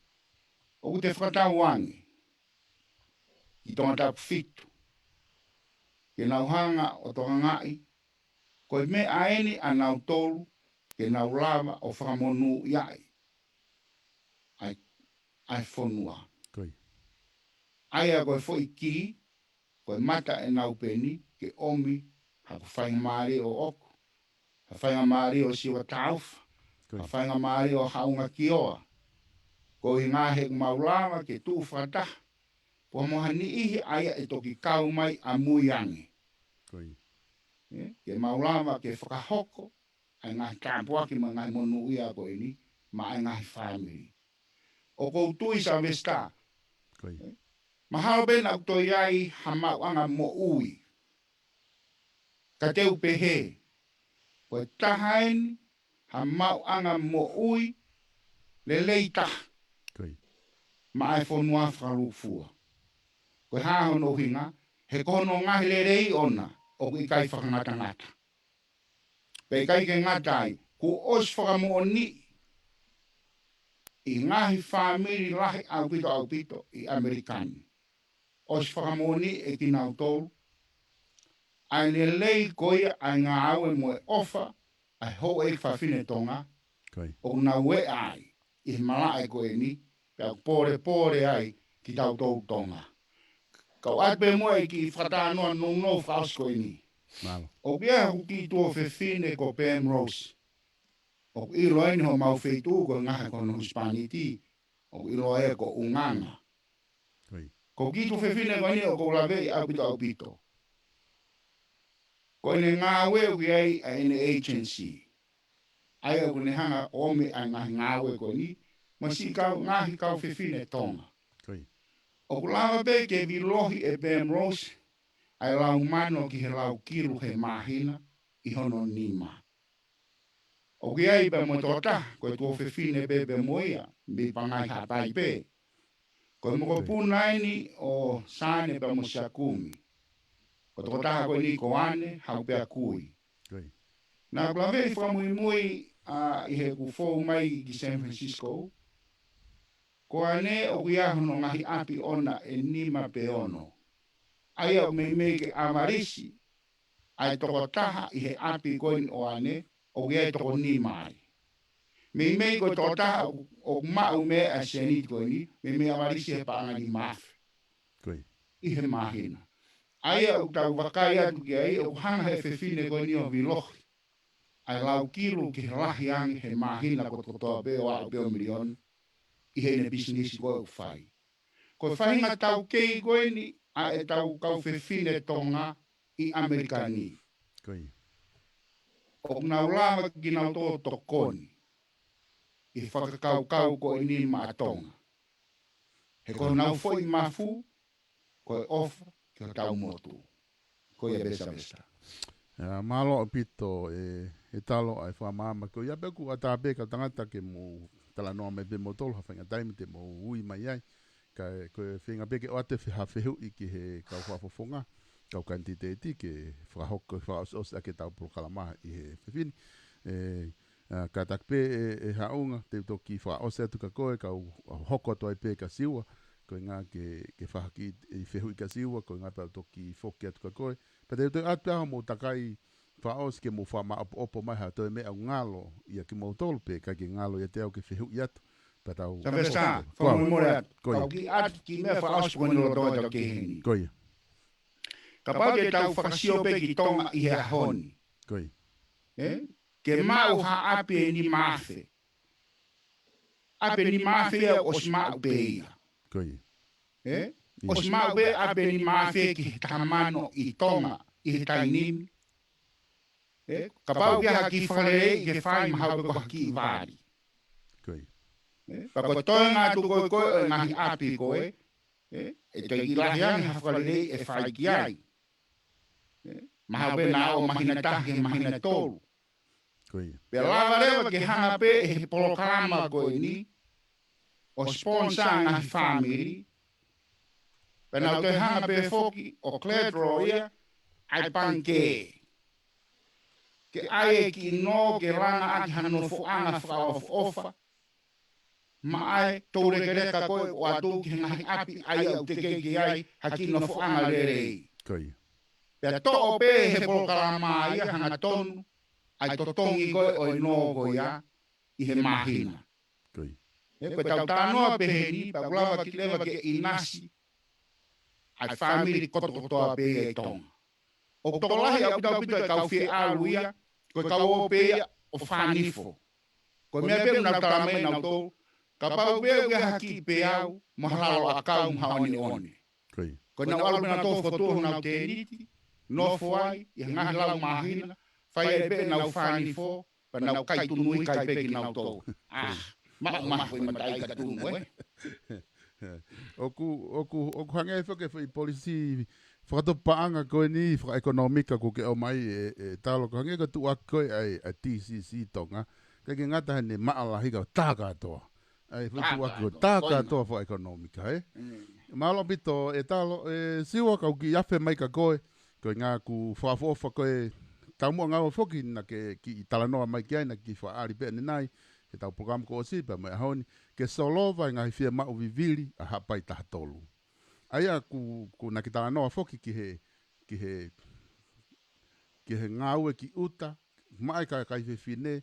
ʻOku te fakatauange ki Tongatapu fitu ke nau hanga ʻo tokangaʻi, ko e meʻa eni ʻanautolu ke nau lava ʻo fakamonūʻiaʻi ʻa e, ʻa e fonua. Ko ia. ʻA ia ko e foʻi kī, ko e mata ʻenau peni ke ʻomi haku faingamālie ʻoʻoku, ha faingamālie ʻo Siua Taufa, Ko ia. ha faingamālie ʻo Haʻunga Kioa. Ko e ʻuhinga he ʻoku mau lava ke tuʻu fakataha, pea mo ha niʻihi ʻa ia ʻe toki kau mai ʻamui ange. Ko ia. ʻE, ke mau lava ke fakahoko ʻa e ngaahi tāpuaki mo e ngaahi monūʻia ko eni maʻa e ngaahi fāmili. ʻOku ou tui, Salesita, Ko ia. mahalo pē naʻa ʻoku toe ʻi ai ha maʻuʻanga moʻui. Ka te u pehē, ko e taha eni ha maʻuʻanga moʻui lelei taha Ko ia. maʻa e fonua fakalūkufua. Ko e hā hono ʻuhinga? He ko hono ngaahi lelei ʻona ʻoku ʻikai fakangatangata. Pea ʻikai ke ngata ai, kuo ʻosi fakamoʻoniʻi ʻe he ngaahi fāmili lahi ʻaupito ʻaupito ʻi ʻAmelika ni. ʻOsi fakamoʻoniʻi ʻe kinautolu ʻa e lelei ko ia ʻa e ngāue mo e ʻofa ʻa e houʻeiki fafine Tonga Ko ia. ʻoku nau ʻi ai ʻi he malaʻe ko eni, pea ʻoku pōlepole ai kitautolu Tonga. Kau ʻoatu pē muʻa e kiʻi fakatalanoa nounou fakaʻosi ko eni. Mālō. ʻOku ʻi ai haku kiʻi tuofefine ko Pam Rose. ʻOku ʻilo eni homau feituʻu ko e ngaahi ko hono husepāniti, ʻoku ʻiloa ia ko ʻUnganga. Ko ia. Ko e kiʻi tuofefine ko eni ʻoku ou laveʻi ʻaupito ʻaupito. Ko ʻene ngāue ʻoku ʻi ai ʻa ʻene agency. ʻA ia ʻoku ne hanga ʻo ʻomi ʻa e ngaahi ngāue ko eni, mo e siʻi kau ngaahi kau fefine Tonga. Ko ia. ʻOku lava pē ke vilohi ʻe Pam Rose ʻa e lau mano ki he lau kilu he māhina ʻi hono nima. ʻOku ʻi ai pē mo e tokotaha, ko e tuofefine pē pea mo ia, mei Pangai Haʻapai pē. Ko e mokopuna eni ʻo Sane pea mo Siakumi. Ko e tokotaha ko eni ko Ane Haupeakui. Ko ia. Naʻa ku laveʻi fakamuimui ʻa ʻi heʻeku fou mai ki San Francisco. Ko Ane ʻoku ʻi ai hono ngaahi ʻapi ʻona ʻe nima pe ono. ʻA ia ʻoku meimei ke ʻavalisi ʻa e tokotaha ʻi he ʻapi ko eni ʻo Ane, ʻoku ʻi ai e toko nima ai. Meimei ko e tokotaha ʻoku, ʻoku maʻu mei ai ʻa e sēniti ko eni, meimei ʻavalisi he paʻanga ʻe nima afe Ko ia. ʻi he māhina. ʻA ia ʻoku tau vakai atu ki ai, ʻoku hanga he fefine ko eni ʻo vilohi ʻa e lau kilu ki he lahi ange he māhina kotokotoa pē ʻo aʻu pē ʻo miliona ʻi heʻene pisinisi ko ē ʻoku fai. Ko e faʻahinga taukei ko eni ʻa ʻetau kau fefine Tonga ʻi ʻAmelika ni. Ko ia. ʻOku nau lava kinautolu ʻo tokoni ʻi he fakakaukau ko eni maʻa Tonga. He ko honau foʻi mafu, ko e ʻofa ki hotau motu. Ko ia pē Salesita. ʻIa, mālō ʻaupito e, e talo ʻa e fakamaama. Ko ia pē ʻoku ʻatā pē kau tangata ke mou talanoa mai pē moutolu ha faʻahinga taimi te mou ui mai ai. Ka ko e feinga pē ke ʻoatu e fe-, ha fehuʻi ki he kau fakafofonga, kau kanititeiti ke fakahoko, fakaʻosiʻosi ʻaki ʻetau polokalama ʻi he efiafi ni. ʻE, ʻa, kātaki pē ʻe, ʻe Haʻunga, te u toki fakaʻosi atu kia koe, kau hoko atu ai pē kia Siua, ko e ʻuhinga ke, ke fakahoko e fehuʻi kia Siua, ko e ʻuhinga pē ʻoku toki foki atu kia koe. Pea te u toe ʻoatu pē ʻa hoʻomou takai fakaʻosi ke mou fakamāʻopoʻopo mai ha toe meʻa ʻoku ngalo ia kimoutolu pe ʻikai ke ngalo ia ʻiate au ke fehuʻi atu. Pea tau Salesita, Kuo. fakamolemole atu. Ko ia. Kau kiʻi ʻoatu kiʻi meʻa fakaʻosi ko eni lolotonga ʻetau kehe ni. Ko ia. Kapau te tau fakasio pē ki Tonga ʻi he ʻaho ni. Ko ia. ʻE? Ke maʻu ha ʻapi ʻe nima afe. ʻape nima afe ia ʻosi maʻu pē ia. Ko ia. Ē? ʻIo. ʻOsi maʻu pē ʻape nima afe ki he taha mano ʻi Tonga, ʻi he taimi ni. Ē? Kapau ʻoku ʻi ai ha kiʻi fakalelei ke fai mahalo pē ko ha kiʻi vali. Ko ia. Ē? Pea ko e toenga atu ko ē ko ē ʻo e ngaahi ʻapi ko ē. Ē? ʻE toe kiʻi lahi ange ha fakalelei ʻe fai ki ai. Ē? Mahalo pē naʻa ō māhina taha ki he māhina tolu. Ko ia. Pea lava leva ke hanga pē ʻe he polokalama ko eni ʻo sponsor ngaahi fāmili. Pea nau toe hanga pē foki ʻo collateral ia ʻa e pangikē. Ke ʻai e kiʻi nō ke langa ʻaki ha nofoʻanga fakaʻofoʻofa. Maʻa e toulekeleka ko ē ʻoatu ki he ngaahi ʻapi ʻa ia ʻoku teʻeki ai ha kiʻi nofoʻanga lelei. Ko ia. Pea toʻo pē he polokalama ia hangatonu ʻa e totongi ko ē ʻo e nō ko ia ʻi he māhina. Ko ia. Ē, ko ʻetau talanoa pehē ni, pea ʻoku lava kiʻi leva ke ʻinasi ʻa e fāmili kotokotoa pē ia ʻi Tonga. ʻOku tokolahi ʻaupito ʻaupito e kau fie ʻalu ia, ko e kau ō pē ia ʻo fānifo. Ko e meʻa pē ʻoku nau tala mai nautolu, kapau pē ʻoku ʻi ai ha kiʻi peau, mo ha lalo ʻakau mo ha ʻoneʻone. Ko ia. Ko ʻenau ʻalu pē nautolu fokotuʻu honau tēniti, nofo ai, ʻi he ngaahi lau māhina, fai ai pē ʻenau fānifo, pea nau kai tunu ʻikai pē kinautolu. Ah, maʻu maha foʻi mataʻi ka tunu, ē? ʻOku, ʻoku, ʻoku hangē foki e foʻi polisī fakatupu paʻanga ko eni fakaʻekonōmika kuo ke ʻomai ē, ē Talo, ko e hangē ko e tuʻuaki ko ē ʻa e, ʻa e T C C Tonga. ʻIkai ke ngata he ne maʻa lahi ka tā kātoa. ʻA e foʻi tuʻuaki ko ē tā kātoa fakaʻekonōmika, ē? Mm. Mālō ʻaupito ē Talo, ē Siua, kau kiʻi afe mai kia koe, ko e ngaahi ʻoku fakaʻofoʻofa ko e taumuʻa ngāue foki naʻa ke kiʻi talanoa mai ki ai, naʻa ke kiʻi fakaʻali pē ʻanenai, he ʻetau polokalama kuo ʻosi pea mo e ʻaho ni, ke solova e ngaahi fiemaʻu vivili ʻa Haʻapai taha tolu. ʻA ia ʻoku, ʻoku naʻa ke talanoa foki ki he, ki he, ki he ngāue ki ʻuta, maʻa e kakai fefine,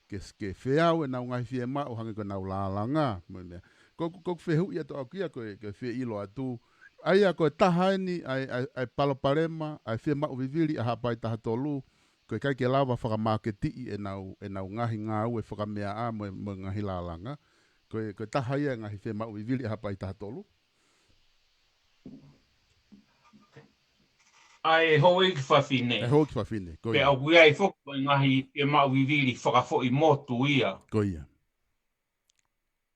ke, ke feau ʻenau ngaahi fiemaʻu hangē ko ʻenau lālanga, mo e meʻa. Ko, ko, ko e fehuʻi atu ʻaʻaku ia ko e, ko e fie ʻilo atu. ʻA ia ko e taha eni ʻa e, ʻa e, ʻa e palopalema, ʻa e fiemaʻu vivili ʻa Haʻapai taha tolu, ko e ʻikai ke lava fakamāketiʻi ʻenau, ʻenau ngaahi ngāue fakameaʻa mo e, mo e ngaahi lālanga. Ko e, ko e taha ia e ngaahi fiemaʻu vivili ʻa Haʻapai taha tolu. ʻA e houʻeiki fafine. ʻA e houʻeiki fafine, ko ia. Pea ʻoku ʻi ai foki ko e ngaahi fiemaʻu vivili fakafoʻi motu ia. Ko ia.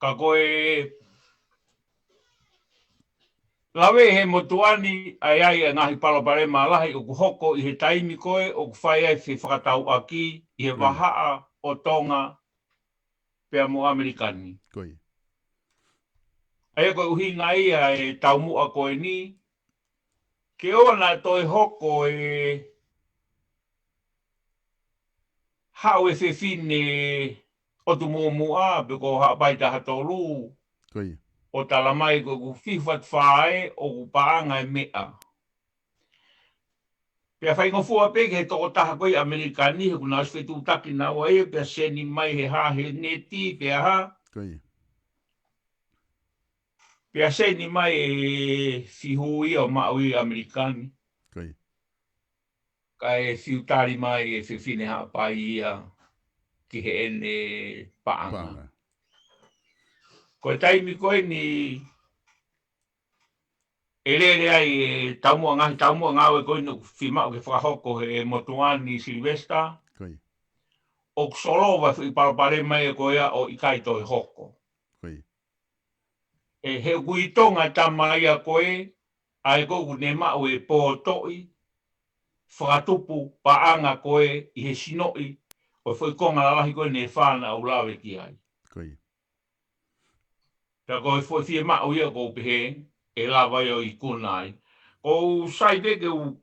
Ka ko e lave he motuʻa ni, ʻa ia ʻa e ngaahi palopalema lahi ʻoku hoko ʻi he taimi ko ē ʻoku fai ai e fefakatauʻaki ʻi he vahaʻa ʻo Tonga pea mo ʻAmelika ni. Ko ia. ʻA ia ko e ʻuhinga ia e taumuʻa ko eni, ke ʻoua naʻa toe hoko e haʻu e fefine ʻotu muʻomuʻa, pe ko Haʻapai taha tolu, ko ia, ʻo tala mai ko ʻeku fiu fatu fae ʻoku paʻanga e meʻa. Pea faingofua pē ki he tokotaha ko ē ʻAmelika ni, he ʻoku nau ʻosi fetuʻutaki naua ia, pea seni mai he hā, he neti, pea hā. Ko ia. Pea seni mai e fiu ia ʻo maʻu ia ʻAmelika ni. Ko ia. Kae fiu tali mai e fefine Haʻapai ia ki heʻene paʻanga. Paʻanga. Ko e taimi ko eni ʻe lele ai e taumuʻa, ngaahi taumuʻa ngāue ko eni ʻoku fiemaʻu ke fakahoko he motuʻa ni Silivesitā. Ko ia. ʻOku solova e foʻi palopalema ia ko ia ʻo ʻikai toe hoko. Ko ia. ʻE, he ʻoku ʻi Tonga e tama ia ko ē, ʻa ē ko ē ʻoku ne maʻu e pōtoʻi fakatupu paʻanga ko ē ʻi he sinoʻi ʻo e foʻi konga lalahi ko ē ne fānau lave ki ai. Ko ia. Pea ko e foʻi fiemaʻu ia ʻoku ou pehē, ʻe lava ia ʻo ikuna ai. ʻOku ou sai pē ke u,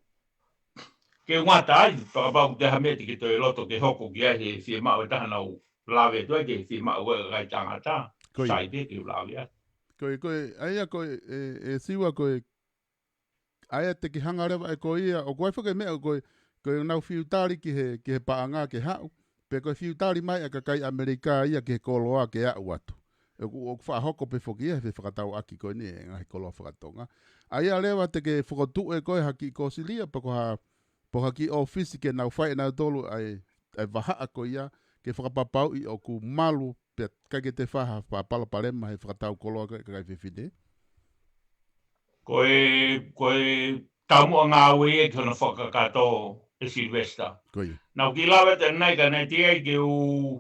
ke u ngata ai, fakapapau ʻoku ʻi ai ha meʻa te ke toe loto ke hoko ki ai he fiemaʻu ʻe taha naʻa ku lave atu ai ki he fiemaʻu ʻa e kakai tangata. Ko ia. Sai pē ke u lave atu. Ko ia, ko ia, ʻa ia ko e, e, e Siua ko e, ʻa ia te ke hanga leva ʻe koe ia, ʻoku ʻi ai foki e meʻa ko e, ko ʻenau fiu tali ki he, ki he paʻanga ke haʻu, pe ko e fiu tali mai ʻa e kakai ʻAmelika ia ki he koloa ke aʻu atu. ʻOku, ʻoku faʻa hoko pē foki ia he fefakatauʻaki ko eni e ngaahi koloa fakatonga. ʻA ia leva te ke fokotuʻu ʻe koe ha kiʻi kōsilia, pe ko ha, pe ko ha kiʻi ʻōfisi ke nau fai ʻe nautolu ʻa e, ʻa e vahaʻa ko ia, ke fakapapauʻi ʻoku malu pea ʻikai ke toe fai ha palopalema he fakatau koloa ko ē ʻa e kakai fefine? Ko e, ko e taumuʻa ngāue ia ki hono fakakakato ʻe Sylvester. Ko ia. Naʻá ku kiʻi lave atu ʻanenai ka naʻe teʻeki ai ke u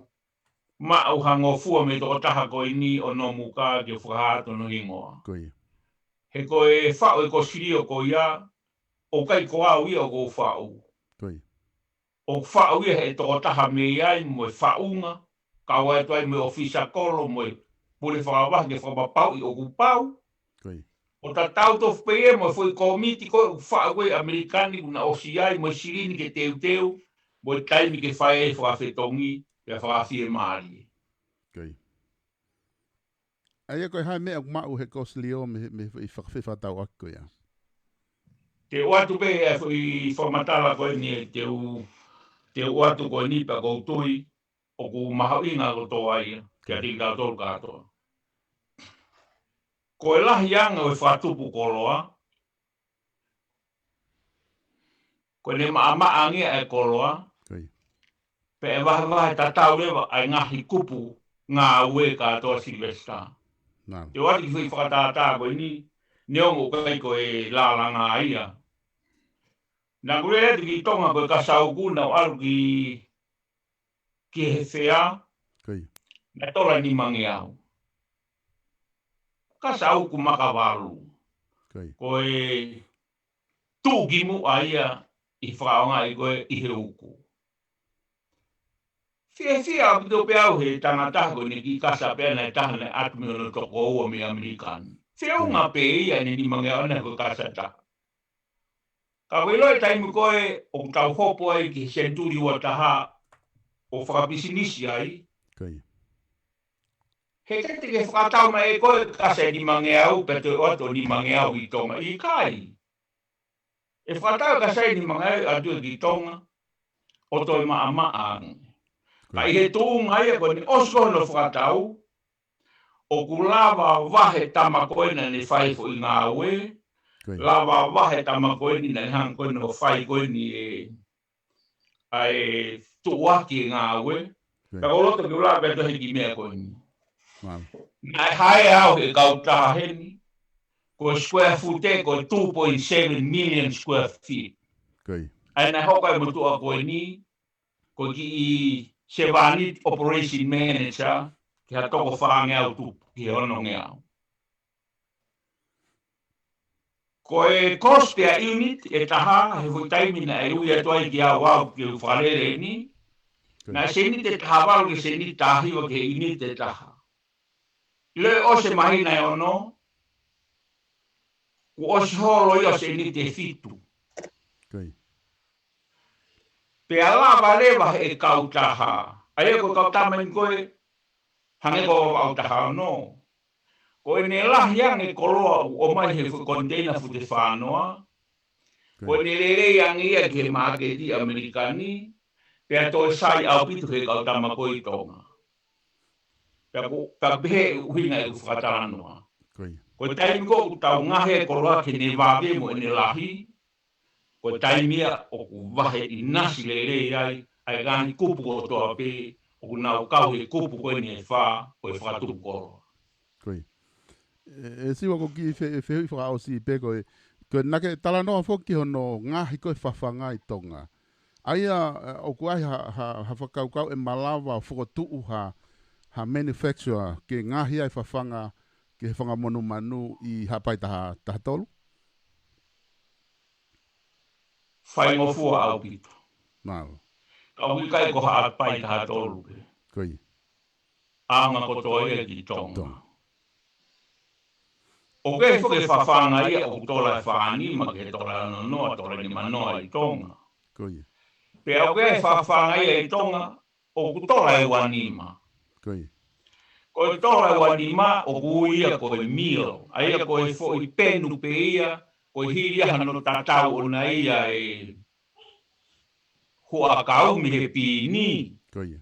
maʻu ha ngofua mei he tokotaha ko eni ʻo Nomuka ke u fakahā atu hono hingoa. Ko ia. He ko e faʻu ʻo e kosilio ko ia, ʻoku ʻikai ko au ia ʻoku ou faʻu. Ko ia. ʻOku faʻu ia ʻe he tokotaha mei ai mo e faʻunga, kau ai tuai mo e ʻōfisa kolo mo e pule fakavahe ke fakapapauʻi ʻoku pau. Ko ia. ʻO tatau tofu pē ia mo e foʻi kōmiti ko ē ʻoku faʻu ko ē ʻi ʻAmelika ni kuo na ʻosi ʻi ai mo e silini ke teuteu, mo e taimi ke fai ai e fakafetongi, pea fakafiemālie. Ko ia. ʻA ia ko e hā e meʻa ʻoku maʻu he kosilio mei, mei he fakafefakatauʻaki ko ia? Te u ʻoatu pē ʻa e foʻi fakamatala ko eni ʻe te u, te u ʻoatu ko eni pea ʻoku ou tui ʻoku mahuʻinga kotoa ia, kiate kitautolu kātoa. Ko e lahi ange ʻo e fakatupu koloa, ko ʻene maʻamaʻa ange ʻa e koloa, Ko ia. pea ʻe vahevahe tatau leva ʻa e ngaahi kupu ngāue kātoa Sylvester. Naam. Te u ʻoatu e kiʻi fakatātā ko eni, neongo ʻoku ʻikai ko e lālanga ia. Naʻá ku lele atu ki Tonga ko e kasa uku naʻá ku ʻalu ki, ki he fea, Ko ia. naʻe tola nimangeau. Kasa uku makavalu. Ko ia. Ko e tuʻukimuʻa ia ʻi he fakaʻaongaʻi ko ē ʻi he uku. Fiefia ʻaupito pē au he tangata ko eni, kiʻi kasa pē naʻe taha naʻe ʻatu mei hono tokoua mei ʻAmelika ni. Feʻunga pē ia ʻene nimangeau ʻana ko e kasa ʻe taha. Ka ko e ʻilo e taimi ko ē ʻoku tau hopo ai ki he senituli ua taha ʻo fakapisinisi ai. Ko ia. He te te ke fakatau mai ʻe koe kasa ʻe nimangeau pea toe ʻoatu ʻo nimangeau ʻi Tonga, ʻikai. ʻE fakatau e kasa ʻe nimangeau ʻo ʻatu ki Tonga, ʻo toe maʻamaʻa ange. Ka ʻi he tuʻunga ia ko eni ʻosi ko hono fakatau, ʻoku lava vahe tama ko ē naʻá ne fai e foʻi ngāue, Ko ia. lava vahe tama ko eni naʻá ne hanga ko eni ʻo fai ko eni e, ʻa e tuʻuaki e ngāue, Ko ia. ka ko loto ke u lave atu he kiʻi meʻa ko eni. Naam. Naʻe hae au he kautaha heni, ko e square foot ē, ko e two point seven million square feet. Ko ia. ʻA ia naʻe hoko e motuʻa ko eni, ko e kiʻi seven unit operation manager, ki ha toko fāngeau tupu, ki he onongeau. Ko e cost per unit ʻe taha, he foʻi taimi naʻe ui atu ai kiate au ke u fakalele eni, Ko ia. naʻe seniti ʻe taha valu ki he seniti taha hiva ki he unit ʻe taha. ʻIlo ʻosi e māhina ʻe ono, kuo ʻosi holo ia ʻo seniti ʻe fitu. Ko ia. Pea lava leva he kautaha. ʻA ia ko e kautaha mai ko ē, hangē ko e kautaha ono. Ko ʻene lahi ange e koloa ʻoku ʻomai he foʻi koniteina fute fā noa. Ko ia. Ko ʻene lelei ange ia ki he māketi ʻAmelika ni, pea toe sai ʻaupito ki he kau tama ko ē ʻi Tonga. Pea ko, pea pehē ʻuhinga ʻeku fakatalanoa. Ko ia. Ko e taimi ko ē ʻoku tau ngaohi e koloa ke ne vave mo ʻene lahi, ko e taimi ia ʻoku vahe ʻinasi lelei ai ʻa e ngaahi kupu kotoa pē, ʻoku nau kau he kupu ko eni ʻe fā ʻo e fakatupu koloa. Ko ia. ʻE, ʻe Siua, ko e kiʻi fe-, fehuʻi fakaʻosi pē ko e, ko e naʻá ke talanoa foki ki hono ngaohi ko ē fafanga ʻi Tonga. ʻA ia, ʻe, ʻoku ʻi ai ha, ha, ha fakakaukau ʻe malava ʻo fokotuʻu ha, ha manufacturer ke ngaohi ai fafanga ki he fanga monumanu ʻi Haʻapai taha, taha tolu? Faingofua ʻaupito. Mālō. Ka ʻoku ʻikai ko Haʻapai taha tolu pē. Ko ia. ʻAonga kotoa ia ki Tonga. Tonga. ʻOku ʻi ai foki e fafanga ia ʻoku tola ʻe fā nima ki he tola ʻe ono noa, tola ʻe nima noa ʻi Tonga. Ko ia. Pea ʻoku ʻi ai e fafanga ia ʻi Tonga ʻoku tola ʻe ua nima. Ko ia. Ko e tola ʻe ua nima ʻoku ui ia ko e meal. ʻA ia ko e foʻi penu pē ia, ko e hili ia hano tatau ʻona ia e huʻakau mei he pīni. Ko ia.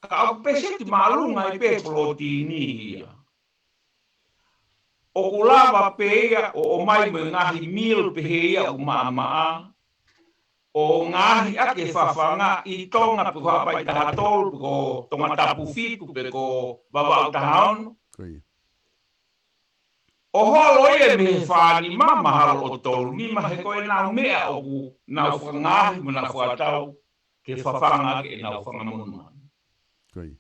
Ka ʻoku peseti māʻolunga ai pē e polotini ia. ʻOku lava pē ia ʻo ʻomai mo e ngaahi meal pehē ia ʻoku maʻamaʻa, ʻo ngaohi ʻaki e fafanga ʻi Tonga pe ko Haʻapai taha tolu pe ko Tongatapu fitu pe ko Vavaʻu taha ono. Ko ia. ʻO holo ia mei he fā nima mahalo ʻo tolu nima he ko ʻenau meʻa ʻoku nau fakangaohi mo nau fakatau ke fafanga ʻaki ʻenau fanga monumanu. Ko ia.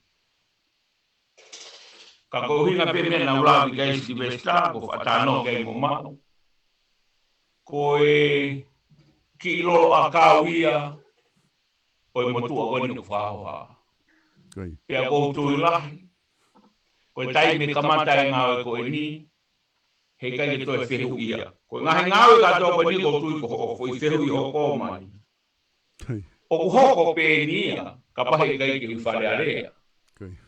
Ka ko e ʻuhinga pē meʻa naʻa ku lave ki ai Silivesitā, ko e faʻa talanoa ki ai mo maʻu. Ko e kiʻi lolo ʻakau ia ʻo e motuʻa ko eni ʻoku fakahoha. Ko ia. Pea ʻoku ou tui lahi, ko e taimi ʻe kamata e ngāue ko eni, heʻikai ke toe fehuʻia. Ko e ngaahi ngāue kātoa ko eni ʻoku ou tui ko hoʻo foʻi fehuʻi ʻoku hoko mai. Ko ia. ʻOku hoko pē eni ia, kapau heʻikai ke ui Fale Alea. Ko ia.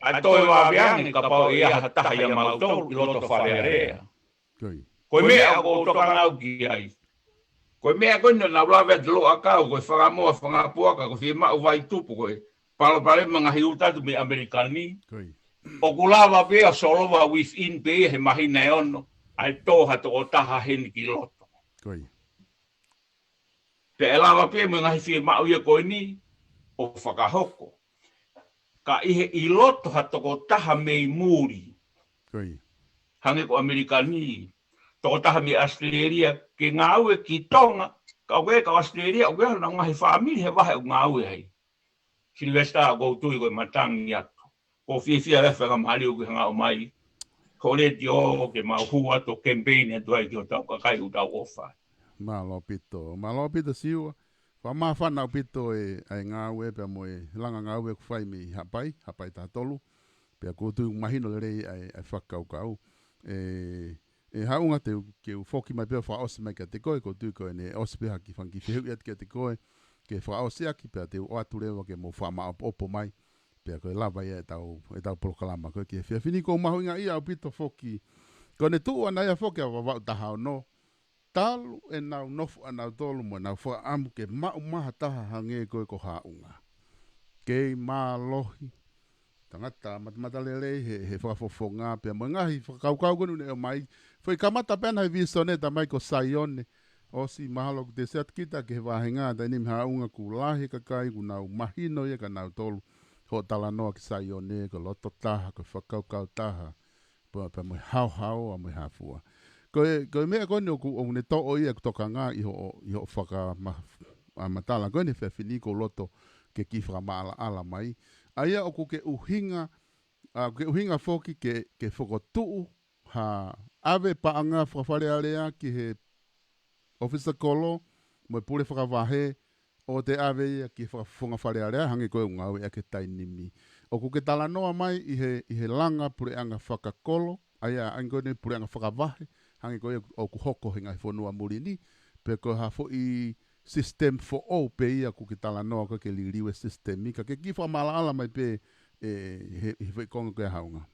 ʻA e toe vave ange kapau ʻe ʻi ai ha taha ʻia mautolu ʻi loto Fale Alea. Ko ia. Ko e meʻa ʻoku ou tokanga au ki ai. Ko e meʻa ko eni naʻa ku lave atu lolo ʻakau, ko e fanga moa, fanga puaka, ko e fiemaʻu vai tupu, ko e palopalema ngaahi uta atu mei ʻAmelika ni. Ko ia. ʻOku lava pē ʻo solova within pē ia he māhina ʻe ono, ʻa e tō ha tokotaha heni ki loto. Ko ia. Pea ʻe lava pē mo e ngaahi fiemaʻu ia ko eni ʻo fakahoko. Ka ʻi he ʻi loto ha tokotaha mei muli. Ko ia. Hangē ko ʻAmelika ni, tokotaha mei ʻAositelēlia ke ngāue ki Tonga, ka ʻoku ʻi ai ka ʻAositelēlia, ʻoku ʻi ai honau ngaahi fāmili he vahe ʻoku ngāue ai. Silivesitā, ʻoku ou tui ko e matangi atu. ʻOku ou fiefia he faingamālie ʻoku ke hanga ʻo ʻomai ho letiō ke mau hū atu ʻo kemipeini atu ai ki hotau kakai ʻoku tau ʻofa. Mālō ʻaupito, mālō ʻaupito Siua. Fakamāfana ʻaupito e, ʻa e ngāue pea mo e langa ngāue ʻoku fai mei Haʻapai, Haʻapai taha tolu. Pea ʻoku ou tui ʻoku mahino lelei ʻa e, ʻa e fakakaukau. ʻE, ʻe Haʻunga, te u, ke u foki mai pea fakaʻosi mai kiate koe, ʻoku ou tui ko ʻene ʻosi pē ha kiʻi fanga kiʻi fehuʻi atu kiate koe, ke fakaʻosi ʻaki, pea te u ʻoatu leva ke mou fakamaʻopoʻopo mai, pea ko e lava ia ʻetau, ʻetau polokalama ko ē ki he efiafi ni. ʻOku ou mahuʻingaʻia ʻaupito foki. Ko ʻene tuʻu ʻana ia foki ʻa Vavaʻu taha ono, talu ʻenau nofo ʻanautolu mo ʻenau fakaʻamu ke maʻu mai ha taha hangē ko ē ko Haʻunga. Kei mālohi, tangata matamatalelei he, he fakafofonga pea mo e ngaahi fakakaukau ko eni ʻoku ne ʻomai. Foʻi kamata pē ʻana he visone, tamai, ko Saione. ʻOsi mahalo ʻoku te sio atu kita ki he vāhenga taimi ni, Haʻunga, ʻoku lahi e kakai ʻoku nau mahino ia kia nautolu hoʻo talanoa ki Saione, ko e loto taha, ko e fakakaukau taha, pea, pea mo e haohaoa mo e hā fua. Ko e, ko e meʻa ko eni ʻoku, ʻoku ne toʻo ia ʻeku tokanga ʻi hoʻo, ʻi hoʻo fakama-, ʻa, matala ko eni he efiafi ni, ʻoku ou loto ke kiʻi fakamaʻalaʻala mai. ʻA ia ʻoku ke ʻuhinga, ʻa, ʻoku ke ʻuhinga foki ke, ke fokotuʻu ha ʻave paʻanga faka-Fale Alea ki he ʻōfisa kolo mo e pule fakavahe, ʻo toe ʻave ia ki he fakafofonga Fale Alea, hangē ko ē ʻoku ngāueʻaki he taimi ni. ʻOku ke talanoa mai ʻi he, ʻi he langa puleʻanga fakakolo, ʻa ia, ʻa ia ko eni puleʻanga fakavahe, hangē ko ia ʻoku hoko he ngaahi fonua muli ni, pe ko ha foʻi system foʻou pē ia ʻoku ke talanoa ko ē ke liliu e system ni, ka ke kiʻi fakamaʻalaʻala mai pē, ʻe, he, he foʻi konga ko ia, Haʻunga.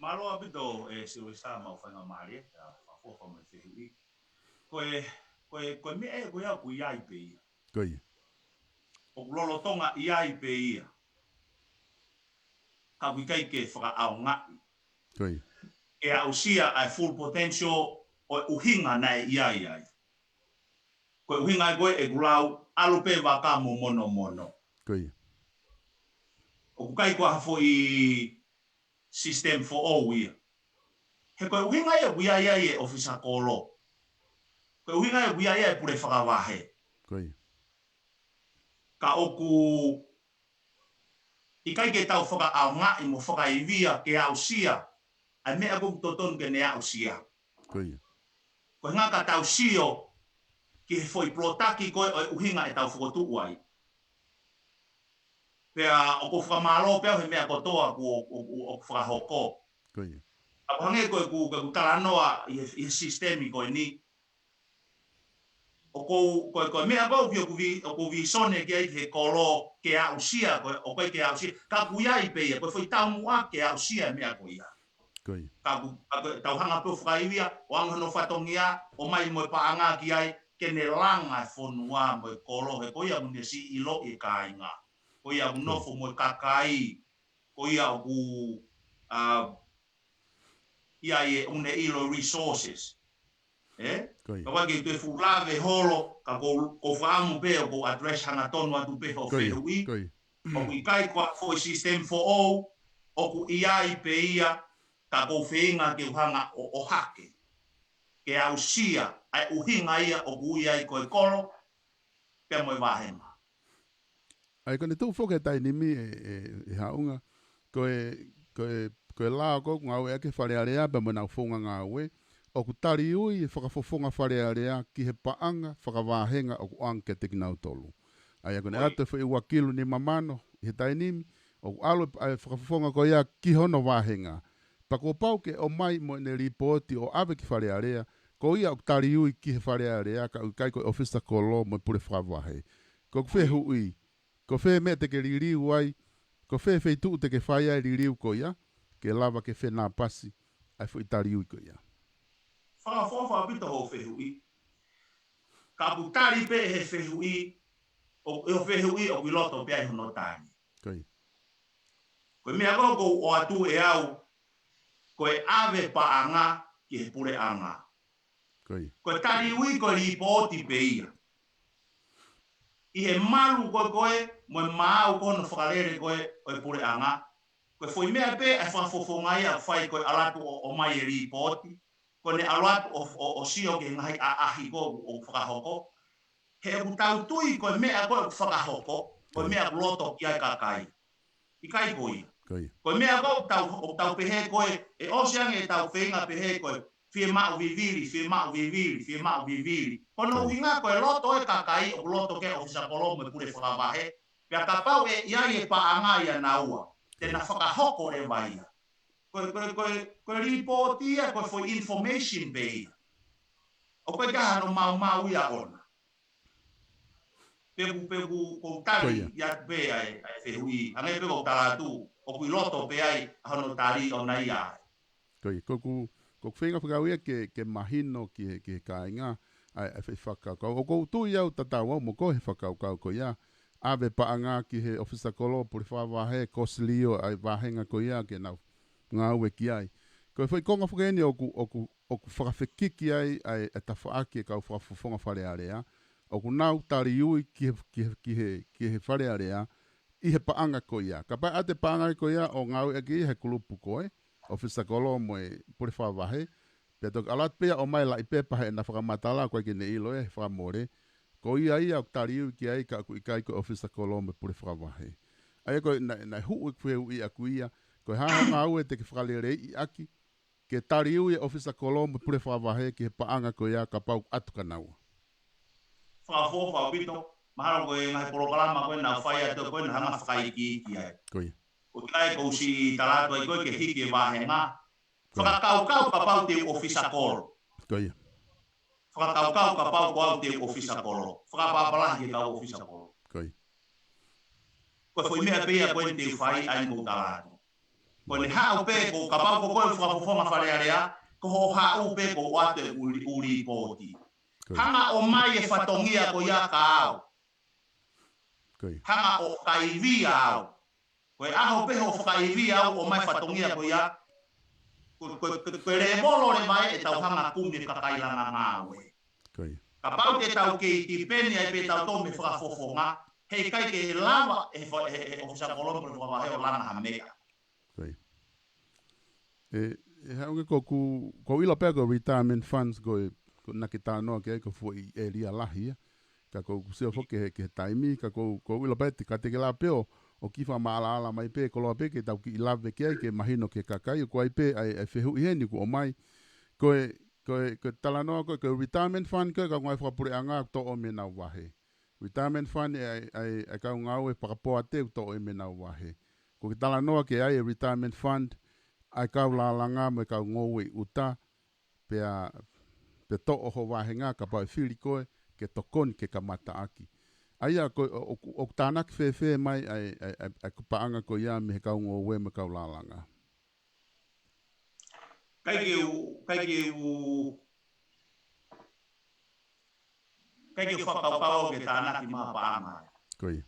Mālō ʻaupito, ʻe Silivesitā, mo e faingamālie, ʻa, fakaʻofoʻofa mo e fehuʻi. Ko e, ko e, ko e meʻa ia ko ia ʻoku ʻi ai pē ia. Ko ia. ʻOku lolotonga ʻi ai pē ia. Ka ʻoku ʻikai ke fakaʻaongaʻi. Ko ia. Ke aʻusia ʻa e full potential ʻo e ʻuhinga naʻe ʻi ai ai. Ko e ʻuhinga ia ko ē ʻeku lau, ʻalu pē vaka mo monomono. Ko ia. ʻOku ʻikai ko ha foʻi system foʻou ia. He ko e ʻuhinga ia ʻoku ʻi ai ai e ʻōfisa kolo. Ko e ʻuhinga ia ʻoku ʻi ai ai e pule fakavahe. Ko ia. Ka ʻoku ʻikai ke tau fakaʻaongaʻi mo fakaivia ke aʻusia ʻa e meʻa ʻoku totonu ke ne aʻusia. Ko ia. Ko e ʻuhinga ka tau sio ki he foʻi polotaki ko ē ʻo e ʻuhinga ʻetau fokotuʻu ai. Pea ʻoku ou fakamālō pē au he meʻa kotoa ʻoku, ʻoku, ʻoku, ʻoku fakahoko. Ko ia. ʻA, ʻoku hangē ko ʻeku, ko ʻeku talanoa ʻi he, ʻi he sisitemi ko eni. ʻOku ou, ko e, ko e meʻa ko ē ʻoku, ʻoku vi-, ʻoku ou visone ki ai ki he kolo ke aʻusia, ko e, ʻoku ʻikai ke aʻusia. Ka ʻoku ʻi ai pē ia, ko e foʻi taumuʻa ke aʻusia e meʻa ko ia. Ko ia. Ka ʻoku, ka ʻoku tau hanga pē ʻo fakaivia, ʻo ʻoange hono fatongia, ʻomai mo e paʻanga ki ai, ke ne langa e fonua mo e kolo, he ko ia ʻoku ne siʻi ʻiloʻi e kāinga. Ko ia ʻoku, ko ia, nofo mo e kakai, ko ia ʻoku, ʻa, ʻi ai e ʻoku ne ʻilo resources. ʻE? Ka ʻoku ʻikai ke u toe fuʻu lave holo, ka ʻoku ou, ʻoku ou fakaʻamu pē ʻoku ou address hangatonu atu pē hoʻo fehuʻi. ʻOku ʻikai ko ha foʻi system foʻou ʻoku ʻi ai pē ia, ka ʻoku ou feinga ke u hanga ʻo, ʻo ʻohake, ke aʻusia ʻa e ʻuhinga ia ʻoku ui ai ko e kolo pea mo e vāhenga. ʻA ia ko ʻene tuʻu foki he taimi ni ʻe, ʻe, ʻe Haʻunga, ko e, ko e, ko e lao ko ē ʻoku ngāueʻaki he Fale Alea pea mo ʻenau founga ngāue, ʻoku tali ui e fakafofonga Fale Alea ki he paʻanga fakavāhenga ʻoku ʻoange kiate kinautolu. ʻA ia ko ʻene ʻoatu e foʻi ua kilu nima mano ʻi he taimi ni, ʻoku ʻalu e, ʻa e fakafofonga ko ia ki hono vāhenga. Pea kuo pau ke ʻomai mo ʻene lipooti ʻo ʻave ki Fale Alea, ko ia ʻoku tali ui ki he Fale Alea, ka ʻoku ʻikai ko e ʻofisa kolo mo e pule fakavahe. Ko ʻeku fehuʻi, ko fē meʻa te ke liliu ai, ko fē feituʻu te ke fai ai e liliu ko ia, ke lava ke fenāpasi ʻa e foʻi tali ui ko ia. Fakaʻofoʻofa ʻaupito hoʻo fehuʻi. Ka ʻoku tali pē he fehuʻi, ʻo, ʻo fehuʻi ʻoku ʻi loto pē ai hono tali. Ko e meʻa ko ē ʻoku ou ʻoatu ʻe au, ko e ʻave paʻanga ki he puleʻanga. Ko e tali ui ko e lipooti pē ia. ʻI he malu ko ē ko ē, mo e maau ko hono fakalele ko ē ʻo e puleʻanga. Ko e foʻi meʻa pē ʻa e fakafofonga ia ʻoku fai ko e ʻalu atu ʻo, ʻomai e lipooti. Ko ʻene ʻalu atu ʻo, ʻo, ʻo sio ki he ngaahi ʻaʻahi ko ē ʻoku fakahoko. He ʻoku tau tui ko e meʻa ko ē ʻoku fakahoko, ko e meʻa ʻoku loto ki ai e kakai. ʻIkai ko ia. Ko e meʻa ko ē ʻoku tau, ʻoku tau pehē ko ē, ʻe ʻosi ange ʻetau feinga pehē ko ē, fiemaʻu vivili, fiemaʻu vivili, fiemaʻu vivili. Ko hono ʻuhinga ko e loto e kakai ʻoku loto ki ai e ʻofisa kolo mo e pule fakavahe. Pea kapau ʻe ʻi ai e paʻanga ia naua, te na fakahoko leva ia. Ko e, ko e, ko e, ko e lipooti ia, ko e foʻi information pē ia. ʻOku ʻikai ke ʻi ai hano maumau ia ʻona. Pea ʻoku, pea ʻoku, ʻoku ou tali ia pē ʻa e, ʻa e fehuʻi. Hangē pē ko ʻeku tala atu, ʻoku ʻi loto pē ai ʻa hono tali ʻona ia ai. Ko ia, ko ʻeku, ko ʻeku feinga fakaʻuia ke, ke mahino ki he, ki he kāinga, ʻa e, ʻa e foʻi fakakaukau. ʻOku ou tui au tatau au mo koe he fakakaukau ko ia, ʻave paʻanga ki he ʻofisa kolo, pule fakavahe, kosilio, ʻa e vāhenga ko ia ke nau ngāue ki ai. Ko e foʻi konga foki eni ʻoku, ʻoku, ʻoku fakafekiki ai, ʻa e, ʻa e tafaʻaki e kau fakafofonga Fale Alea. ʻOku nau tali ui ki he, ki he, ki he, ki he Fale Alea, ʻi he paʻanga ko ia. Kapau ʻe ʻoatu e paʻanga ko ia ʻo ngāueʻaki ia he kulupu ko ē, ʻofisa kolo mo e pule fakavahe, pea toki ʻalu atu pē ia ʻo ʻomai e laʻi pepa heʻena fakamatala, ʻoku ʻikai ke ne ʻilo ia he fakamole. Ko ia ia ʻoku tali ui ki ai ka ʻoku ʻikai ko e ʻofisa kolo mo e pule fakavahe. ʻA ia ko e, naʻe, naʻe hū ʻeku fehuʻi ʻaku ia, ko e hā hoʻo ngāue te ke fakaleleiʻi ʻaki, ke tali ui e ʻofisa kolo mo e pule fakavahe ki he paʻanga ko ia kapau ʻoku ʻatu kia naua. Fakaʻofoʻofa ʻaupito, mahalo ko e ngaahi polokalama ko ē naʻa ku fai atu ko ē naʻa ku hanga fakaikiiki ai. Ko ia. ʻOku ʻikai ko u siʻi tala atu ai ko ē ke hiki e vāhenga. Fakakaukau kapau te u ʻofisa kolo. Ko ia. Fakakaukau kapau ko au te u ʻofisa kolo. Fakapapalahi ke kau ʻofisa kolo. Ko ia. Ko e foʻi meʻa pē ia ko ē te u fai ai mo u tala atu. Ko ʻene haʻu pē ko kapau ko koe fakafofonga Fale Alea, ko hoʻo haʻu pē ko ʻoatu e ʻuli, ʻuli lipooti. Ko ia. Hanga ʻo ʻomai e fatongia ko ia kia au. Ko ia. Hanga ʻo fakaivia au. Ko e ʻaho pē hoʻo fakaivia au ʻo ʻomai e fatongia ko ia, ko, ko, ko, ko e lēvolo leva ē ʻetau hanga kumi e kakai langa ngāue. Ko ia. Kapau te tau kei tipeni ai pē tautolu mei he fakafofonga, heʻikai ke lava e fa-, e, e ʻofisa kolo mo e pule fakavahe ʻo langa ha meʻa. Ko ia. ʻE, ʻe Haʻunga ko ʻeku, ko u ʻilo pē ko e retirement funds ko e, ko ʻena ke talanoa ki ai ko e foʻi ʻēlia lahi ia. Ka ko ʻeku sio foki ki he, ki he taimi, ka ko, ko u ʻilo pē te, ka te ke lava pē ʻo, ʻo kiʻi fakamaʻalaʻala mai pē, koloa pē ke tau kiʻi lave ki ai, ke mahino ki he kakai, ʻoku ʻi ai pē ʻa e, ʻa e fehuʻi heni ʻoku ʻomai. Ko e, ko e, ko e talanoa ko e, ko e retirement fund ko e kau ngāue fakapuleʻanga ʻoku toʻo mei heʻenau vahe. Retirement fund ʻa e, ʻa e, ʻa e kau ngāue fakapoate ʻoku toʻo mei heʻenau vahe. ʻOku ke talanoa ki ai e retirement fund ʻa e kau lālanga mo e kau ngoue ʻi ʻuta, pea, pea toʻo ho vāhenga kapau ʻe fili koe ke tokoni ke kamataʻaki. ʻA ia ko, ʻo, ʻo, ʻoku tānaki fēfē mai ʻa e, ʻa e, ʻa e, ʻa e paʻanga ko ia mei he kau ngoue mo e kau lālanga. ʻIkai ke u, ʻikai ke u, ʻikai ke u fakakaukau ke tānaki mai ha paʻanga. Ko ia.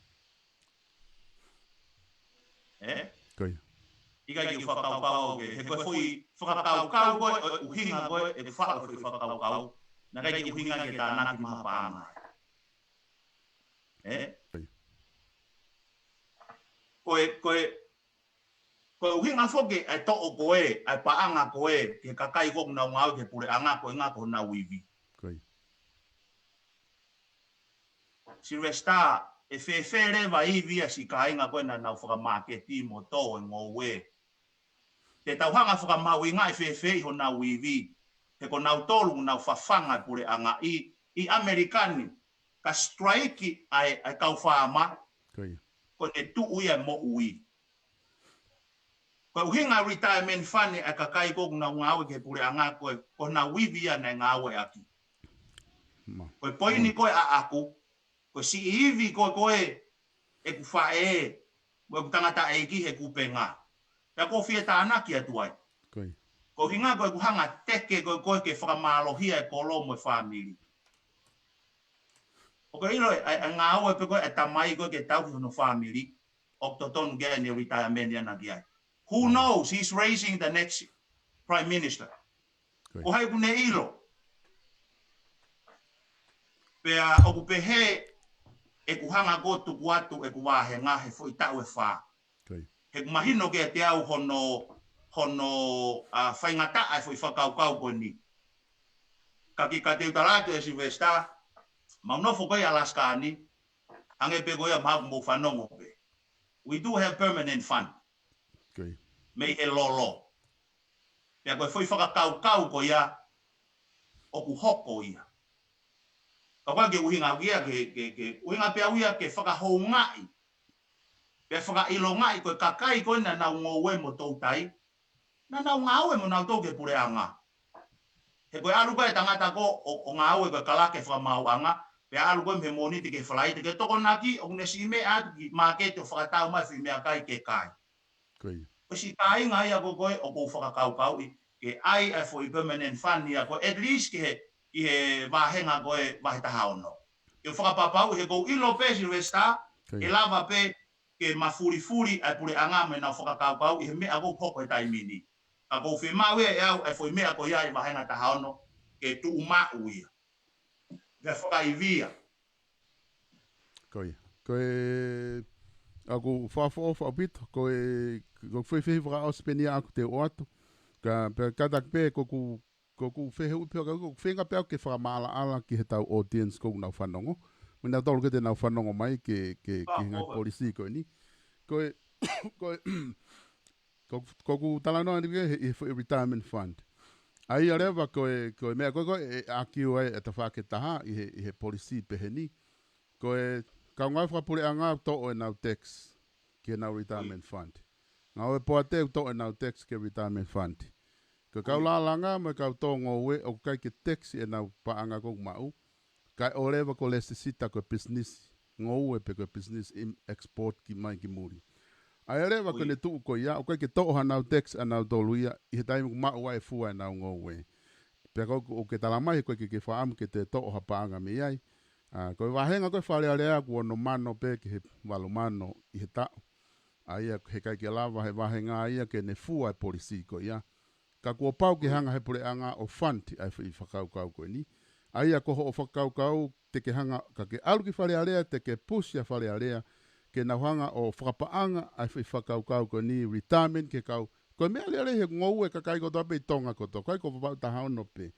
ʻE? Ko ia. ʻIkai ke u fakakaukau ke, he ko e foʻi fakakaukau ko ē, ʻo e ʻuhinga ko ē, ʻeku faʻu e foʻi fakakaukau. Naʻe ʻikai ke ʻuhinga ke tānaki mai ha paʻanga. Ē? Ko e, ko e, ko e ʻuhinga foki ʻa e toʻo ko ē ʻa e paʻanga ko ē ki he kakai ko ē ʻoku nau ngāue ki he puleʻanga ko e ʻuhinga ko honau ivi. Sylvester, ʻe fēfē leva ivi ʻa e siʻi kāinga ko ē naʻa nau fakamāketi mo tō e ngoue? Te tau hanga fakamahuʻingaʻi fēfē ʻi honau ivi, he ko nautolu ʻoku nau fafanga e puleʻanga ʻi, ʻi ʻAmelika ni, ka strike ʻa e, ʻa e kau faama, ko ʻene tuʻu ia e moʻui. Ko e ʻuhinga retirement fund ʻa e kakai ko ē ʻoku nau ngāue ki he puleʻanga ko ē, ko honau ivi ia naʻe ngāueʻaki. Ko e poini ko ē ʻaʻaku, ko e siʻi ivi ko ē ko ē ʻeku faʻē, mo ʻeku tangataʻeiki he kupenga. Pea ʻoku ou fie tānaki atu ai. Ko e ʻuhinga ko ʻeku hanga teke ko ē ko ē ke fakamālohia e kolo mo e fāmili. ʻOku ke ʻilo ʻa e, ʻa e ngāue pē ko ē ʻa e tamai ko ē ke tauhi hono fāmili, ʻoku totonu ke ʻi ai ʻene retirement ʻana ki ai. Who knows? He's raising the next prime minister. Ko hai ʻoku ne ʻilo? Pea ʻoku pehē ʻeku hanga ko ē tuku atu ʻeku vāhenga he foʻi taʻu ʻe fā. He ʻoku mahino kiate au hono, hono, ʻa, faingataʻa e foʻi fakakaukau ko eni. Ka kiʻi, ka te u tala atu ʻe Sylvester, mau nofo ko ē ʻi Alaska ni, hangē pē ko ia mahalo ʻoku mou fanongo pē. We do have permanent fund. Mei he lolo. Pea ko e foʻi fakakaukau ko ia, ʻoku hoko ia. Ka ʻoku ʻikai ke ʻuhinga au ia ke, ke, ke ʻuhinga pē au ia ke fakahoungaʻi. Pea fakaʻilongaʻi ko e kakai ko ē naʻa nau ngoue mo toutai. Naʻa nau ngāue mo nautolu ki he puleʻanga. He ko e ʻalu ko ē tangata ko ē ʻo, ʻo ngāue ko e kalake fakamaauʻanga, pea ʻalu ko ē mei he Mōnite ki he Falaite ke tokonaki, ʻoku ne siʻi meʻa atu ki māketi ʻo fakatau mai foʻi meʻakai ke kai. Ko e siʻi kāinga ia ko ē ʻoku ou fakakaukauʻi ke ʻai ʻa e foʻi permanent fund ia ko ē at least ki he, ki he vāhenga ko ē vahe taha ono. Ke fakapapauʻi he ʻoku ou ʻilo pē Sylvester, ʻe lava pē ke mafulifuli ʻa e puleʻanga mo ʻenau fakakaukau ʻi he meʻa ʻoku hoko he taimi ni. Ka ʻoku ou fiemaʻu ia ʻe au ʻa e foʻi meʻa ko ia ʻi he vāhenga taha ono ke tuʻumaʻu ia. Pea fakaivia. Ko ia. Ko e, ʻoku ou fakaʻofoʻofa ʻaupito, ko e, ko e foʻi fehuʻi fakaʻosi pē eni ia ʻoku te u ʻoatu. Ka, pea kātaki pē, ʻoku, ʻoku fehuʻi pē, ʻoku feinga pē au ke fakamaʻalaʻala ki heʻetau audience ʻoku nau fanongo. Mo nautolu ke te nau fanongo mai ke, ke, ki he ngaahi policy ko eni. Ko e, ko e, ko, ko ʻeku talanoa ni ke he, he foʻi retirement fund. ʻA ia leva ko e, ko e meʻa ko ē ko ē ʻe ʻaki ai ʻa e tafaʻaki ʻe taha ʻi he, ʻi he policy pehē ni. Ko e kau ngāue fakapuleʻanga ʻoku toʻo ʻenau tax ki heʻenau retirement fund. Ngāue poate ʻoku toʻo ʻenau tax ki he retirement fund. Ko e kau lālanga mo e kau tō ngoue ʻoku ʻikai ke tax ʻenau paʻanga ʻoku maʻu. Kae ʻoua leva ko e lēsisita ko e business ngoue pe ko e business im-, export ki mai ki muli. ʻA ia leva ko ʻene tuʻu ko ia, ʻoku ʻikai ke toʻo hanau tax ʻanautolu ia, ʻi he taimi ʻoku maʻu ai e fua ʻenau ngoue. Pea ko ʻoku ke tala mai, he ʻoku ʻikai ke ke fakaʻamu ke te toʻo ha paʻanga mei ai. ʻA, ko e vāhenga ko ē Fale Alea ʻoku ono mano pē ki he valu mano ʻi he taʻu. ʻA ia he ʻikai ke lava he vāhenga ia ke ne fua e policy ko ia. Ka kuo pau ke hanga he puleʻanga ʻo fund ʻa e foʻi fakakaukau ko eni. ʻA ia ko hoʻo fakakaukau te ke hanga ka ke ʻalu ki Fale Alea, te ke push ʻa Fale Alea, ke nau hanga ʻo fakapaʻanga ʻa e foʻi fakakaukau ko eni, retirement ke kau. Ko e meʻa lelei he ngoue kakai kotoa pē ʻi Tonga kotoa, ʻikai ko Vavaʻu taha ono pē.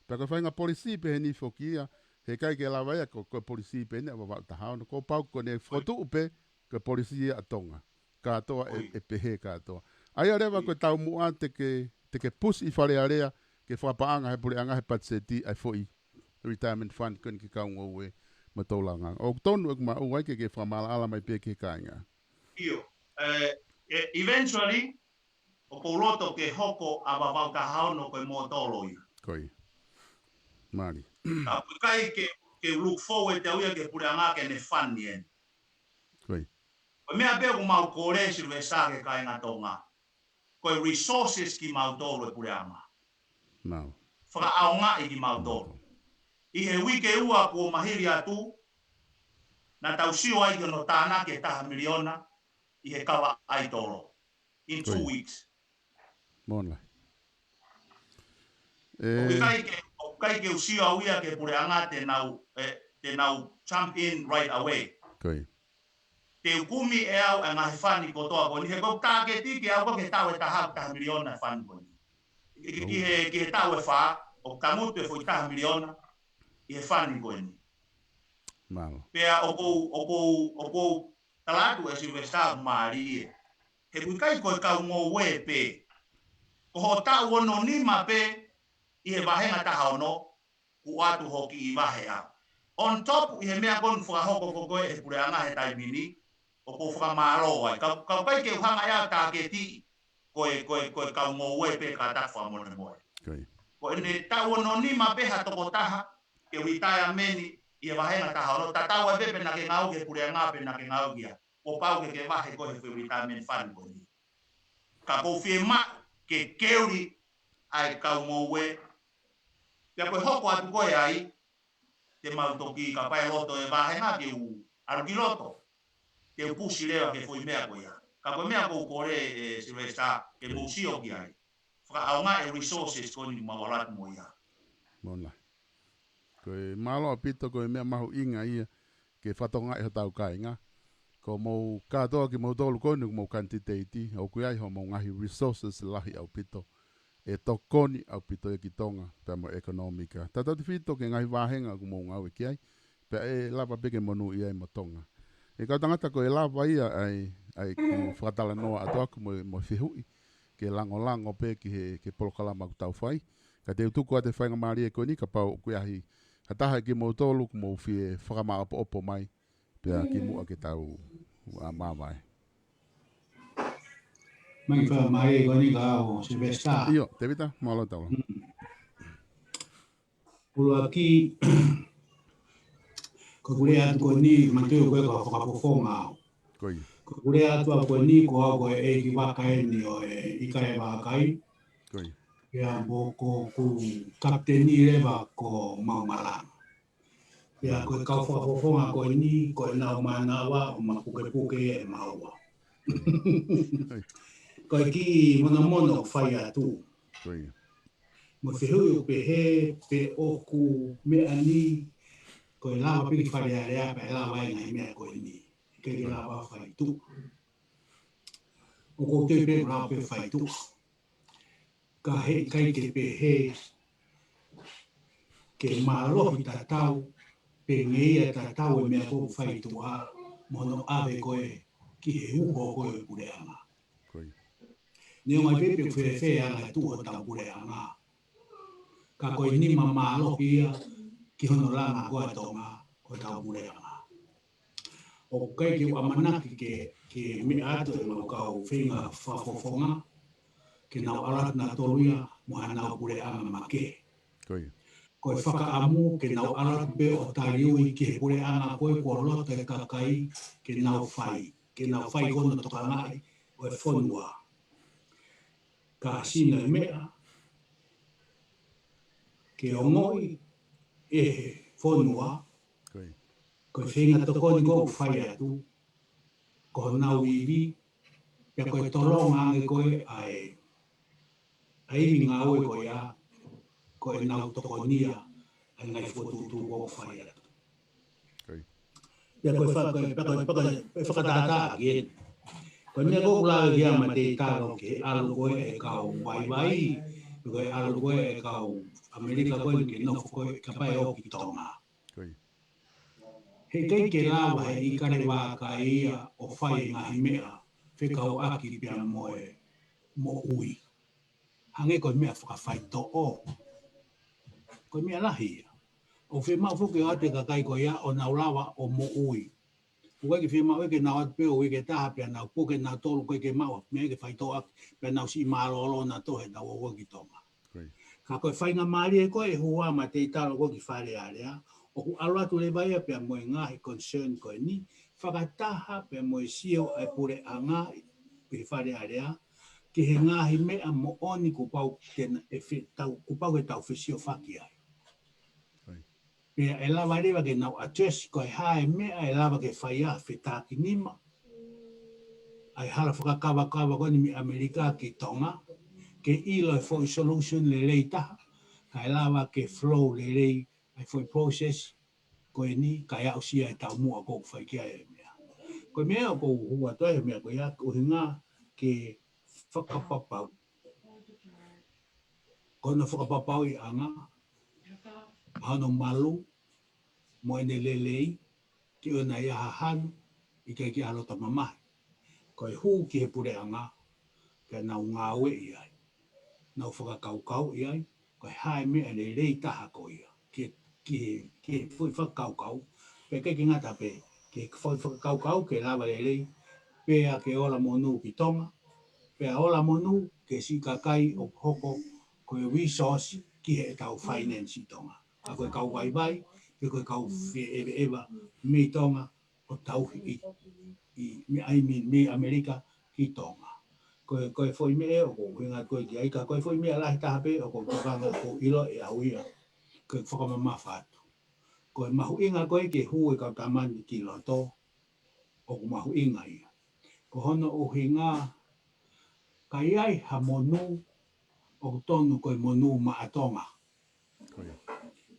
Pea ko e faʻahinga policy pehē ni foki ia, he ʻikai ke lava ia ko, ko e policy pē eni ʻa Vavaʻu taha ono, kuo pau ko ʻene fokotuʻu pē, ko e policy ia ʻa Tonga. Kātoa ʻe, ʻe pehē kātoa. ʻA ia leva ko e taumuʻa te ke, te ke push ʻi Fale Alea, ke fakapaʻanga he puleʻanga he patiseti ʻa e foʻi retirement fund ko eni ki he kau ngoue mo e tō lālanga. ʻOku tonu ʻeku maʻu ai ke, ke fakamaʻalaʻala mai pē ki he kāinga. ʻIo, ē, ē, eventually, ʻoku ou loto ke hoko ʻa Vavaʻu taha ono ko e mōtolo ia. Ko ia. Mālie. Ka ʻoku ʻikai ke, ke look forward ʻe au ia ki he puleʻanga ke ne fund eni. Ko ia. Ko e meʻa pē ʻoku mau kole Sylvester ki he kāinga Tonga. Ko e resources kimautolu e puleʻanga. Fakaʻaongaʻi kimautolu. ʻI he uike ua kuo maliu atu, naʻa tau sio ai ki hono tānaki e taha miliona ʻi he kava ʻaitolo. In two weeks. Mona. ʻOku ʻikai ke, ʻoku ʻikai ke u sio au ia ki he puleʻanga te nau, ē, te nau jump in right away. Ko ia. Te u kumi ʻe au ʻa e ngaahi fani kotoa ko eni, he ko e tāketi ke au ko e taʻu ʻe taha, taha miliona e fani ko eni. Ki, ki, ki he, ki he taʻu ʻe fā, ʻoku tangutu e foʻi taha miliona ʻi he fani ko eni. Mālō. Pea ʻoku ou, ʻoku ou, ʻoku ou tala atu ʻe Sylvester mālie. He ʻoku ʻikai ko e kau ngoue pē. Ko hoʻo taʻu ono nima pē ʻi he vāhenga taha ono, kuo ʻoatu hoʻo kiʻi vahe ʻaʻau. On top ʻi he meʻa ko eni ʻoku fakahoko ko ē ʻe he puleʻanga he taimi ni, ʻoku ou fakamālō ai. Ka, ka ʻoku ʻikai ke u hanga ʻe au ʻo tāketi ko e, ko e, ko e kau ngoue pē, kātaki fakamolemole. Ko ia. Ko ʻene taʻu ono nima pē ha tokotaha ke retire mei he vāhenga taha ono, tatau ai pē pe naʻa ke ngāue ki he puleʻanga pe naʻa ke ngāue ki ai. Kuo pau ke ke vahe koe he foʻi retirement fund ko eni. Ka ʻoku ou fiemaʻu ke keli ʻa e kau ngoue. Pea ko e hoko atu ko ē ai, te mau toki, kapau ʻe loto e vāhenga ke u ʻalu ki loto, te u pusi leva ki he foʻi meʻa ko ia. Ka ko e meʻa ʻoku ou kole ʻe Sylvester ke mou sio ki ai. Fakaʻaongaʻi e resources ko eni ʻoku mau ʻalu atu mo ia. Moʻoni. Ko e mālō ʻaupito, ko e meʻa mahuʻinga ia ke fakatokangaʻi hotau kāinga. Ko homou kātoa kimoutolu ko eni ʻoku mou kanititeiti, ʻoku ʻi ai hoʻomou ngaahi resources lahi ʻaupito ʻe tokoni ʻaupito ia ki Tonga pea mo e ʻekonōmika, tautautefito ki he ngaahi vāhenga ʻoku mou ngāue ki ai, pea ʻe lava pē ke monūʻia ai mo Tonga. ʻE kau tangata, ko e lava ia ʻa e, ʻa e kiʻi fakatalanoa ʻa Toʻaku mo, mo Fehuʻi, ke langolango pē ki he, ki he polokalama ʻoku tau fai. Ka te u tuku atu e faingamālie ko eni kapau ʻoku ʻi ai ha taha ʻiate kimoutolu ʻoku mou fie fakamāʻopoʻopo mai, pea kimuʻa ke tau, ā, māvae. Mai fakamālie ko eni ka ʻo Sylvester. ʻIo, Tēvita, mālō e taula. Mm. ʻUluaki, ko ʻeku lea atu ko eni, manatuʻi ko e kau fakafofonga au. Ko ia. Ko ʻeku lea atu au ko eni, ko au ko e ʻeikivaka eni ʻo e ʻIkale Vākai. Ko ia. Pea mo ko ʻeku kapiteni leva ko Maumalanga. Pea ko e kau fakafofonga ko eni, ko ʻenau mānava ʻo mapukepuke ʻe maua. Ko ia. Ko e kiʻi monomono ʻoku fai atu. Ko ia. Mo e fehuʻi ʻoku pehē pe ʻoku meʻa ni, ko e lava pē ke fai alea pea lava e ngaahi meʻa ko eni. ʻIkai ke lava fai tuʻa. ʻOku ou tui pē ʻoku lava pē fai tuʻa. Ka heʻikai ke pehē ke mālohi tatau, pe ngeia tatau e meʻa ʻoku fai tuʻa, mo hono ʻave ko ē ki he uho ko ē ʻo e puleʻanga. Ko ia. Neongo ai pē pe ʻoku fēfē ʻa e tuʻu hotau puleʻanga, ka ko e nima mālohi ia ki hono langa ko ē ʻa Tonga hotau puleʻanga. ʻOku ʻikai ke u ʻamanaki ke, ke meʻa atu ʻemau kau feinga fakafofonga, ke nau ʻalu atu nautolu ia mo haʻanau puleʻanga makehe. Ko ia. Ko e fakaʻamu ke nau ʻalu atu pē ʻo taliui ki he puleʻanga ko ē kuo loto e kakai ke nau fai, ke nau fai ko hono tokangaʻi ʻo e fonua. Ka sino e meʻa ke ongoʻi ʻe he fonua, ko ia, ko e feinga tokoni ʻoku fai atu, ko honau ivi, pea ko e tolonga ange ko ē ʻa e, ʻa e ivi ngāue ko ia, ko ʻenau tokonia ʻa e ngaahi fokotuʻutuʻu ʻoku fai atu. Ko ia. Pea ko e fa-, ko e, pea ko e, pea ko e, ko e fakatātā ki ai. Ko e meʻa ʻoku ou lave ki ai ma te talo ki he ʻalu ko ē ʻa e kau vaivai, ko e ʻalu ko ē ʻa e kau ʻAmelika ko ē ke nofo ko ē, kapau ʻe ō ki Tonga. Ko ia. Heʻikai ke lava he ʻIkale Vākai ia ʻo fai e ngaahi meʻa fekauʻaki pea mo e moʻui. Hangē ko e meʻa fakafaitoʻo. Ko e meʻa lahi ia. ʻOku fiemaʻu foki ʻe he kakai ko ia ʻo nau lava ʻo moʻui. ʻOku ʻikai ke fiemaʻu ia ke nau ō atu pē ʻo uike ʻe taha pea nau puke nautolu, ʻikai ke maʻu ha meʻa ke faitoʻo ʻaki, pea nau siʻi mālōlō nautolu heʻenau ō ko ē ki Tonga. Ko ia. Ka ko e faingamālie ko ē ʻe hū mai ma te talo ko ē ki Fale Alea, ʻoku ʻalu atu leva ia pea mo e ngaahi concern ko eni, fakataha pea mo e sio ʻa e puleʻanga ʻi Fale Alea, ki he ngaahi meʻa moʻoni kuo pau ke na-, ʻe fe-, tau, kuo pau ke tau fesiofaki ai. Ko ia. Pea ʻe lava leva ke nau address ko e hā e meʻa ʻe lava ke fai ai ha fetākinima ʻa e hala fakakavakava ko eni mei ʻAmelika ki Tonga, ke ʻilo e foʻi solution lelei taha, kae lava ke flow lelei ʻa e foʻi process ko eni, kae aʻusia e taumuʻa ʻoku fai ki ai e meʻa. Ko e meʻa ʻoku ou hū atu ai he meʻa ko ia, ko e ʻuhinga ke fakapapau. Ko hono fakapapauʻi ʻanga, hono malu, mo ʻene lelei, ke ʻoua naʻa ʻi ai ha hanu, ʻikai ke ʻi ai ha loto mamahi. Ko e hū ki he puleʻanga, ke nau ngāueʻi ai. Nau fakakaukauʻi ai, ko e hā e meʻa lelei taha ko ia. Ke, ke, ke foʻi fakakaukau, pea ʻikai ke ngata pē, ke foʻi fakakaukau, ke lava lelei, pea ke ola monū ki Tonga, pea ola monū ki he siʻi kakai ʻoku hoko ko e resource ki heʻetau finance ʻi Tonga. ʻA ko e kau vaivai, pe ko e kau fie ʻeveʻeva mei Tonga ʻo tauhi ʻi, ʻi, mei, I mean, mei ʻAmelika ki Tonga. Ko e, ko e foʻi meʻa ʻoku ou ʻuhinga ko ē ki ai, ka ko e foʻi meʻa lahi taha pē ʻoku ou tokanga ʻoku ʻilo ʻe au ia, ko e fakamamafa atu. Ko e mahuʻinga ko ē ke hū e kau tama ni ki loto, ʻoku mahuʻinga ia. Ko hono ʻuhinga, ka ʻi ai ha monū, ʻoku tonu ko e monū maʻa Tonga. Ko ia.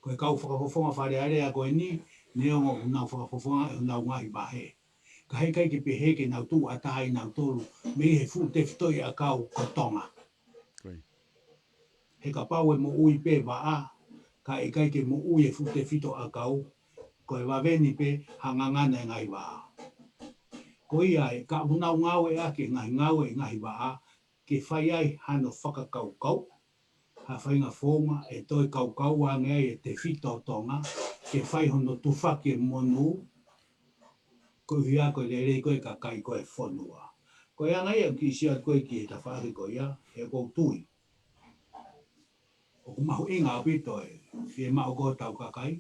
Ko e kau fakafofonga Fale Alea ko eni, neongo ʻoku nau fakafofonga ʻe honau ngaahi vahe. Ka heʻikai ke pehē ke nau tuʻu ʻatā ʻe nautolu, mei he fuʻu tefitoʻi ʻakau ko Tonga. Ko ia. He kapau ʻe moʻui pē vaʻa, ka ʻikai ke moʻui e fuʻu tefito ʻakau, ko e vave ni pē ha ngangana e ngaahi vaʻa. Ko ia ē, ka ʻoku nau ngāueʻaki e ngaahi ngāue ʻi he ngaahi vaʻa, ke fai ai hano fakakaukau, ha faʻahinga founga ʻe toe kaukau ange ai e tefito ʻo Tonga, ke fai hono tufaki e monū, koeʻuhi ko e lelei ko ē kakai ko e fonua. Ko e anga ia ʻoku kiʻi sio atu ko ē ki he tafaʻaki ko ia, he ʻoku ou tui ʻoku mahuʻinga ʻaupito e fiemaʻu ko ē ʻetau kakai,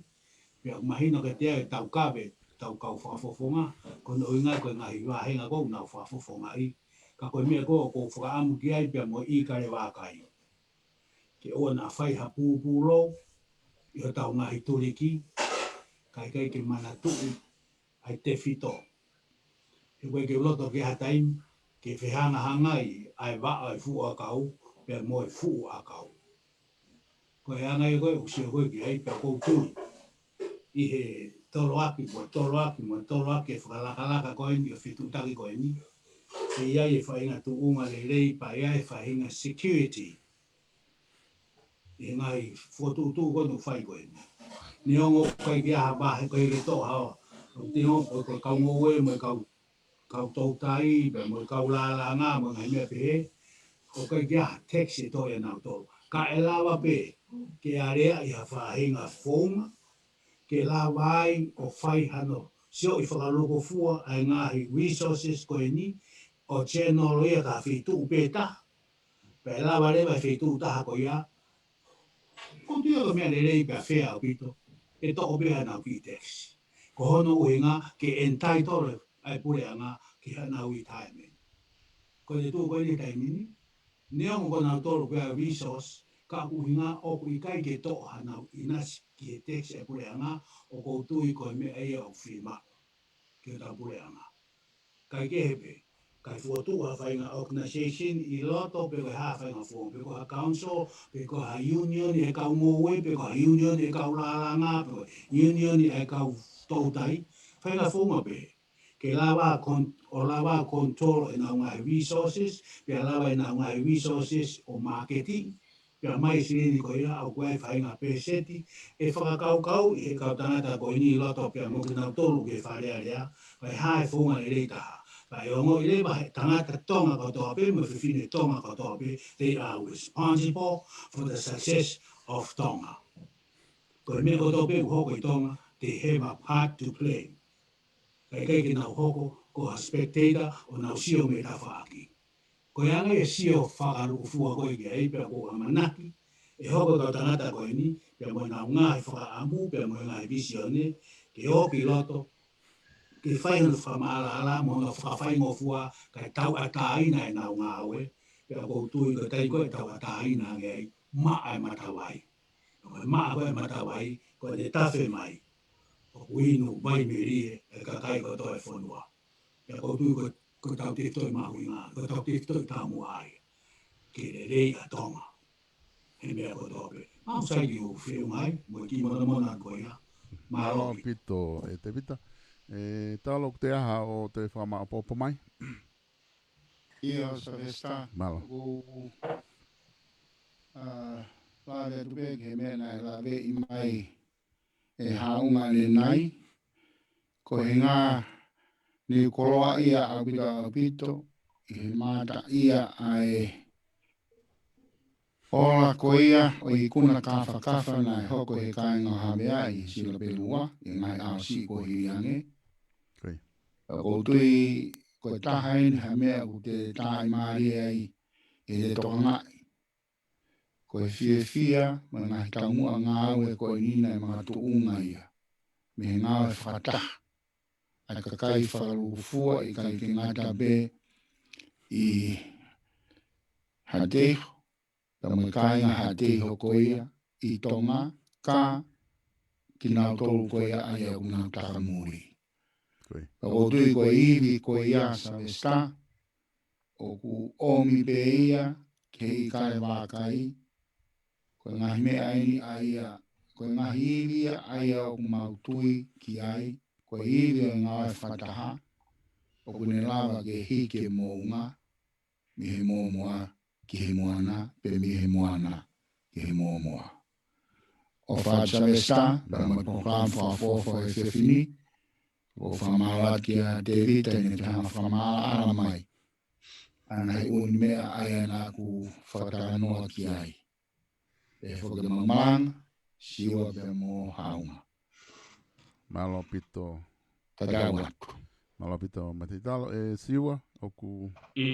pea ʻoku mahino kiate au e taukave ʻetau kau fakafofonga, ko hono ʻuhinga ko e ngaahi vāhenga ʻoku nau fakafofongaʻi. Ka ko e meʻa ko ē ʻoku ou fakaʻamu ki ai pea mo e ʻīkale vākai. Ke ʻoua naʻa fai ha pūpūlou ʻi hotau ngaahi tuliki, kae ʻikai ke manatuʻi ʻa e tefito. He ʻoku ʻikai ke u loto ki ha taimi ke fehangahangai ʻa e vaʻa ʻo e fuʻu ʻakau pea mo e fuʻu ʻakau. Ko e anga ia ko ē ʻoku ou sio ko ē ki ai pea ʻoku ou tui ʻi he toloaki, mo e toloaki, mo e toloaki e fakalakalaka ko eni, ʻo e fetuʻutaki ko eni, ʻe ʻi ai e faʻahinga tuʻunga lelei, pea ʻi ai e faʻahinga security ʻi he ngaahi fokotuʻutuʻu ko ē ʻoku fai ko eni. Neongo ʻoku ʻikai ke ʻi ai ha vahe, ʻikai ke toʻo ha, ʻo te o, ko e kau ngoue mo e kau, kau toutai, pea mo e kau lālanga, mo e ngaahi meʻa pehē, ʻoku ʻikai ke ʻi ai ha tax ʻe toʻo ʻe nautolu. Ka ʻe lava pē ke aleaʻi ha faʻahinga founga, ke lava ai ʻo fai hano sioʻi fakalūkufua ʻa e ngaahi resources ko eni, ʻo channel ia ki ha feituʻu pē taha. Pea ʻe lava leva e feituʻu taha ko ia, ʻoku ou tui ko e meʻa lelei pea fair ʻaupito, ʻe toʻo pē hanau kiʻi tax. Ko hono ʻuhinga ke entitle ʻa e puleʻanga ki hanau retirement. Ko e tuʻu ko eni he taimi ni, neongo ko nautolu ko e resource, ka ʻoku ʻuhinga ʻoku ʻikai ke toʻo hanau ʻinasi ki he tax ʻa e puleʻanga, ʻoku ou tui ko e meʻa ia ʻoku fiemaʻu ki hotau puleʻanga. Kae kehe pē, kae fokotuʻu ha faʻahinga organization ʻi loto pe ko e hā faʻahinga founga, pe ko ha council, pe ko ha union ʻa e kau ngoue, pe ko ha union ʻa e kau lālanga, pe ko ha union ʻa e kau toutai, faʻahinga founga pē. Ke lava kon-, ʻo lava control ʻenau ngaahi resources, pea lava ʻenau ngaahi resources ʻo marketiʻi, pea mai silini ko ia ʻoku ʻi ai e faʻahinga pēseti, ʻe fakakaukauʻi ʻe he kau tangata ko eni ʻi loto pea mo kinautolu ki he Fale Alea, pe ko e hā e founga lelei taha. Pea ʻe ongoʻi leva ʻe he tangata Tonga kotoa pē, mo e fefine Tonga kotoa pē, they are responsible for the success of Tonga. Ko e meʻa kotoa pē ʻoku hoko ʻi Tonga, they have a part to play. Kae ʻikai ke nau hoko ko ha spectator ʻo nau sio mei tafaʻaki. Ko e anga ia e sio fakalūkufua ko ē ki ai pea ʻoku ou ʻamanaki ʻe hoko e kau tangata ko eni, pea mo ʻenau ngaahi fakaʻamu, pea mo e ngaahi visione, ke ō ki loto, ke fai hono fakamaʻalaʻala, mo hono fakafaingofua, kae tauʻatāina ʻenau ngāue, pea ʻoku ou tui ko e taimi ko ē ʻe tauʻatāina ange ai, maʻa e matavai. Ko e maʻa ko ē e matavai, ko ʻene tafe mai, ʻoku inu vaimelie e kakai kotoa e fonua. Pea ʻoku ou tui ko, ko ʻetau tefitoʻi mahuʻinga, ko ʻetau tefitoʻi taumuʻa ia. Ke lelei ʻa Tonga. He meʻa kotoa pē. ʻAʻu sai ke u feʻunga ai mo e kiʻi monamona ko ia. Mālō. Mālō ʻaupito, ʻe Tēvita. ʻE Talo, ʻoku toe ʻi ai haʻo toe fakamāʻopoʻopo mai? ʻIo, Sylvester. Mālō. ʻOku ou, ʻa, lave atu pē ki he meʻa naʻe laveʻi mai ʻe Haʻunga ʻanenai. Ko e ʻuhinga naʻe koloaʻia ʻaupito ʻaupito ʻi he mamata ia ʻa e ola ko ia ʻo e ikuna kāfakafa naʻe hoko ʻe he kāinga ʻo Havea ʻi Silapelua, ʻi he ngaahi ʻaho siʻi kuo hili ange. Ko ia. Ka ʻoku ou tui ko e taha eni ha meʻa ʻoku te tāʻimālie ai ʻi heʻete tokangaʻi. Ko e fiefia mo e ngaahi taumuʻa ngāue ko eni naʻe makatuʻunga ia mei he ngāue fakataha ʻa e kakai fakalūkufua ʻikai ke ngata pē ʻi Haʻateiho, ka mo e kāinga Haʻateiho ko ia ʻi Tonga, ka kinautolu ko ia ʻa ia ʻoku nau takamuli. Ko ia. Ka ʻoku ou tui ko e ivi ko ia, Sylvester, ʻoku ʻomi pē ia ki he ʻikai vakai. Ko e ngaahi meʻa eni ʻa ia, ko e ngaahi ivi ia ʻa ia ʻoku mau tui ki ai, ko e ivi ʻo e ngāue fakataha, ʻoku ne lava ke hiki e moʻunga mei he mōmoa ki he moana, pe mei he moana ki he mōmoa. ʻOfa atu Sylvester, pea mo e polokalama fakaʻofoʻofa ʻo e efiafi ni, ʻoku ou fakamālō atu kia Tēvita heʻene toe hanga ʻo fakamaʻalaʻala mai ʻa e ngaahi ʻū meʻa ʻa ia naʻá ku fakatalanoa ki ai. ʻE foki mo Malanga, Siua pea mo Haʻunga. Mālō ʻaupito. Tatau atu. Mālō ʻaupito, Mate Talo. ʻE Siua, ʻoku ʻI,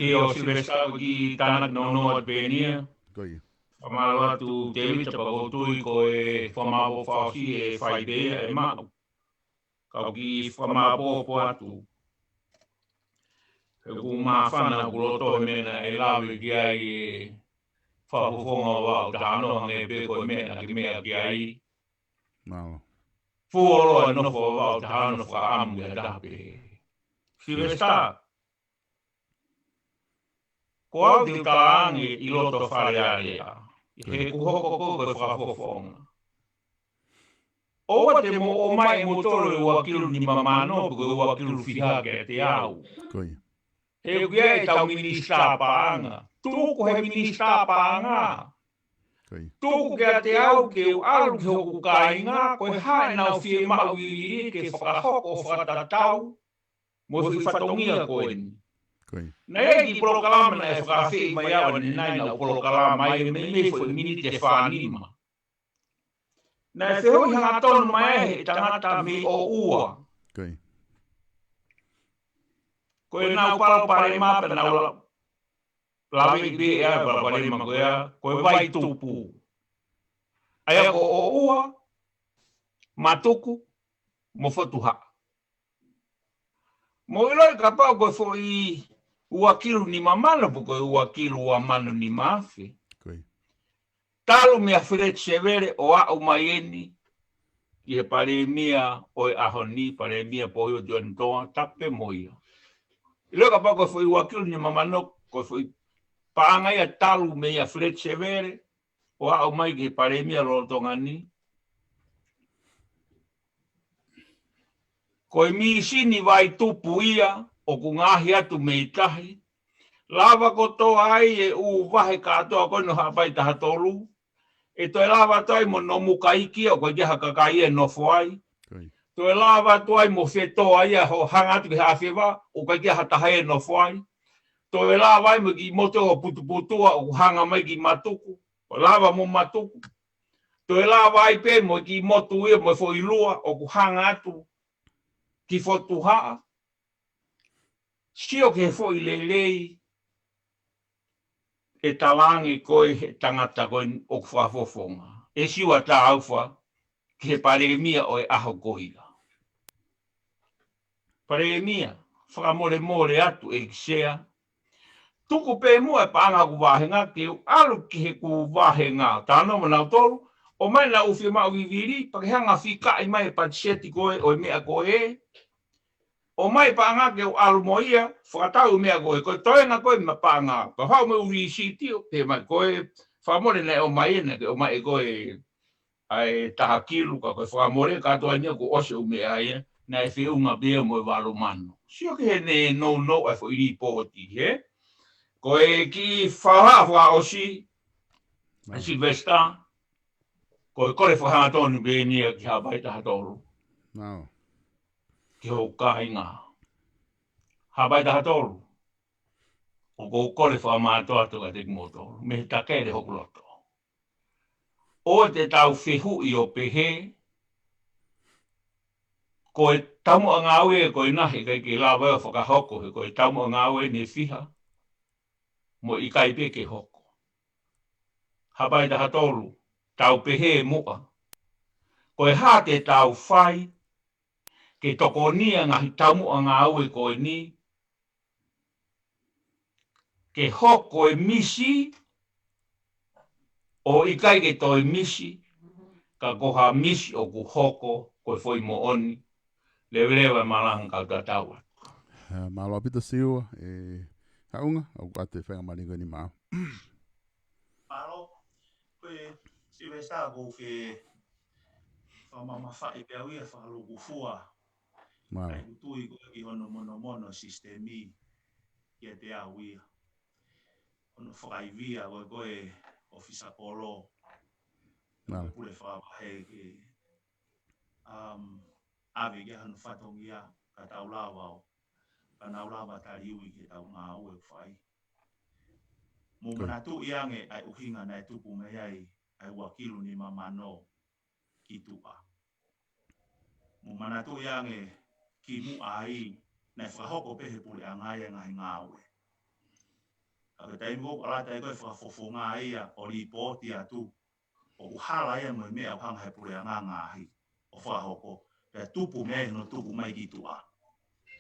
ʻio Sylvester, ʻoku ou kiʻi tānaki nounou atu pē eni ia. Ko ia. Fakamālō atu Tēvita, pea ʻoku ou tui ko e fakamāʻopoʻopo fakaʻosi ʻe fai pē ia ʻe maʻu. Ka ʻoku ou kiʻi fakamāʻopoʻopo atu. He ʻoku māfana ʻoku loto he meʻa naʻe lave ki ai ʻe Fakafofonga Vavaʻu Taha Ono, hangē pē ko e meʻa naʻá ke meʻa ki ai. Mālō. Fuoloa e nofo ʻa Vavaʻu Taha Ono fakaʻamu ia taha pē. Sylvester, ko au te u talaange ʻi loto Fale Alea, he ʻoku hoko ko ē ko e Fakafofonga. ʻOua te mou ʻomai ʻe moutolu e ua kilu nima mano pe ko e ua kilu fiha kiate au. Ko ia. He ʻoku ʻi ai ʻetau minisitā paʻanga. Tuku he minisitā paʻanga. Ko ia. Tuku kiate au ke u ʻalu ki hoku kāinga, ko e hā ʻenau fiemaʻu vivili ke fakahoko ʻo fakatatau mo e foʻi fatongia ko eni. Ko ia. Naʻe ʻi ai e kiʻi polokalama naʻe fakaafeʻi mai au ʻanenai, naʻá ku polokalama ai mei, mei he foʻi miniti ʻe fā nima. Naʻe fehuʻi hangatonu mai he tangata mei ʻOʻua. Ko ia. Ko ʻenau palopalema pea nau la-, laveʻi pē ʻa e palopalema ko ia, ko e vai tupu. ʻA ia ko ʻOʻua, Matuku, mo Fotuhaʻa. Mou ʻiloʻi kapau ko e foʻi ua kilu nima mano pe ko e ua kilu ua mano nima afe. Ko ia. Talu meia Feleti Sevele ʻo aʻu mai eni ki he Palēmia ʻo e ʻaho ni, Palēmia Pohio Tuʻiʻonetoa, tapu pē mo ia. ʻIloʻi kapau ko e foʻi ua kilu nima mano, ko e foʻi paʻanga ia talu meia Feleti Sevele ʻo aʻu mai ki he Palēmia lolotonga ni. Ko e mīsini vai tupu ia ʻoku ngaohi atu mei tahi. Lava kotoa ai e ʻū vahe kātoa ko eni ʻo Haʻapai Taha Tolu. ʻE toe lava atu ai mo Nomukaiki ia, ʻoku ʻikai ha kakai ia ʻe nofo ai. Ko ia. Toe lava atu ai mo Fetoa ia, ʻo hanga atu ki he Haʻafeva, ʻoku ʻikai ha taha ia ʻe nofo ai. Toe lava ai mo e kiʻi motu ʻo Putuputua, ʻoku hanga mai ki Matuku. ʻO lava mo Matuku. Toe lava ai pē mo e kiʻi motu ia mo e foʻi lua ʻoku hanga atu ki Fotuhaʻa. Sio ki he foʻi lelei ʻe talaange ko ē he tangata ko ē ʻoku Fakafofonga. ʻE Siua, tā ʻofa ki he Palēmia ʻo e ʻaho ko ia. Palēmia, fakamolemole atu ʻEiki Sea. Tuku pē muʻa e paʻanga ʻoku vāhenga ke u ʻalu ki heʻeku vāhenga. Talanoa mo nautolu, ʻomai ʻenau fiemaʻu vivili, pea ke hanga ʻo fikaʻi mai e patiseti ko ē ʻo e meʻa ko ē. ʻOmai e paʻanga ke u ʻalu mo ia, fakatau e meʻa ko ē, ko e toenga ko ē mo e paʻanga. Pea haʻu mo e ʻū lisiti ʻo pehē mai ko e fakamole naʻe ʻomai, naʻe ʻomai ko e ʻa e taha kilu ka ko e fakamole kātoa ʻeni ʻoku ʻosi ʻo meʻa ia, naʻe feʻunga pē ia mo e valu mano. Sio ki heʻene nounou ʻa e foʻi lipooti, hē? Ko e kiʻi fala fakaʻosi, ʻa Silivesitā, ko e kole fakahangatonu pē ʻeni ia ki Haʻapai taha tolu. Ki hoku kāinga. Haʻapai taha tolu. ʻOku ou kole fakamātoato kiate kimoutolu. Mei he takele hoku loto. ʻOua te tau fehuʻi ʻo pehē, ko e taumuʻa ngāue ko ena he ʻikai ke lava ʻo fakahoko, he ko e taumuʻa ngāue ʻeni ʻe fiha, mo e ʻikai pē ke hoko. Haʻapai taha tolu, tau pehē muʻa. Ko e hā te tau fai, ke tokonia ngaahi taumuʻa ngāue ko eni, ke hoko e misi, ʻo ʻikai ke toe misi, ka ko ha misi ʻoku hoko, ko e foʻi moʻoni, leveleva e malanga kau tatau atu. Mālō ʻaupito Siua, ʻe Haʻunga, ʻoku ʻoatu e faingamālie ko eni maʻau. Mālō, ko e Silivesitā ʻoku ou fie fakamamafaʻi pē au ia fakalūkufua. ʻA e ʻutu ʻi ko e ki hono monomono sisitemi kiate au ia. Hono fakaivia ko e ko e ʻōfisa kolo. Pule fakavahe ke, um, ʻave ki ai hano fatongia ka tau lava ʻo, ka nau lava taliui ke tau ngāue fai. Mo manatuʻi ange ʻa e ʻuhinga naʻe tupu mei ai ʻa e ua kilu nima mano ki tuʻa. Mo manatuʻi ange kimuʻa ai, naʻe fakahoko pē he puleʻanga ia ngaahi ngāue. Ka ko e taimi ʻoku ʻalata ai ko e fakafofonga ia ʻo lipooti atu, ʻoku hala ia mo e meʻa ʻoku hanga he puleʻanga ngaahi ʻo fakahoko. Pea tupu mei ai hono tuku mai ki tuʻa.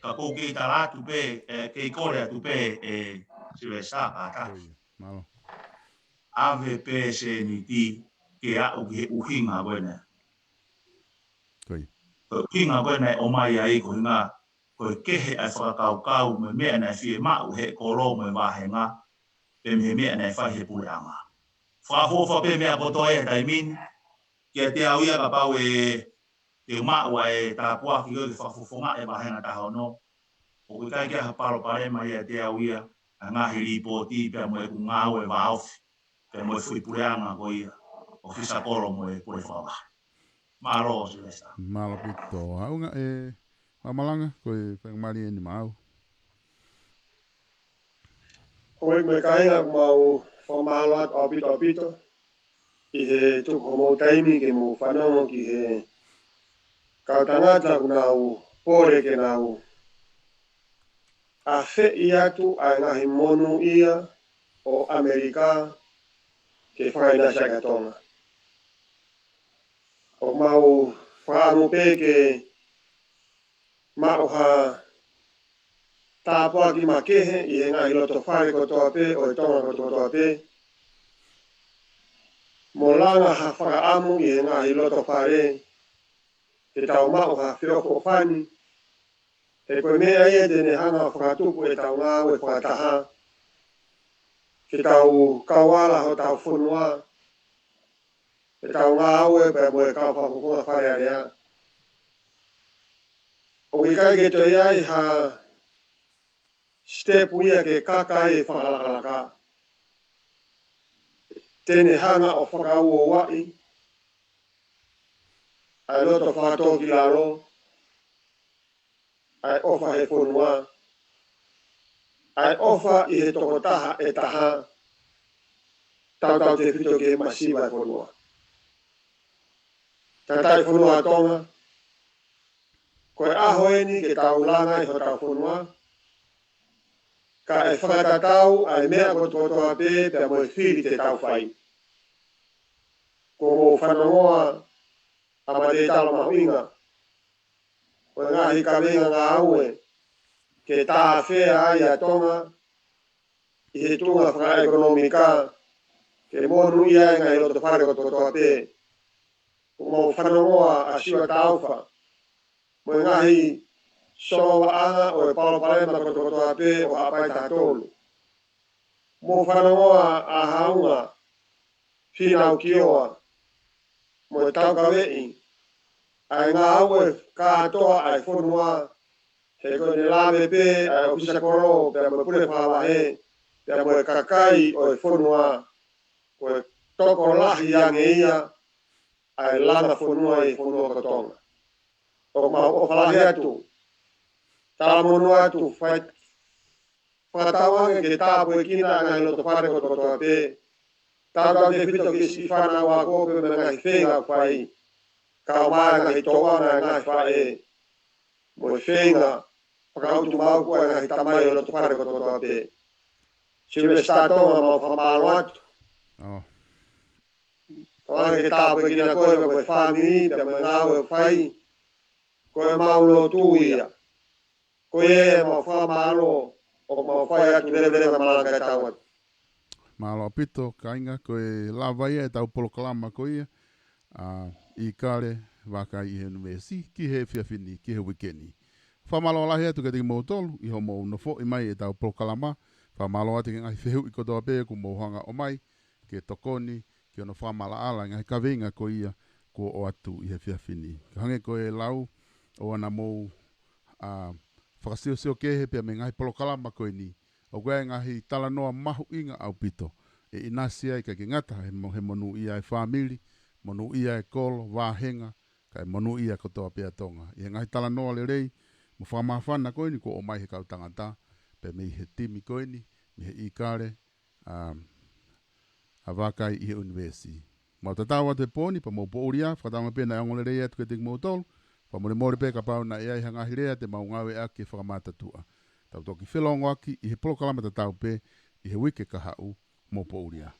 Ka ʻoku ou kei tala atu pē, ʻe, kei kole atu pē, ʻe Silivesitā kātaki. ʻAve pē seniti ke aʻu ki he ʻuhinga ko ena. Ko e ʻuhinga ko ena ʻe ʻomai ai ko e ʻuhinga, ko e kehe ʻa e fakakaukau mo e meʻa naʻe fiemaʻu he kolo mo e vāhenga, pea mei he meʻa naʻe fai he puleʻanga. Fakaʻofoʻofa pē meʻa kotoa ia he taimi ni, kiate au ia kapau ʻe, te u maʻu ʻa e tāpuaki ko e fakafofonga e vāhenga taha ono. ʻOku ʻikai ke ʻi ai ha palopalema ia kiate au ia, ʻa e ngaahi lipooti pea mo ʻeku ngāue vāofi, pea mo e foʻi puleʻanga ko ia, ʻōfisa kolo mo e pule fakavahe. Mālō Silivesitā. Mālō ʻaupito. Haʻunga ʻe fakamalanga, ko e faingamālie ʻeni maʻau. Ko e meʻa kāinga ʻoku mau fakamālō atu ʻaupito ʻaupito ʻi he tuku homou taimi ke mou fanongo ki he kau tangata ʻoku nau pole ke nau afeʻi atu ʻa e ngaahi monūʻia ʻo ʻAmelika ke fakainasi ʻaki ʻa Tonga. ʻOku mau fakaʻamu pē ke maʻu ha tāpuaki makehe ʻi he ngaahi loto fale kotoa pē ʻo e Tonga kotoa pē. Mo langa ha fakaʻamu ʻi he ngaahi loto fale ke tau maʻu ha feʻofoʻofani. He ko e meʻa ia te ne hanga ʻo fakatupu ʻetau ngāue fakataha. Ke tau kauala hotau fonua. Ke tau ngāue pea mo e kau fakafofonga Fale Alea. ʻOku ʻikai ke toe ʻi ai ha sitepu ia ke kaka ai e fakalakalaka. Te ne hanga ʻo fakauouaʻi ʻa e loto fakatōkilalo, ʻa e ʻofa he fonua, ʻa e ʻofa ʻi he tokotaha ʻe taha, tautautefito ki he masiva e fonua. Tangataʻi fonua Tonga, ko e ʻaho ʻeni ke tau langa ʻi hotau fonua, kae fakatatau ʻa e meʻa kotokotoa pē pea mo e fili te tau fai. Ko hoʻomou fanongoa ʻa Mate Talo Mahuʻinga, ko e ngaahi kaveinga ngāue ke tāfea ai ʻa Tonga ʻi he tuʻunga fakaʻekonōmika, ke monūʻia ai e ngaahi loto fale kotokotoa pē. Ko hoʻomou fanongoa ʻa Siua Taufa, mo e ngaahi solovaʻanga ʻo e palopalema kotokotoa pē ʻo Haʻapai taha tolu. Mou fanongoa ʻa Haʻunga, Pinaukioa mo e taukaveʻi ʻa e ngāue kātoa ʻa e fonua, he ko ʻene lave pē ʻa e ʻōfisa kolo pea mo e pule fakavahe pea mo e kakai ʻo e fonua, ko e tokolahi ange ia ʻa e langa fonua ʻi he fonua ko Tonga. ʻOku mau ʻofa lahi atu, talamonū atu, fai fakatauange ke tāpuekina ʻa e ngaahi loto fale kotoa pē. Tautautefito ki siʻi fānau ako pea mo e ngaahi feinga ʻoku fai, kau mai ngaahi toʻa, ngaahi faʻē, mo e feinga fakaʻutumauku ʻa e ngaahi tamai ʻo e loto fale kotoa pē. Sylvester Tonga, mau fakamālō atu. Oh. Tauange ke tāpuekina koe mo e fāmili pea mo e ngāue ʻoku fai. Ko e mau lotu ia. Ko ia ʻemau fakamālō ʻoku mau fai atu, leveleva malanga e tau atu. Mālō ʻaupito, kāinga, ko e lava ia ʻetau polokalama ko ia ʻa ʻIkale Vakai ʻi he ʻUnivēsi ki he efiafi ni, ki he uike ni. Fakamālō lahi atu kiate kimoutolu ʻi hoʻomou nofoʻi mai ʻetau polokalama. Fakamālō atu ki he ngaahi fehuʻi kotoa pē kuo mou hanga ʻo ʻomai ke tokoni ki hono fakamaʻalaʻala e ngaahi kaveinga ko ia kuo ʻoatu ʻi he efiafi ni. Ka hangē ko e lau ʻo ʻena, mou ʻa, fakasiosio kehe pea mei he ngaahi polokalama ko eni, ʻoku ʻi ai e ngaahi talanoa mahuʻinga ʻaupito ʻe ʻinasi ai, ʻikai ke ngata he mo-, he monūʻia e fāmili, monūʻia e kolo, vāhenga, kae monūʻia kotoa pē ʻa Tonga ʻi he ngaahi talanoa lelei mo fakamāfana ko eni kuo ʻomai he kau tangata pea mei he timi ko eni, mei he ʻIkale ʻa, ʻa Vakai ʻi he ʻUnivēsi. Mau tatau atu he pō ni, pea mou poʻuli ā, fakatauange pē naʻe ongo lelei atu kiate kimoutolu. Fakamolemole pē kapau naʻe ʻi ai ha ngaahi lea te mau ngāueʻaki ke fakamātatuʻa. Tau toki felōngoaki ʻi he polokalama tatau pē ʻi he uike kahaʻu. Mou poʻuli ā.